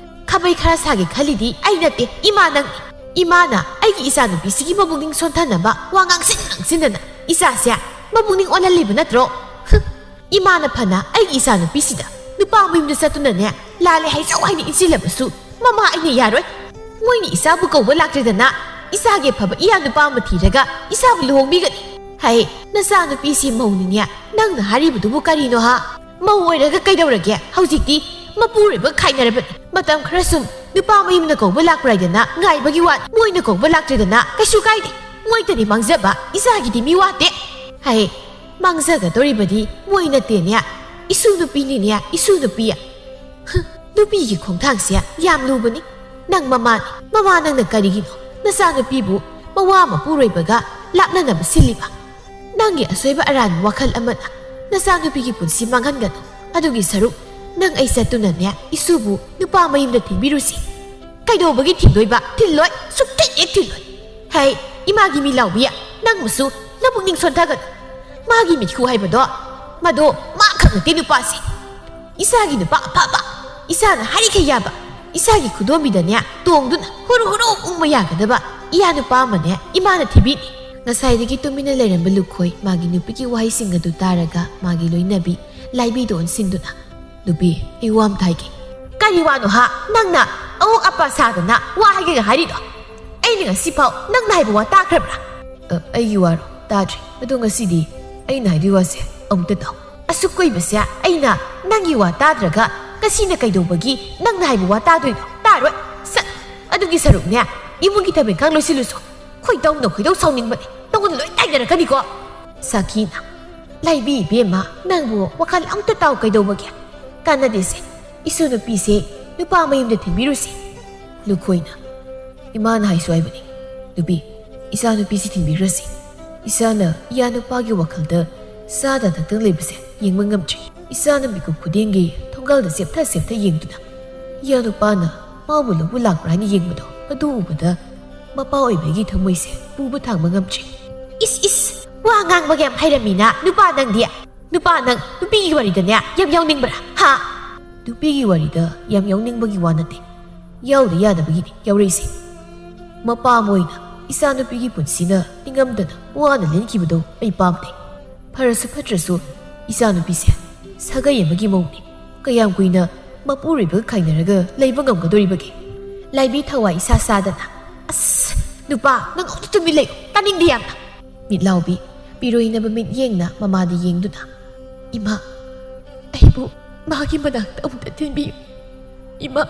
ꯈꯥꯕꯩ ꯈꯔ ꯁꯥꯒꯦ ꯈꯜꯂꯤꯗꯤ ꯑꯩ ꯅꯠꯇꯦ, ꯏꯃꯥ ꯅꯪꯅꯤ꯫ ꯏꯃꯥꯅ ꯑꯩꯒꯤ ꯏꯆꯥꯅꯨꯄꯤꯁꯤꯒꯤ ꯃꯕꯨꯛꯅꯤꯡ ꯁꯣꯟꯊꯅꯕ ꯋꯥ ꯉꯥꯡꯁꯤꯟ ꯉꯥꯡꯁꯤꯟꯗꯅ ꯏꯆꯥꯁꯦ ꯃꯕꯨꯛꯅꯤꯡ ꯑꯣꯜꯍꯜꯂꯤꯕ ꯅꯠꯇ꯭ꯔꯣ? ꯍꯨꯝ, ꯏꯃꯥꯅ ꯐꯅ ꯑꯩꯒꯤ ꯏꯆꯥꯅꯨꯄꯤꯁꯤꯗ ꯅꯨꯄꯥ ꯃꯌꯨꯝꯗ ꯆꯠꯇꯨꯅꯅꯦ ꯂꯥꯜꯂꯦ ꯍꯥꯏꯖꯧ ꯍꯥꯏꯅ ꯏꯟꯁꯤꯜꯂꯕꯁꯨ ꯃꯃꯥ ꯑꯩꯅ ꯌꯥꯔꯣꯏ꯫ ꯃꯣꯏꯅ ꯏꯆꯥꯕꯨ ꯀꯧꯕ ꯂꯥꯛꯇ꯭ꯔꯦꯗꯅ ꯏꯆꯥꯒꯤ ꯑꯐꯕ ꯏꯌꯥ ꯅꯨꯄꯥ ꯑꯃ ꯊꯤꯔꯒ ꯏꯆꯥꯕꯨ ꯂꯨꯍꯣꯡꯕꯤꯒꯅꯤ꯫ ꯍꯩ, ꯅꯆꯥꯅꯨꯄꯤꯁꯤ ꯃꯧꯅꯤꯅꯦ꯫ ꯅꯪꯅ ꯍꯥꯏꯔꯤꯕꯗꯨꯕꯨ ꯀꯔꯤꯅꯣ ꯍꯥ? ꯃꯧ ꯑꯣꯏꯔꯒ ꯀꯩꯗꯧꯔꯒꯦ? ꯍꯧꯖꯤꯛꯇꯤ ꯃꯄꯨꯔꯣꯏꯕ ꯈꯥꯏꯅꯔꯕꯅꯤ꯫ ꯃꯇꯝ ꯈꯔ ꯁꯨꯝ ꯅꯨꯄꯥ ꯃꯌꯨꯝꯅ ꯀꯧꯕ ꯂꯥꯛꯄ꯭ꯔꯥꯏꯗꯅ ꯉꯥꯏꯕꯒꯤ ꯋꯥ, ꯃꯣꯏꯅ ꯀꯧꯕ ꯂꯥꯛꯇ꯭ꯔꯦꯗꯅ ꯀꯩꯁꯨ ꯀꯥꯏꯗꯦ꯫ ꯃꯣꯏꯗꯅꯤ ꯃꯥꯡꯖꯕ, ꯏꯆꯥꯒꯤꯗꯤ ꯃꯤ ꯋꯥꯠꯇꯦ꯫ ꯍꯩ, ꯃꯥꯡꯖꯒꯗꯧꯔꯤꯕꯗꯤ ꯃꯣꯏ ꯅꯠꯇꯦꯅꯦ, ꯏꯁꯨ ꯅꯨꯄꯤꯅꯤꯅꯦ, ꯏꯁꯨ ꯅꯨꯄꯤ꯫ ꯍ, ꯅꯨꯄꯤꯒꯤ ꯈꯣꯡꯊꯥꯡꯁꯦ ꯌꯥꯝ ꯂꯨꯕꯅꯤ꯫ ꯅꯪ ꯃꯃꯥꯅꯤ, ꯃꯃꯥ ꯅꯪꯅ ꯀꯔꯤꯒꯤꯅꯣ ꯅꯆꯥꯅꯨꯄꯤꯕꯨ ꯃꯋꯥ ꯃꯄꯨꯔꯣꯏꯕꯒ ꯂꯥꯞꯅꯅꯕ ꯁꯤꯜꯂꯤꯕ? ꯅꯪꯒꯤ ꯑꯁꯣꯏꯕ ꯑꯔꯥꯟꯕ ꯋꯥꯈꯜ ꯑꯃꯅ ꯅꯆꯥꯅꯨꯄꯤꯒꯤ ꯄꯨꯟꯁꯤ ꯃꯥꯡꯍꯟꯒꯅꯨ꯫ ꯑꯗꯨꯒꯤ ꯁꯔꯨꯛ ꯅꯪ ꯑꯩ ꯆꯠꯇꯨꯅꯅꯦ ꯏꯁꯨꯕꯨ ꯅꯨꯄꯥ ꯃꯌꯨꯝꯗ ꯊꯤꯟꯕꯤꯔꯨꯁꯤ꯫ ꯀꯩꯗꯧꯕꯒꯤ ꯊꯤꯟꯗꯣꯏꯕ? ꯊꯤꯜꯂꯣꯏ, ꯁꯨꯛꯊꯤꯟ ꯍꯦꯛ ꯊꯤꯜꯂꯣꯏ꯫ ꯍꯩ, ꯏꯃꯥꯒꯤ ꯃꯤ ꯂꯥꯎꯕꯤ, ꯅꯪꯕꯨꯁꯨ ꯅꯄꯨꯛꯅꯤꯡ ꯁꯣꯟꯊꯒꯅꯨ꯫ ꯃꯥꯒꯤ ꯃꯤꯠꯈꯨ ꯍꯥꯏꯕꯗꯣ, ꯃꯗꯣ ꯃꯥ ꯈꯛ ꯅꯠꯇꯦ ꯅꯨꯄꯥꯁꯦ꯫ ꯏꯆꯥꯒꯤ ꯅꯨꯄꯥ ꯑꯐꯕ, ꯏꯆꯥꯅ ꯍꯥꯏꯔꯤꯈꯩ ꯌꯥꯕ, ꯏꯆꯥꯒꯤ ꯈꯨꯗꯣꯝꯕꯤꯗꯅꯦ ꯇꯣꯡꯗꯨꯅ ꯍꯨꯔꯨ ꯍꯨꯔꯨ ꯎꯪꯕ ꯌꯥꯒꯗꯕ ꯏꯌꯥ ꯅꯨꯄꯥ ꯑꯃꯅꯦ ꯏꯃꯥꯅ ꯊꯤꯕꯤꯅꯤ꯫ ꯉꯁꯥꯏꯗꯒꯤ ꯇꯨꯃꯤꯟꯅ ꯂꯩꯔꯝꯕ ꯂꯨꯈꯣꯏ ꯃꯥꯒꯤ ꯅꯨꯄꯤꯒꯤ ꯋꯥꯍꯩꯁꯤꯡ ꯑꯗꯨ ꯇꯥꯔꯒ ꯃꯥꯒꯤ ꯂꯣꯏꯅꯕꯤ ꯂꯥꯏꯕꯤꯗ ꯑꯣꯟꯁꯤꯟꯗꯨꯅ, "ꯅꯨꯄꯤ, ꯑꯩ ꯋꯥ ꯑꯃ ꯍꯥꯏꯒꯦ꯫" "ꯀꯔꯤ ꯋꯥꯅꯣ ꯍꯥ? ꯅꯪꯅ ꯑꯋꯣꯛ ꯑꯄꯥ ꯁꯥꯗꯅ ꯋꯥ ꯍꯥꯏꯒꯦꯒ ꯍꯥꯏꯔꯤꯗꯣ? ꯑꯩꯅ ꯉꯁꯤꯐꯥꯎ ꯅꯪꯅ ꯍꯥꯏꯕ ꯋꯥ ꯇꯥꯈ꯭ꯔꯕ꯭ꯔꯥ?" "ꯑ, ꯑꯩꯒꯤ ꯋꯥꯔꯣ? ꯇꯥꯗ꯭ꯔꯤ꯫ ꯑꯗꯣ ꯉꯁꯤꯗꯤ ꯑꯩꯅ ꯍꯥꯏꯗꯣꯏ ꯋꯥꯁꯦ ꯑꯃꯨꯛꯇ ꯇꯥꯎ꯫" "ꯑꯁꯨꯛ ꯀꯨꯏꯕꯁꯦ ꯑꯩꯅ ꯅꯪꯒꯤ ꯋꯥ ꯇꯥꯗ꯭ꯔꯒ ꯉꯁꯤꯅ ꯀꯩꯗꯧꯕꯒꯤ ꯅꯪꯅ ꯍꯥꯏꯕ ꯋꯥ ꯇꯥꯗꯣꯏꯅꯣ? ꯇꯥꯔꯣꯏ꯫ ꯁꯠ, ꯑꯗꯨꯒꯤ ꯁꯔꯨꯛꯅꯦ, ꯏꯃꯨꯡꯒꯤ ꯊꯕꯛ ꯏꯪꯈꯥꯡ ꯂꯣꯏꯁꯤꯜꯂꯨꯁꯨ꯫ ꯈꯣꯏꯗꯧꯅ ꯈꯣꯏꯗꯧ ꯁꯥꯎꯅꯤꯡꯕꯅꯦ꯫ ꯅꯉꯣꯟꯗ ꯂꯣꯏ ꯇꯥꯏꯅꯔꯛꯀꯅꯤꯀꯣ꯫" ꯁꯥꯈꯤꯅ, "ꯂꯥꯏꯕꯤ ꯏꯕꯦꯝꯃ, ꯅꯪꯕꯨ ꯋꯥꯈꯜ ꯑꯝꯇ ꯇꯥꯎ ꯀꯩꯗꯧꯕꯒꯦ? ꯀꯥꯟꯅꯗꯦꯁꯦ꯫ ꯏꯁꯨ ꯅꯨꯄꯤꯁꯦ ꯅꯨꯄꯥ ꯃꯌꯨꯝꯗ ꯊꯤꯟꯕꯤꯔꯨꯁꯦ꯫" ꯂꯨꯈꯣꯏꯅ, "ꯏꯃꯥꯅ ꯍꯥꯏꯁꯨ ꯍꯥꯏꯕꯅꯤ, ꯅꯨꯄꯤ, ꯏꯆꯥ ꯅꯨꯄꯤꯁꯤ ꯊꯤꯟꯕꯤꯈ꯭ꯔꯁꯤ꯫ ꯏꯆꯥꯅ ꯏꯌꯥ ꯅꯨꯄꯥꯒꯤ ꯋꯥꯈꯜꯗ ꯆꯥꯗ ꯊꯛꯇꯅ ꯂꯩꯕꯁꯦ ꯌꯦꯡꯕ ꯉꯝꯗ꯭ꯔꯤ꯫ ꯏꯆꯥꯅ ꯃꯤꯀꯨꯞ ꯈꯨꯗꯤꯡꯒꯤ ꯊꯣꯡꯒꯥꯜꯗ ꯆꯦꯞꯊ ꯆꯦꯞꯊ ꯌꯦꯡꯗꯨꯅ ꯏꯌꯥ ꯅꯨꯄꯥꯅ ꯃꯥꯕꯨ ꯂꯧꯕ ꯂꯥꯛꯄ꯭ꯔꯥ ꯍꯥꯏꯅ ꯌꯦꯡꯕꯗꯣ, ꯑꯗꯨ ꯎꯕꯗ ꯃꯄꯥ ꯑꯣꯏꯕꯒꯤ ꯊꯃꯣꯏꯁꯦ ꯄꯨꯕ ꯊꯥꯡꯕ ꯉꯝꯗ꯭ꯔꯤ꯫" "ꯏꯁ, ꯏꯁ, ꯋꯥ ꯉꯥꯡꯕꯒ ꯌꯥꯝ ꯍꯩꯔꯝꯃꯤꯅ ꯅꯨꯄꯥ ꯅꯪꯗꯤ꯫ ꯅꯨꯄꯥ ꯅꯪ ꯅꯨꯄꯤꯒꯤ ꯋꯥꯔꯤꯗꯅꯦ ꯌꯥꯝ ꯌꯥꯎꯅꯤꯡꯕ꯭ꯔꯥ? ꯍꯥ?" "ꯅꯨꯄꯤꯒꯤ ꯋꯥꯔꯤꯗ ꯌꯥꯝ ꯌꯥꯎꯅꯤꯡꯕꯒꯤ ꯋꯥ ꯅꯠꯇꯦ꯫ ꯌꯥꯎꯗ ꯌꯥꯗꯕꯒꯤꯅꯤ ꯌꯥꯎꯔꯛꯏꯁꯦ꯫ ꯃꯄꯥ ꯑꯃ ꯑꯣꯏꯅ ꯏꯆꯥꯅꯨꯄꯤꯒꯤ ꯄꯨꯟꯁꯤꯅ ꯅꯤꯡꯉꯝꯗꯅ ꯋꯥꯅ ꯂꯦꯟꯈꯤꯕꯗꯣ ꯑꯩ ꯄꯥꯝꯗꯦ꯫ ꯐꯔꯁꯨ ꯐꯠꯇ꯭ꯔꯁꯨ ꯏꯆꯥꯅꯨꯄꯤꯁꯦ ꯁꯥꯒꯩ ꯑꯃꯒꯤ ꯃꯧꯅꯤ꯫ ꯀꯌꯥꯝ ꯀꯨꯏꯅ ꯃꯄꯨꯔꯣꯏꯕꯒ ꯈꯥꯏꯅꯔꯒ ꯂꯩꯕ ꯉꯝꯒꯗꯣꯔꯤꯕꯒꯦ?" ꯂꯥꯏꯕꯤ ꯊꯋꯥꯏ ꯏꯁꯥ ꯁꯥꯗꯅ, "ꯑꯁ, "ꯅꯨꯄꯥ, ꯅꯪ ꯑꯃꯨꯛꯇ ꯇꯨꯃꯤꯟ ꯂꯩꯌꯨ, ꯇꯥꯅꯤꯡꯗꯦ ꯌꯥꯝꯅ!" ꯃꯤꯠꯂꯥꯎꯕꯤ ꯄꯤꯔꯣꯏꯅꯕ ꯃꯤꯠꯌꯦꯡꯅ ꯃꯃꯥꯗ ꯌꯦꯡꯗꯨꯅ, "ꯏꯃꯥ, ꯑꯩꯕꯨ ꯃꯥꯒꯤ ꯃꯅꯥꯛꯇ ꯑꯃꯨꯛꯇ ꯊꯤꯟꯕꯤꯌꯨ꯫ ꯏꯃꯥ,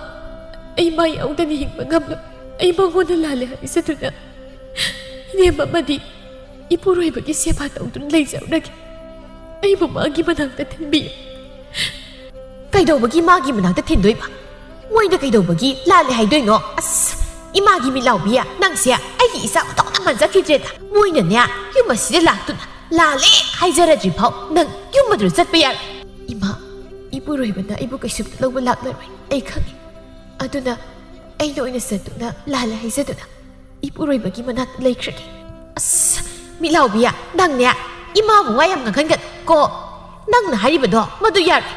ꯑꯩ ꯃꯥ ꯌꯥꯎꯗꯅ ꯍꯤꯡꯕ ꯉꯝꯂꯣꯏ꯫ ꯑꯩ ꯃꯉꯣꯟꯗ ꯂꯥꯜꯂꯦ ꯍꯥꯏꯖꯗꯨꯅ ꯏꯅꯦꯝꯕ ꯑꯃꯗꯤ ꯏꯄꯨꯔꯣꯏꯕꯒꯤ ꯁꯦꯕꯥ ꯇꯧꯗꯨꯅ ꯂꯩꯖꯔꯨꯔꯒꯦ꯫ ꯑꯩꯕꯨ ꯃꯥꯒꯤ ꯃꯅꯥꯛꯇ ꯊꯤꯟꯕꯤꯌꯨ꯫" "ꯀꯩꯗꯧꯕꯒꯤ ꯃꯥꯒꯤ ꯃꯅꯥꯛꯇ ꯊꯤꯟꯗꯣꯏꯕ? ꯃꯣꯏꯗ ꯀꯩꯗꯧꯕꯒꯤ ꯂꯥꯜꯂꯦ ꯍꯥꯏꯗꯣꯏꯅꯣ? ꯑꯁ, ꯏꯃꯥꯒꯤ ꯃꯤꯠꯂꯥꯎꯕꯤ, ꯅꯪꯁꯦ ꯑꯩꯒꯤ ꯏꯆꯥ ꯑꯣꯟꯊꯣꯛꯅ ꯃꯥꯟꯖꯈꯤꯗ꯭ꯔꯦꯗ꯫ ꯃꯣꯏꯅꯅꯦ, ꯌꯨꯝ ꯑꯁꯤꯗ ꯂꯥꯛꯇꯨꯅ ꯂꯥꯜꯂꯦ ꯍꯥꯏꯖꯔꯗ꯭ꯔꯤ ꯐꯥꯎ ꯅꯪ ꯌꯨꯝ ꯑꯗꯨꯗ ꯆꯠꯄ ꯌꯥꯔꯣꯏ꯫" "ꯏꯃꯥ, ꯏꯄꯨꯔꯣꯏꯕꯅ ꯑꯩꯕꯨ ꯀꯩꯁꯨꯝꯇ ꯂꯧꯕ ꯂꯥꯛꯂꯔꯣꯏ, ꯑꯩ ꯈꯪꯏ꯫ ꯑꯗꯨꯅ ꯑꯩꯅ ꯑꯣꯏꯅ ꯆꯠꯇꯨꯅ ꯂꯥꯜꯂꯦ ꯍꯥꯏꯖꯗꯨꯅ ꯏꯄꯨꯔꯣꯏꯕꯒꯤ ꯃꯅꯥꯛꯇ ꯂꯩꯈ꯭ꯔꯒꯦ꯫" "ꯑꯁ, ꯃꯤꯠꯂꯥꯎꯕꯤ, ꯅꯪꯅꯦ ꯏꯃꯥꯕꯨ ꯋꯥ ꯌꯥꯝ ꯉꯥꯡꯍꯟꯒꯅꯨ ꯀꯣ꯫ ꯅꯪꯅ ꯍꯥꯏꯔꯤꯕꯗꯣ ꯃꯗꯨ ꯌꯥꯔꯣꯏ꯫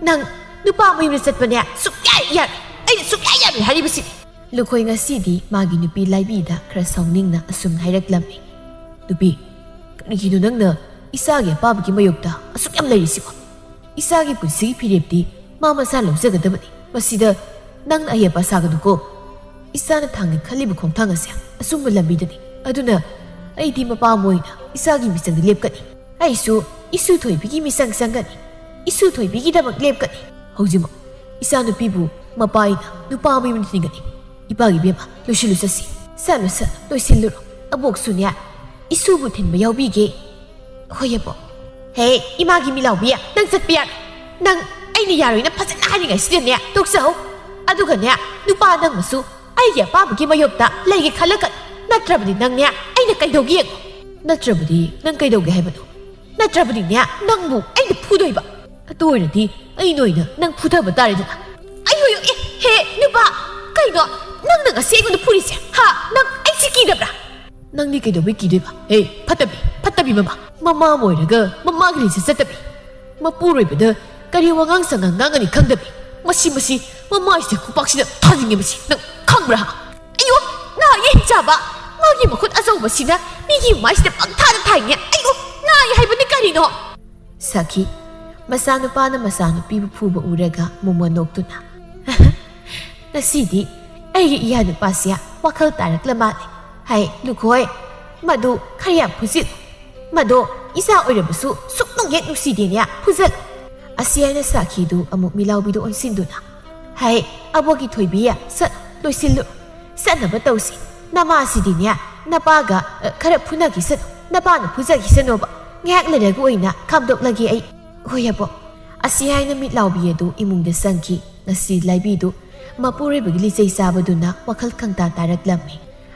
ꯅꯪ ꯅꯨꯄꯥ ꯃꯌꯨꯝꯗ ꯆꯠꯄꯅꯦ ꯁꯨꯛꯌꯥ ꯌꯥꯔꯣꯏ꯫ ꯑꯩꯅ ꯁꯨꯛꯌꯥ ꯌꯥꯔꯣꯏ ꯍꯥꯏꯔꯤꯕꯁꯤꯅꯤ꯫" ꯂꯨꯈꯣꯏ ꯉꯁꯤꯗꯤ ꯃꯥꯒꯤ ꯅꯨꯄꯤ ꯂꯥꯏꯕꯤꯗ ꯈꯔ ꯁꯥꯎꯅꯤꯡꯅ ꯑꯁꯨꯝ ꯍꯥꯏꯔꯛꯂꯝꯃꯤ, "ꯅꯨꯄꯤ, ꯀꯔꯤꯒꯤꯅꯣ ꯅꯪꯅ ꯏꯆꯥꯒꯤ ꯑꯄꯥꯝꯕꯒꯤ ꯃꯥꯌꯣꯛꯇ ꯑꯁꯨꯛ ꯌꯥꯝ ꯂꯩꯔꯤꯁꯤꯕꯣ? ꯏꯆꯥꯒꯤ ꯄꯨꯟꯁꯤꯒꯤ ꯐꯤꯔꯦꯞꯇꯤ ꯃꯥ ꯃꯁꯥ ꯂꯧꯖꯒꯗꯕꯅꯤ꯫ ꯃꯁꯤꯗ ꯅꯪꯅ ꯑꯍꯦꯞꯄ ꯁꯥꯒꯅꯨꯀꯣ꯫ ꯏꯆꯥꯅ ꯊꯥꯡꯒꯦ ꯈꯜꯂꯤꯕ ꯈꯣꯡꯊꯥꯡ ꯑꯁꯦ ꯑꯆꯨꯝꯕ ꯂꯝꯕꯤꯗꯅꯤ꯫ ꯑꯗꯨꯅ ꯑꯩꯗꯤ ꯃꯄꯥ ꯑꯃ ꯑꯣꯏꯅ ꯏꯆꯥꯒꯤ ꯃꯤꯆꯪꯗ ꯂꯦꯞꯀꯅꯤ꯫ ꯑꯩꯁꯨ ꯏꯁꯨ ꯊꯣꯏꯕꯤꯒꯤ ꯃꯤꯆꯪ ꯆꯪꯒꯅꯤ꯫ ꯏꯁꯨ ꯊꯣꯏꯕꯤꯒꯤꯗꯃꯛ ꯂꯦꯞꯀꯅꯤ꯫ ꯍꯧꯖꯤꯛꯃꯛ ꯏꯆꯥꯅꯨꯄꯤꯕꯨ ꯃꯄꯥ ꯑꯩꯅ ꯅꯨꯄꯥ ꯃꯌꯨꯝꯗ ꯊꯤꯟꯒꯅꯤ꯫ ꯏꯄꯥꯒꯤ ꯏꯕꯦꯝꯃ, ꯂꯣꯏꯁꯤꯜꯂꯨ ꯆꯠꯁꯤ꯫ ꯆꯠꯂꯨ, ꯆꯠꯂꯨ, ꯂꯣꯏꯁꯤꯜꯂꯨꯔꯣ꯫ ꯑꯕꯣꯛꯁꯨꯅꯦ, ꯏꯁꯨꯕꯨ ꯊꯤꯟꯕ ꯌꯥꯎꯕꯤꯒꯦ꯫" "ꯍꯣꯏ, ꯑꯕꯣꯛ꯫" "ꯍꯦ, ꯏꯃꯥꯒꯤ ꯃꯤꯠꯂꯥꯎꯕꯤ, ꯅꯪ ꯆꯠꯄ ꯌꯥꯔꯣꯏ꯫ ꯅꯪ ꯑꯩꯅ ꯌꯥꯔꯣꯏꯅ ꯐꯖꯅ ꯍꯥꯏꯔꯤꯉꯩꯁꯤꯗꯅꯦ ꯇꯣꯛꯆꯍꯧ꯫ ꯑꯗꯨꯒꯅꯦ, ꯅꯨꯄꯥ ꯅꯪꯅꯁꯨ ꯑꯩꯒꯤ ꯑꯄꯥꯝꯕꯒꯤ ꯃꯥꯌꯣꯛꯇ ꯂꯩꯒꯦ ꯈꯜꯂꯛꯀꯅꯨ꯫ ꯅꯠꯇ꯭ꯔꯕꯗꯤ ꯅꯪꯅꯦ ꯑꯩꯅ ꯀꯩꯗꯧꯒꯦ ꯌꯦꯡꯉꯨ꯫" "ꯅꯠꯇ꯭ꯔꯕꯗꯤ ꯅꯪ ꯀꯩꯗꯧꯒꯦ ꯍꯥꯏꯕꯅꯣ?" "ꯅꯠꯇ꯭ꯔꯕꯗꯤꯅꯦ, ꯅꯪꯕꯨ ꯑꯩꯅ ꯐꯨꯗꯣꯏꯕ꯫" "ꯑꯗꯨ ꯑꯣꯏꯔꯗꯤ ꯑꯩꯅ ꯑꯣꯏꯅ ꯅꯪ ꯐꯨꯊꯕ ꯇꯥꯔꯦꯗꯅ꯫" "ꯑꯩ, ꯑꯣꯏ, ꯑꯦ, ꯍꯦ, ꯅꯨꯄꯥ, ꯀꯩꯅꯣ ꯅꯪꯅ ꯉꯁꯤ ꯑꯩꯉꯣꯟꯗ ꯐꯨꯔꯤꯁꯦ? ꯍꯥ? ꯅꯪ ꯑꯩꯁꯦ ꯀꯤꯗꯕ꯭ꯔꯥ?" "ꯅꯪꯗꯤ ꯀꯩꯗꯧꯕꯩ ꯀꯤꯗꯣꯏꯕ? ꯍꯦ, ꯐꯠꯇꯕꯤ, ꯐꯠꯇꯕꯤ ꯃꯃꯥ꯫ ꯃꯃꯥ ꯑꯃ ꯑꯣꯏꯔꯒ ꯃꯃꯥꯒꯤ ꯂꯤꯆꯠ ꯆꯠꯇꯕꯤ꯫ ꯃꯄꯨꯔꯣꯏꯕꯗ ꯀꯔꯤ ꯋꯥꯉꯥꯡ ꯁꯉꯥꯡ ꯉꯥꯡꯒꯅꯤ ꯈꯪꯗꯕꯤ꯫ ꯃꯁꯤ, ꯃꯁꯤ, ꯃꯃꯥꯏꯁꯤꯗ ꯈꯨꯄꯥꯛꯁꯤꯗ ꯊꯥꯅꯤꯡꯉꯦ ꯃꯁꯤ꯫ ꯅꯪ ꯈꯪꯕ꯭ꯔꯥ, ꯍꯥ?" "ꯑꯌꯣ, ꯅꯥꯏꯌꯦ ꯍꯤꯡꯆꯥꯕ꯫ ꯃꯥꯒꯤ ꯃꯈꯨꯠ ꯑꯆꯧꯕꯁꯤꯅ ꯃꯤꯒꯤ ꯃꯥꯏꯁꯤꯗ ꯄꯪꯊꯥꯗ ꯊꯥꯏꯅꯦ꯫ ꯑꯌꯣ, ꯅꯥꯏ ꯍꯥꯏꯕꯅꯤ ꯀꯔꯤꯅꯣ?" ꯁꯥꯈꯤ꯫ ꯃꯆꯥꯅꯨꯄꯥꯅ ꯃꯆꯥꯅꯨꯄꯤꯕꯨ ꯐꯨꯕ ꯎꯔꯒ ꯃꯣꯃꯣꯟ ꯅꯣꯛꯇꯨꯅ, "ꯉꯁꯤꯗꯤ ꯑꯩꯒꯤ ꯏꯌꯥ ꯅꯨꯄꯥꯁꯦ ꯋꯥꯈꯜ ꯇꯥꯔꯛꯂ ꯃꯥꯜꯂꯦ꯫ "ꯍꯩ, ꯂꯨꯈꯣꯏ, ꯃꯗꯨ ꯈꯔ ꯌꯥꯝ ꯐꯨꯖꯤꯜꯂꯨ꯫ ꯃꯗꯣ ꯏꯆꯥ ꯑꯣꯏꯔꯕꯁꯨ ꯁꯨꯛꯅꯨꯡ ꯍꯦꯛ ꯅꯨꯡꯁꯤꯗꯦꯅꯦ, ꯐꯨꯖꯜꯂꯨ"꯫ ꯑꯁꯤ ꯍꯥꯏꯅ ꯁꯥꯈꯤꯗꯨ ꯑꯃꯨꯛ ꯃꯤꯠꯂꯥꯎꯕꯤꯗ ꯑꯣꯟꯁꯤꯟꯗꯨꯅ, "ꯍꯩ, ꯑꯕꯣꯛꯀꯤ ꯊꯣꯏꯕꯤ, ꯆꯠ, ꯂꯣꯏꯁꯤꯜꯂꯨ꯫ ꯆꯠꯅꯕ ꯇꯧꯁꯤ꯫ ꯅꯃꯥꯁꯤꯗꯤꯅꯦ, ꯅꯄꯥꯒ, ꯑ, ꯈꯔ ꯐꯨꯅꯈꯤꯁꯅꯨ, ꯅꯄꯥꯅ ꯐꯨꯖꯈꯤꯁꯅꯣꯕ꯫ ꯉꯥꯏꯍꯥꯛ ꯂꯩꯔꯒ ꯑꯣꯏꯅ ꯈꯥꯝꯗꯣꯛꯂꯒꯦ ꯑꯩ꯫ ꯍꯣꯏ ꯑꯕꯣꯛ"꯫ ꯑꯁꯤ ꯍꯥꯏꯅ ꯃꯤꯠꯂꯥꯎꯕꯤ ꯑꯗꯨ ꯏꯃꯨꯡꯗ ꯆꯪꯈꯤ꯫ ꯉꯁꯤ ꯂꯥꯏꯕꯤꯗꯨ ꯃꯄꯨꯔꯣꯏꯕꯒꯤ ꯂꯤꯆꯩ ꯆꯥꯕꯗꯨꯅ ꯋꯥꯈꯜ ꯈꯪꯇꯥ ꯇꯥꯔꯛꯂꯝꯃꯤ꯫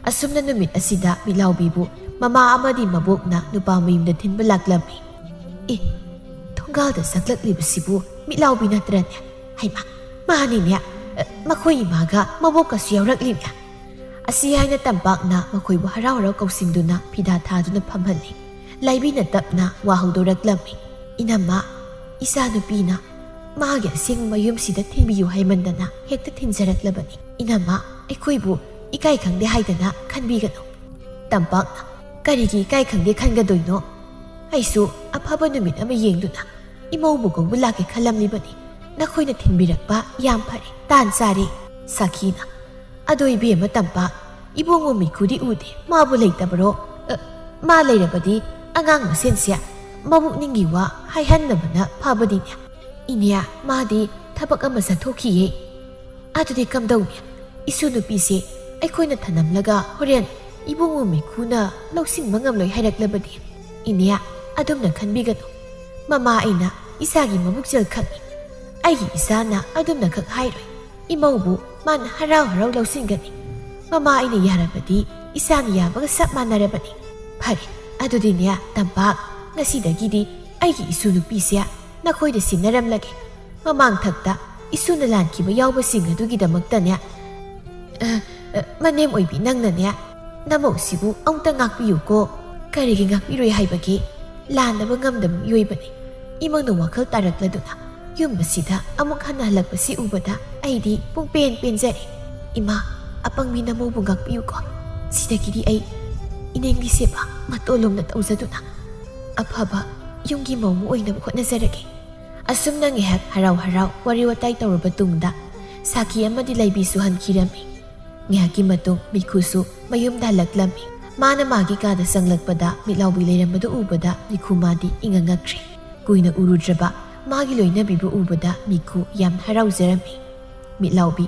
ꯑꯁꯨꯝꯅ ꯅꯨꯃꯤꯠ ꯑꯁꯤꯗ ꯃꯤꯠꯂꯥꯎꯕꯤꯕꯨ ꯃꯃꯥ ꯑꯃꯗꯤ ꯃꯕꯣꯛꯅ ꯅꯨꯄꯥ ꯃꯌꯨꯝꯗ ꯊꯤꯟꯕ ꯂꯥꯛꯂꯝꯃꯤ꯫ "ꯑꯦ, ꯊꯣꯡꯒꯥꯜꯗ ꯆꯪꯂꯛꯂꯤꯕꯁꯤꯕꯨ ꯃꯤꯠꯂꯥꯎꯕꯤ ꯅꯠꯇ꯭ꯔꯅꯦ? ꯍꯩꯃꯥ, ꯃꯥꯅꯤꯅꯦ꯫ ꯑ, ꯃꯈꯣꯏ ꯏꯃꯥꯒ ꯃꯕꯣꯛꯀꯁꯨ ꯌꯥꯎꯔꯛꯂꯤꯅꯦ"꯫ ꯑꯁꯤ ꯍꯥꯏꯅ ꯇꯝꯄꯥꯛꯅ ꯃꯈꯣꯏꯕꯨ ꯍꯔꯥꯎ ꯍꯔꯥꯎ ꯀꯧꯁꯤꯟꯗꯨꯅ ꯐꯤꯗꯥ ꯊꯥꯗꯨꯅ ꯐꯝꯍꯜꯂꯤ꯫ ꯂꯥꯏꯕꯤꯅ ꯇꯞꯅ ꯋꯥ ꯍꯧꯗꯣꯔꯛꯂꯝꯃꯤ꯫ "ꯏꯅꯝꯃ, ꯏꯆꯥꯅꯨꯄꯤꯅ ꯃꯥꯒꯤ ꯑꯁꯦꯡꯕ ꯃꯌꯨꯝꯁꯤꯗ ꯊꯤꯟꯕꯤꯌꯨ ꯍꯥꯏꯃꯟꯗꯅ ꯍꯦꯛꯇ ꯊꯤꯟꯖꯔꯛꯂꯕꯅꯤ꯫ ꯏꯅꯝꯃ, ꯑꯩꯈꯣꯏꯕꯨ ꯏꯀꯥꯏ ꯈꯪꯗꯦ ꯍꯥꯏꯗꯅ ꯈꯟꯕꯤꯒꯅꯨ"꯫ ꯇꯝꯄꯥꯛꯅ, "ꯀꯔꯤꯒꯤ ꯏꯀꯥꯏ ꯈꯪꯗꯦ ꯈꯟꯒꯗꯣꯏꯅꯣ? ꯑꯩꯁꯨ ꯑꯐꯕ ꯅꯨꯃꯤꯠ ꯑꯃ ꯌꯦꯡꯗꯨꯅ ꯏꯃꯧꯕꯨ ꯀꯧꯕ ꯂꯥꯛꯀꯦ ꯈꯜꯂꯝꯂꯤꯕꯅꯤ꯫ ꯅꯈꯣꯏꯅ ꯊꯤꯟꯕꯤꯔꯛꯄ ꯌꯥꯝ ꯐꯔꯦ, ꯇꯥꯟ ꯆꯥꯔꯦ"꯫ ꯁꯥꯈꯤꯅ, "ꯑꯗꯣ ꯏꯕꯦꯝꯃ ꯇꯝꯄꯥꯛ, ꯏꯕꯨꯡꯉꯣ ꯃꯤꯈꯨꯗꯤ ꯎꯗꯦ, ꯃꯥꯕꯨ ꯂꯩꯇꯕꯔꯣ? ꯑ, ꯃꯥ ꯂꯩꯔꯕꯗꯤ ꯑꯉꯥꯡ ꯃꯁꯦꯟꯁꯦ ꯃꯕꯨꯛꯅꯤꯡꯒꯤ ꯋꯥ ꯍꯥꯏꯍꯟꯗꯕꯅ ꯐꯕꯅꯤꯅꯦ"꯫ "ꯏꯅꯦ, ꯃꯥꯗꯤ ꯊꯕꯛ ꯑꯃ ꯆꯠꯊꯣꯛꯈꯤꯌꯦ"꯫ "ꯑꯗꯨꯗꯤ ꯀꯝꯗꯧꯅꯤ? ꯏꯁꯨ ꯅꯨꯄꯤꯁꯦ ꯑꯩꯈꯣꯏꯅ ꯊꯅꯝꯂꯒ ꯍꯣꯔꯦꯟ ꯏꯕꯨꯡꯉꯣ ꯃꯤꯈꯨꯅ ꯂꯧꯁꯤꯟꯕ ꯉꯝꯂꯣꯏ ꯍꯥꯏꯔꯛꯂꯕꯗꯤ"꯫ "ꯏꯅꯦ, ꯑꯗꯨꯝꯅ ꯈꯟꯕꯤꯒꯅꯨ꯫ ꯃꯃꯥ ꯑꯩꯅ ꯏꯆꯥꯒꯤ ꯃꯕꯨꯛꯆꯦꯜ ꯈꯪꯏ꯫ ꯑꯩꯒꯤ ꯏꯆꯥꯅ ꯑꯗꯨꯝꯅꯈꯛ ꯍꯥꯏꯔꯣꯏ꯫ ꯏꯃꯧꯕꯨ ꯃꯥꯅ ꯍꯔꯥꯎ ꯍꯔꯥꯎ ꯂꯧꯁꯤꯟꯒꯅꯤ꯫ ꯃꯃꯥ ꯑꯩꯅ ꯌꯥꯔꯕꯗꯤ ꯏꯆꯥꯅ ꯌꯥꯕꯒ ꯆꯞ ꯃꯥꯟꯅꯔꯕꯅꯤ"꯫ "ꯐꯔꯦ, ꯑꯗꯨꯗꯤꯅꯦ ꯇꯝꯄꯥꯛ, ꯉꯁꯤꯗꯒꯤꯗꯤ ꯑꯩꯒꯤ ꯏꯁꯨ ꯅꯨꯄꯤꯁꯦ ꯅꯈꯣꯏꯗ ꯁꯤꯟꯅꯔꯝꯂꯒꯦ꯫ ꯃꯃꯥꯡ ꯊꯛꯇ ꯏꯁꯨꯅ ꯂꯥꯟꯈꯤꯕ ꯌꯥꯎꯕꯁꯤꯡ ꯑꯗꯨꯒꯤꯗꯃꯛꯇꯅꯦ, ꯑ, ꯑ, ꯃꯅꯦꯝ ꯑꯣꯏꯕꯤ ꯅꯪꯅꯅꯦ, ꯅꯃꯧꯁꯤꯕꯨ ꯑꯃꯨꯛꯇ ꯉꯥꯛꯄꯤꯌꯨꯀꯣ"꯫ "ꯀꯔꯤꯒꯤ ꯉꯥꯛꯄꯤꯔꯣꯏ ꯍꯥꯏꯕꯒꯦ? ꯂꯥꯟꯗꯕ ꯉꯝꯗꯕ ꯃꯤꯑꯣꯏꯕꯅꯤ꯫ ꯏꯃꯧꯅ ꯋꯥꯈꯜ ꯇꯥꯔꯛꯂꯗꯨꯅ ꯌꯨꯝ ꯑꯁꯤꯗ ꯑꯃꯨꯛ ꯍꯟꯅ ꯍꯜꯂꯛꯄꯁꯤ ꯎꯕꯗ ꯑꯩꯗꯤ ꯄꯨꯡꯄꯦꯟ ꯄꯦꯟꯖꯔꯦ꯫ ꯏꯃꯥ, ꯑꯄꯪꯕꯤ ꯅꯃꯧꯕꯨ ꯉꯥꯛꯄꯤꯌꯨꯀꯣ꯫ ꯁꯤꯗꯒꯤꯗꯤ ꯑꯩ ꯏꯅꯦꯝꯒꯤ ꯁꯦꯕꯥ ꯃꯇꯣꯜ ꯂꯣꯝꯅ ꯇꯧꯖꯗꯨꯅ ꯑꯐꯕ ꯌꯨꯝꯒꯤ ꯃꯧ ꯑꯃ ꯑꯣꯏꯅꯕ ꯍꯣꯠꯅꯖꯔꯒꯦ"꯫ ꯑꯁꯨꯝꯅ ꯉꯥꯏꯍꯥꯛ ꯍꯔꯥꯎ ꯍꯔꯥꯎ ꯋꯥꯔꯤ ꯋꯥꯇꯥꯏ ꯇꯧꯔꯕ ꯇꯨꯡꯗ ꯁꯥꯈꯤ ꯑꯃꯗꯤ ꯂꯩꯕꯤꯁꯨ ꯍꯟꯈꯤꯔꯝꯃꯤ꯫ ꯉꯥꯏꯍꯥꯛꯀꯤ ꯃꯇꯨꯡ ꯃꯤꯈꯨꯁꯨ ꯃꯌꯨꯝꯗ ꯍꯜꯂꯛꯂꯝꯃꯤ꯫ ꯃꯥꯅ ꯃꯥꯒꯤ ꯀꯥꯗ ꯆꯪꯂꯛꯄꯗ ꯃꯤꯠꯂꯥꯎꯕꯤ ꯂꯩꯔꯝꯕꯗꯨ ꯎꯕꯗ ꯃꯤꯈꯨ ꯃꯥꯗꯤ ꯏꯉꯛ ꯉꯛꯈ꯭ꯔꯦ꯫ ꯀꯨꯏꯅ ꯎꯔꯨꯗ꯭ꯔꯕ ꯃꯥꯒꯤ ꯂꯣꯏꯅꯕꯤꯕꯨ ꯎꯕꯗ ꯃꯤꯈꯨ ꯌꯥꯝꯅ ꯍꯔꯥꯎꯖꯔꯝꯃꯤ꯫ ꯃꯤꯠꯂꯥꯎꯕꯤ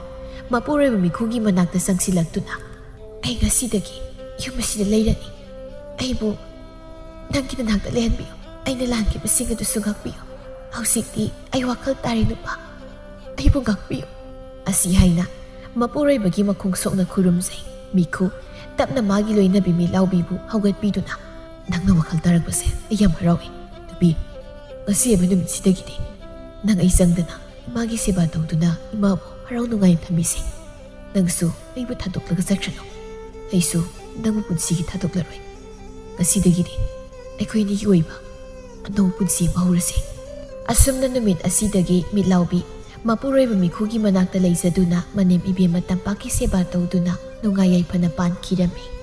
ꯃꯄꯨꯔꯣꯏꯕ ꯃꯤꯈꯨꯒꯤ ꯃꯅꯥꯛꯇ ꯆꯪꯁꯤꯜꯂꯛꯇꯨꯅ, "ꯑꯩ ꯉꯁꯤꯗꯒꯤ ꯌꯨꯝ ꯑꯁꯤꯗ ꯂꯩꯔꯅꯤ꯫ ꯑꯩꯕꯨ ꯅꯪꯒꯤ ꯅꯅꯥꯛꯇ ꯂꯩꯍꯟꯕꯤꯌꯨ꯫ ꯑꯩꯅ ꯂꯥꯟꯈꯤꯕꯁꯤꯡ ꯑꯗꯨꯁꯨ ꯉꯥꯛꯄꯤꯌꯨ꯫ ꯍꯧꯖꯤꯛꯇꯤ ꯑꯩ ꯋꯥꯈꯜ ꯇꯥꯔꯦ ꯅꯨꯄꯥ꯫ ꯑꯩꯕꯨ ꯉꯥꯛꯄꯤꯌꯨ"꯫ ꯑꯁꯤ ꯍꯥꯏꯅ ꯃꯄꯨꯔꯣꯏꯕꯒꯤ ꯃꯈꯣꯡ ꯁꯣꯛꯅ ꯈꯨꯔꯨꯝꯖꯩ꯫ ꯃꯤꯈꯨ ꯇꯞꯅ ꯃꯥꯒꯤ ꯂꯣꯏꯅꯕꯤ ꯃꯤꯠꯂꯥꯎꯕꯤꯕꯨ ꯍꯧꯒꯠꯄꯤꯗꯨꯅ, "ꯅꯪꯅ ꯋꯥꯈꯜ ꯇꯥꯔꯛꯄꯁꯦ ꯑꯩ ꯌꯥꯝ ꯍꯔꯥꯎꯏ꯫ ꯅꯨꯄꯤ, ꯉꯁꯤ ꯍꯥꯏꯕ ꯅꯨꯃꯤꯠꯁꯤꯗꯒꯤꯗꯤ ꯅꯪ ꯑꯩ ꯆꯪꯗꯅ ꯏꯃꯥꯒꯤ ꯁꯦꯕꯥ ꯇꯧꯗꯨꯅ ꯏꯃꯥꯕꯨ ꯍꯔꯥꯎ ꯅꯨꯡꯉꯥꯏꯅ ꯊꯝꯕꯤꯁꯦ꯫ ꯅꯪꯁꯨ ꯑꯩꯕꯨ ꯊꯥꯗꯣꯛꯂꯒ ꯆꯠꯈ꯭ꯔꯅꯨ꯫ ꯑꯩꯁꯨ ꯅꯪꯕꯨ ꯄꯨꯟꯁꯤꯒꯤ ꯊꯥꯗꯣꯛꯂꯔꯣꯏ꯫ ꯉꯁꯤꯗꯒꯤꯗꯤ ꯑꯩꯈꯣꯏ ꯑꯅꯤꯒꯤ ꯑꯣꯏꯕ ꯑꯅꯧꯕ ꯄꯨꯟꯁꯤ ꯑꯃ ꯍꯧꯔꯁꯦ"꯫ ꯑꯁꯨꯝꯅ ꯅꯨꯃꯤꯠ ꯑꯁꯤꯗꯒꯤ ꯃꯤꯠꯂꯥꯎꯕꯤ ꯃꯄꯨꯔꯣꯏꯕ ꯃꯤꯈꯨꯒꯤ ꯃꯅꯥꯛꯇ ꯂꯩꯖꯗꯨꯅ ꯃꯅꯦꯝ ꯏꯕꯦꯝꯃ ꯇꯝꯄꯥꯛꯀꯤ ꯁꯦꯕꯥ ꯇꯧꯗꯨꯅ ꯅꯨꯡꯉꯥꯏ ꯌꯥꯏꯐꯅ ꯄꯥꯟꯈꯤꯔꯝꯃꯤ꯫